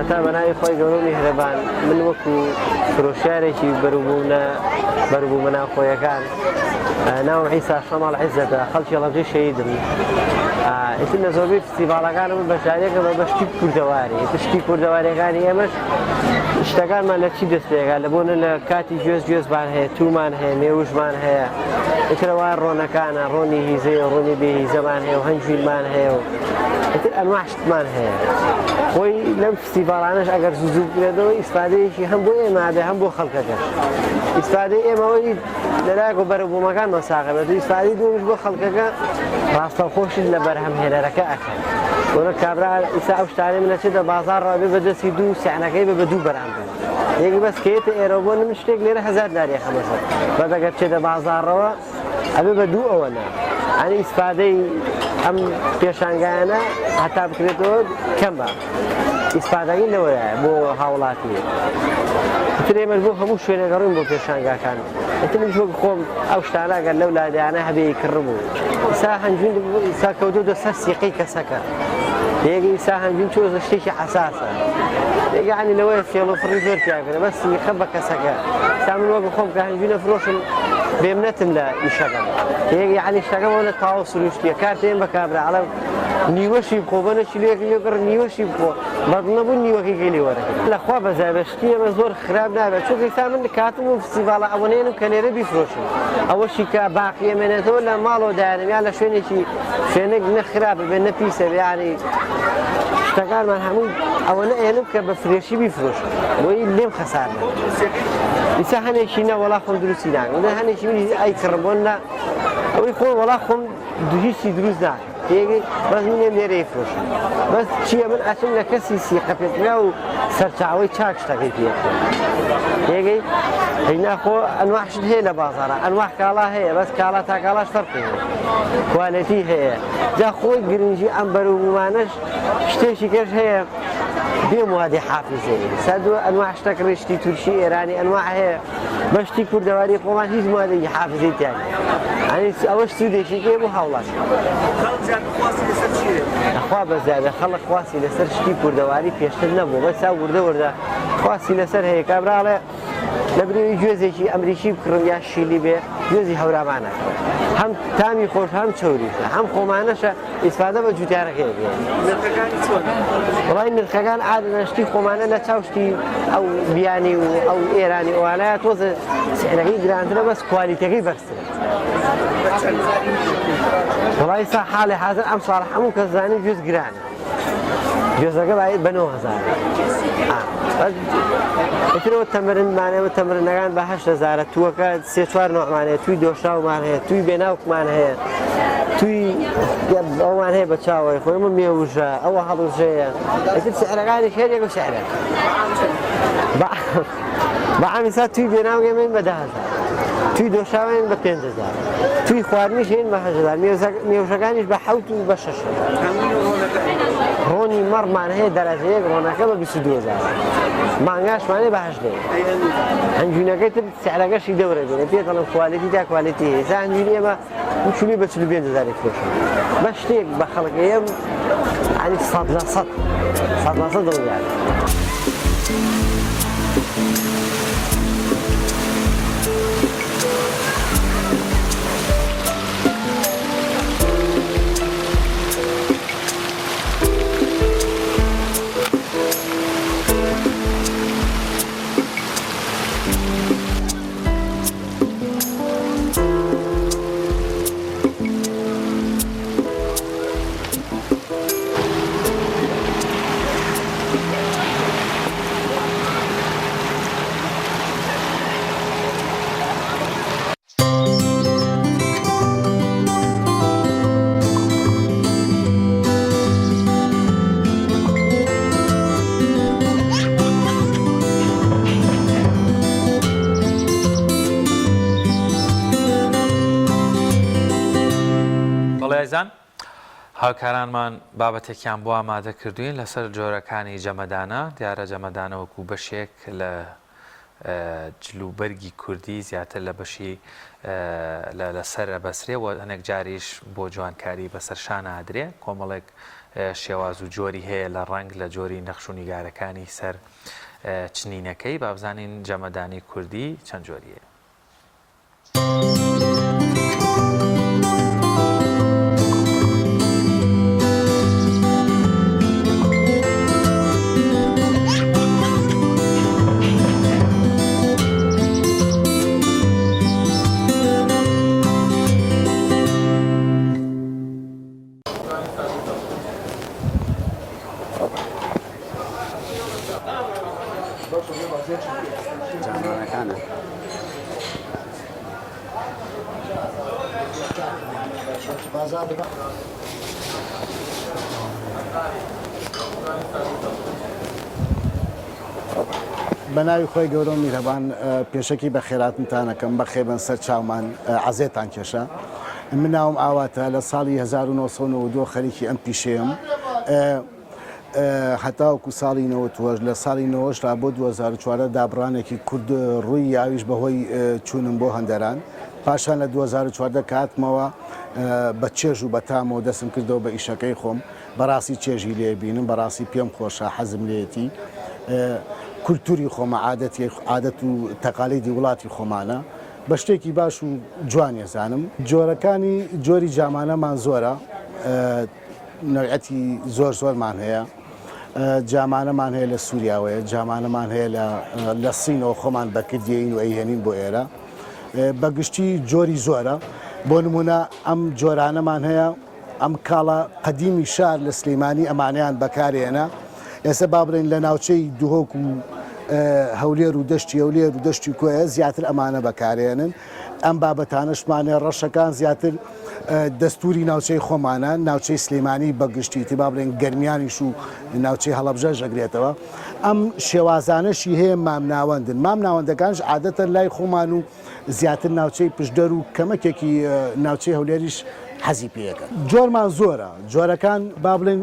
سەرەتا بە ناوی خوای گەورە و میهرەبان من وەکو فرۆشیارێکی بەروبوونە بەروبوومە ناوخۆیەکان ناوم عیسا شەماڵ عیزەتە خەڵکی هەڵەبجەی شەهیدم ئیتر لە زۆربەی فستیڤاڵەکان من بەشداریەکە بە بەشتی کوردەواری ئیتر شتی کوردەواریەکانی ئێمەش شتەکانمان لە چی دەست پێکا لە بۆنە لە کاتی گوێز گوێزمان هەیە تومان هەیە مێوژمان هەیە ئیترەوە ڕۆنەکانە ڕۆنی هیزەیە ڕۆنی بێ هیزەمان هەیە و هەنجوینمان هەیە و ئیتر ئەنواع شتمان هەیە خۆی لەم فستیڤاڵانەش ئەگەر زوو زوو بکرێتەوە ئیسفادەیەکی هەم بۆ ئێمە بێ هەم بۆ خەڵکەکەش ئیسفادەی ئێمەوەی لەلایەک و بەرەبوومەکانمان ساغە بێت و ئیسفادەی دووەمیش بۆ خەڵکەکە ڕاستەوخۆشت لە بەرهەمهێنەرەکە ئەکەن وەرە کابرا ئیسا ئەو شتانەی من ئەچێتە بازاڕەوە بێ بە دەستی دوو سعرەکەی بە بە دوو بەرامبەر یەک بەس کە یەتە ئێرەوە بۆ من شتێک لێرە هەزار داری خەمە سەر بەس ئەگەر بچێتە بازاڕەوە ئەبێ بە دوو ئەوەنە ئەنی ئیسفادەی ئەم پێشانگایانە هەتا بکرێتەوە کەمە ئیسفادەکەی لەوەیە بۆ هاوڵاتی ئیتر ئێمەش بۆ هەموو شوێنێک ڕووین بۆ پێشانگاکان ئیتر منیش وەک خۆم ئەو شتانە ئەگەر لەو لادیانە هەبێ کڕبوو ئیسا هەنجوین ئیسا کەوتۆتە سەر سیقەی کەسەکە یەک ئیسا هەنجوین تۆزە شتێکی حەساسە یعنی لەوەیە فێڵ و فڕی زۆر تیاکرێ بەس سیقە بە کەسەکە تا من وەک خۆم کە هەنجوینە فرۆشم بێمنەتم لە ئیشەکەم یەک یعنی شتەکەم ئەوەنە تەواو سروشتیە کار پێم بە کابرا ئەڵێم نیوەشی بخۆ بەنە کیلۆیەک لێ بڕ نیوەشی بخۆ بەدڵ نەبوو نیوەکەی کەی لێ وەرەگرن لەخوا بەزابێ شتی ئێمە زۆر خراپ نابێت چونکە ئیستا من کاتم و فستیڤاڵە ئەوەنەیەنم کە لێرە بیفرۆشم ئەوەشی کە باقی ئەمێنێتەوە لە ماڵەوە دایانم یا لە شوێنێکی شوێنێک نە خراپ بێ نە پیسە بێ یانی شتەکانمان هەموو ئەوەنە ئێنم کە بە فرێشی بیفرۆشم بۆی لێم خەسار نەبێت ئیستا هەنێکی نە وەڵا خۆم دروستی ناکەم هەنێکی منی ئەی کڕم بۆ نە ئەوەی خۆم وەڵا خۆم هیچی دروست ناکەم تێگەی بەس من ئێم لێرە ئەیفرۆشم بەس چییە من ئەچم لە کەسی سیقە پێکراو و سەرچاوەی چاک شتەکەی پێ تێگەی هەی ناخۆ ئەنواع شت هەیە لە بازاڕە ئەنواع کاڵا هەیە بەس کاڵا تا کاڵاش فەرقی هەیە quality هەیە جا خۆی گرنگی ئەم بەروبوومانەش شتێکی کەش هەیە بێ موادی حافزەیە سا دوو ئەنواع شتەک ڕیشتی تورکی ئێرانی ئەنواع هەیە بە شتی کوردەواری خۆمان هیچ مادەیەکی حافزەی تیا نییە یانی ئەوەش سوودێکی هەیە بۆ هاوڵاتی خەڵک زیاتر خواستی لەسەر چی هەیە؟ خوا بەزیادە خەڵک خواستی لەسەر شتی کوردەواری پێشتر نەبوو بەس تا وردە وردە خواستی لەسەر هەیە کابرا ئەڵێ لە برێوی گوێزێکی ئەمریکی بکڕم یا شیلی بێ گوێزی هەورامانە هەم تامی خۆش هەم چەوریشە هەم خۆمانەشە ئیسفادە بە جوتیارەکەی بێ. نرخەکانی چۆنە؟ وەڵای نرخەکان عادەتەن شتی خۆمانە لە چاو شتی ئەو بیانی و ئەو ئێرانی ئەوانە تۆزە سعرەکەی گرانترە بەس کوالیتەکەی بەرزترە. وەڵای سا حاڵی حازر ئەم ساڵ هەموو کەس زانی گوێز گرانە. گوێزەکە باید بە 9000 ئیترەوە تەمرنمانەوە تەمرنەکان بە 8000 تووەکە سێ چوار نوعمان هەیە توی دۆشاومان هەیە توی بێناوکمان هەیە توی ئەومان هەیە بە چاوەی خۆی ئەمە مێوژە ئەوە هەڵوژەیە ئیتر سعرەکانی هەر یەک و سعرێک بە عامی سا توی بێناوگەمین بە 10000 توی دۆشاوێن بە 5000 توی خواردنیش هێن بە 8000 مێوژەکانیش بە حەوت و بە شەش ڕۆنی مەڕمان هەیە دەرەجە یەک ڕۆنەکە بە 22000 مانگاشمان هەیە بە هەشت هەنجوینەکەی تر سعرەکەشی دەورە بێنێ پێت دەڵێم quality تا quality هەیە ئێستا هەنجوینی ئێمە کیلۆی بە 45 هەزار فرۆشن بە شتێک بە خەڵک ئێم ینی 100 لە 100 100 لە 100 دڵنیان. بەڵێ ئازیزان هاوکارانمان بابەتێکیان بۆ ئامادە کردوین لەسەر جۆرەکانی جەمەدانە دیارە جەمەدانە وەکو بەشێک لە. جلوبەرگی کوردی زیاتر لە بەشی لە لەسەر ئەبەسرێ و هەنێک جاریش بۆ جوانکاری بەسەر شانە ئەدرێ، کۆمەڵێک شێواز و جۆری هەیە لە ڕەنگ لە جۆری نەخش و نیگارەکانی سەر چنینەکەی، با بزانین جەمەدانی کوردی چەند جۆری هەیە. جامانەکانە. بە ناوی خۆی گەورە و میرەبان پێشەکی بە خێراتنتانەکەم بەخێبن سەر چاومان عەزێتان کێشا من ناوم ئاواتە لە ساڵی 1992 خەریکی ئەم پیشەیەم هەتاوەکو ساڵی 98 لە ساڵی 98 تا بۆ 2014 دابڕانێکی کورد ڕووی یاویش بەهۆی چوونم بۆ هەندەران پاشان لە 2014 کاتمەوە بە چێژ و بەتامەوە دەستم کردەوە بە ئیشەکەی خۆم بەڕاستی چێژی لێ بینم بەڕاستی پێم خۆشە حەزم لێیەتی کولتوری خۆمە عادەتی عادەت و تەقالیدی وڵاتی خۆمانە بە شتێکی باش و جوان ێزانم جۆرەکانی جۆری جامانەمان زۆرە نەوعەتی زۆر زۆرمان هەیە جامانەمان هەیە لە سووریاوەیە جامانەمان هەیە لە لە سینەوە خۆمان بەکردین و ئەیهێنین بۆ ئێرە بەگشتی جۆری زۆرە بۆ نمونە ئەم جۆرانەمان هەیە ئەم کاڵا قەدیمی شار لە سلیمانی ئەمانەیان بەکارێنە ئێستا با بڵێین لە ناوچەی دهۆک و هەولێر و دەشتی هەولێر و دەشتی کۆیە زیاتر ئەمانە بەکارێنن ئەم بابەتانەشمانێ ڕەشەکان زیاتر دەستوری ناوچەی خۆمانە ناوچەی سلێمانی بەگشتی تی با بڵێن گەرمیانیش و ناوچەی هەڵەبجەش ئەگرێتەوە ئەم شێوازانەشی هەیە مامناوەندن مامناوەندەکانش عادەتەن لای خۆمان و زیاتر ناوچەی پشدەر و کەمەکێکی ناوچەی هەولێریش حەزی پێیەکەن. جۆرمان زۆرە، جۆرەکان با بڵێین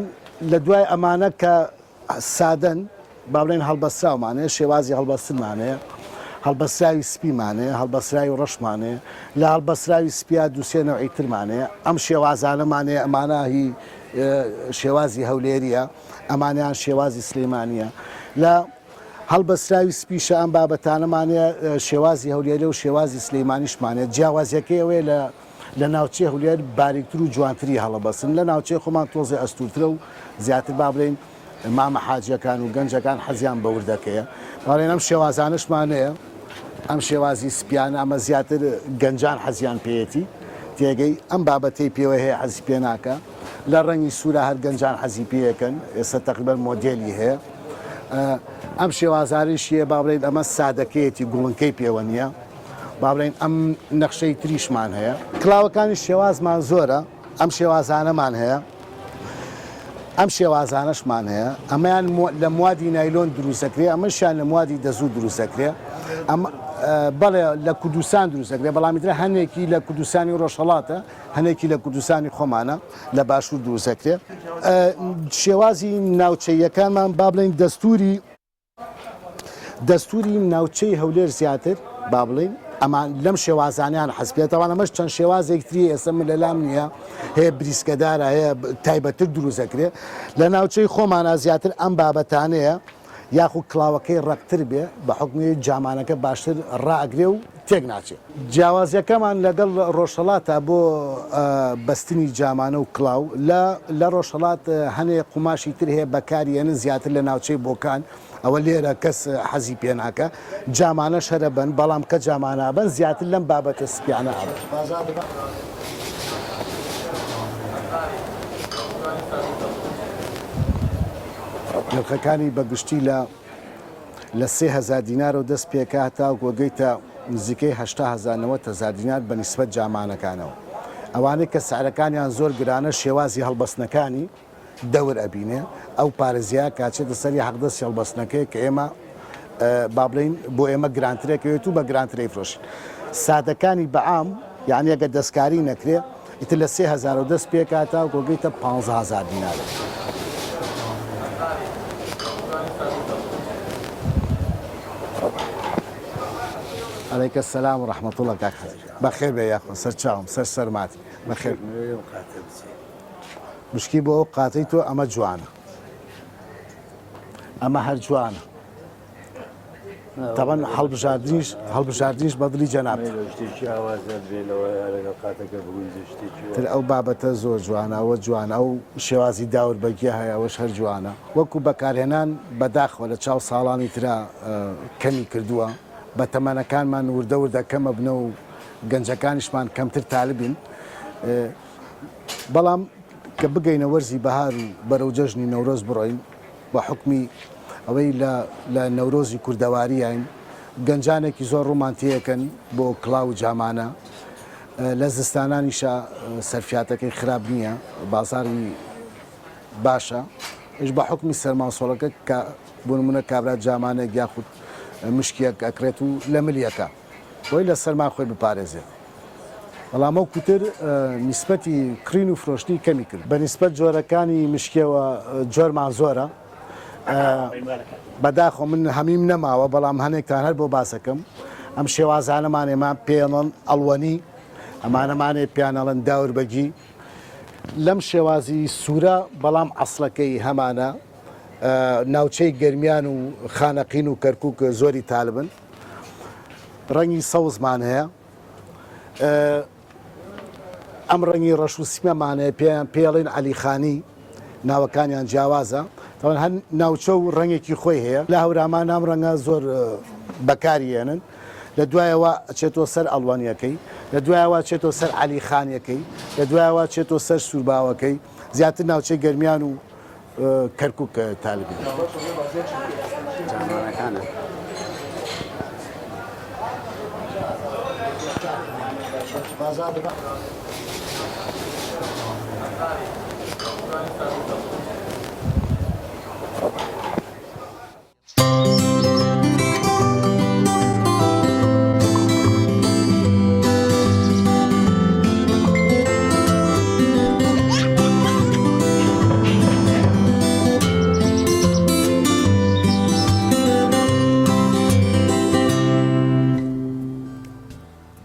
لە دوای ئەمانە کە سادەن با بڵێین هەڵبەستراومان هەیە، شێوازی هەڵبەستنمان هەیە، هەڵبەستراوی سپیمان هەیە، هەڵبەستراوی ڕەشمان هەیە، لە هەڵبەستراوی سپیا دوو سێ نەوعی ترمان هەیە، ئەم شێوازانەمان هەیە، ئەمانە هی شێوازی هەولێرییە، ئەمانەیان شێوازی سلێمانییە. لە هەڵبەستراوی سپیشە ئەم بابەتانەمان هەیە، شێوازی هەولێرە و شێوازی سلێمانیشمان هەیە، جیاوازیەکەی ئەوەیە لە لە ناوچەی هەولێر باریکتر و جوانتری هەڵەبەستن، لە ناوچەی خۆمان تۆزێ ئەستوورترە و زیاتر با بڵێین مامە حاجیەکان و گەنجەکان حەزیان بە وردەکەیە. با بڵێین ئەم شێوازانەشمان هەیە، ئەم شێوازی سپیانە ئەمە زیاتر گەنجان حەزیان پێیەتی، تێگەی ئەم بابەتەی پێوە هەیە حەزی پێ ناکا. لە ڕەنگی سوورا هەر گەنجان حەزی پێیەکەن، ئێستا تەقریبەن مۆدێلی هەیە. ئەم شێوازانەیش هەیە با بڵێین ئەمە سادەکەیەتی گوڵنکەی پێوە نییە. با بڵێین ئەم نەخشەی تریشمان هەیە. کڵاوەکانی شێوازمان زۆرە، ئەم شێوازانەمان هەیە، ئەم شێوازانەشمان هەیە، ئەمەیان لە موادی نایلۆن دروست دەکرێ، ئەمەشیان لە موادی دەزوو دروست دەکرێ. ئەم بەڵێ لە کوردستان دروست دەکرێ، بەڵام ئیتر هەنێکی لە کوردستانی ڕۆژهەڵاتە، هەنێکی لە کوردستانی خۆمانە لە باشوور دروست دەکرێ. شێوازی ناوچەییەکانمان با بڵێین دەستووری دەستوری ناوچەی هەولێر زیاتر با بڵێین ئەمان لەم شێوازانیان حەز پێ تاوان ئەمەش چەند شێوازێک تری ئێستا من لەلام نییە هەیە بریسکەدارە هەیە تایبەتتر دروست دەکرێ لە ناوچەی خۆمانە زیاتر ئەم بابەتانەیە یاخود کڵاوەکەی ڕەقتر بێ بە حوکمی جامانەکە باشتر ڕائەگرێ و تێک ناچێ. جیاوازیەکەمان لەگەڵ ڕۆژهەڵاتا بۆ بەستنی جامانە و کڵاو لە لە ڕۆژهەڵات هەنێ قوماشی تر هەیە بەکاری ئەنن زیاتر لە ناوچەی بۆکان ئەوە لێرە کەس حەزی پێ ناکا جامانەش هەرە بەن بەڵام کە جامانە ئەبەن زیاتر لەم بابەتە سپیانە ئەبەن. نرخەکانی بە گشتی لە لە 3000 دینارەوە دەست پێکا هەتاوەکو ئەگەیتە نزیکەی 80 هەزار 90 هەزار دینار بە نیسبەت جامانەکانەوە. ئەوانەی کە سعرەکانیان زۆر گرانە شێوازی هەڵبەستنەکانی دەور ئەبینێ ئەو پارە زیاد کە ئەچێتە سەری حەقدەستی هەڵبەستنەکەی کە ئێمە با بڵێین بۆ ئێمە گرانترەکەوێت و بە گرانتر ئەیفرۆشین. سادەکانی بە عام یانی ئەگەر دەستکاری نەکرێ ئیتر لە سێ هەزارەوە دەست پێکا تاوەکو گەیتە 15 هەزار دینار. علیک السلام و رحمة اللە کاک حەجی بەخێر بێ یاخوا سەر چاوم سەر سەرماتی بەخێر مشکی بۆ ئەو قاتەی تۆ ئەمە جوانە ئەمە هەر جوانە تەبەن هەڵبژاردنیش هەڵبژاردنیش بەدڵی جەناب تر ئەو بابەتە زۆر جوانە ئەوە جوانە ئەو شێوازی داور بەگیە هەیە ئەوەش هەر جوانە وەکو بەکارهێنان بەداخەوە لە چاو ساڵانی ترا کەمی کردووە بە تەمەنەکانمان وردە وردە کەم ئەبنە و گەنجەکانیشمان کەمتر تالبین بەڵام کە بگەینە وەرزی بەهار و بەرەو جەژنی نەورۆز بڕۆین بە حوکمی ئەوەی لە لە نەورۆزی کوردەواریین گەنجانێکی زۆر ڕوومان تێیەکەن بۆ کڵاو و جامانە لە زستانانیشا سەرفیاتەکەی خراپ نییە بازاری باشە ئیش بە حوکمی سەرماوسۆڵەکە کە بۆ نمونە کابرا جامانێک یاخود مشکیەک ئەکڕێت و لە ملیەکە بۆی لە سەرما خۆی بپارێزێت بەڵام وەکو تر نیسبەتی کڕین و فرۆشتنی کەمی کرد. بە نیسبەت جۆرەکانی مشکیەوە جۆرمان زۆرە بەداخەوە من هەمیم نەماوە بەڵام هەنێکتان هەر بۆ باسەکەم ئەم شێوازانەمان ئێمە پێڵن ئەڵوەنی ئەمانەمانێ پیانەڵن داوربەگی لەم شێوازی سوورە بەڵام ئەسڵەکەی هەمانە ناوچەی گەرمیان و خانەقین و کەرکک زۆری تالبن ڕەنگی سەوزمان هەیە ئەم ڕەنگی ڕەش و سپیەمان هەیە پێیان پێڵین عەلی خانی ناوەکانیان جیاوازە تەوان هەر ناوچە و ڕەنگێکی خۆی هەیە لە هەورامان ئەم ڕەنگە زۆر بەکاری هێنن لە دوایەوە ئەچێتەوە سەر ئەڵوەنیەکەی لە دوایەوە ئەچێتەوە سەر عەلی خانیەکەی لە دوایەوە ئەچێتەوە سەر سوورباوەکەی زیاتر ناوچەی گەرمیان و کەرکوک تالبی.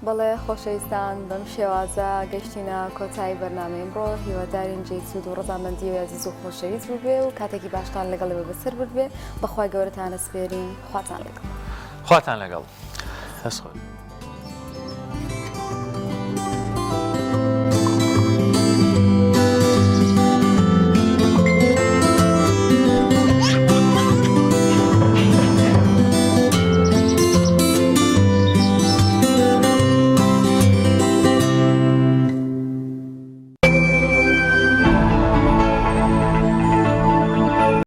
بەڵێ خۆشەویستان بەم شێوازە گەشتینە کۆتایی بەرنامەی ئەمڕۆ هیوادارین جێی سوود و ڕەزامەندی و ئازیز و خۆشەویست بووبێ و کاتێکی باشتان لەگەڵ ئێمە بەسەر بردبێ بەخوای گەورەتان ئەسپێرین خواتان لەگەڵ. خواتان لەگەڵ. دەست خۆش.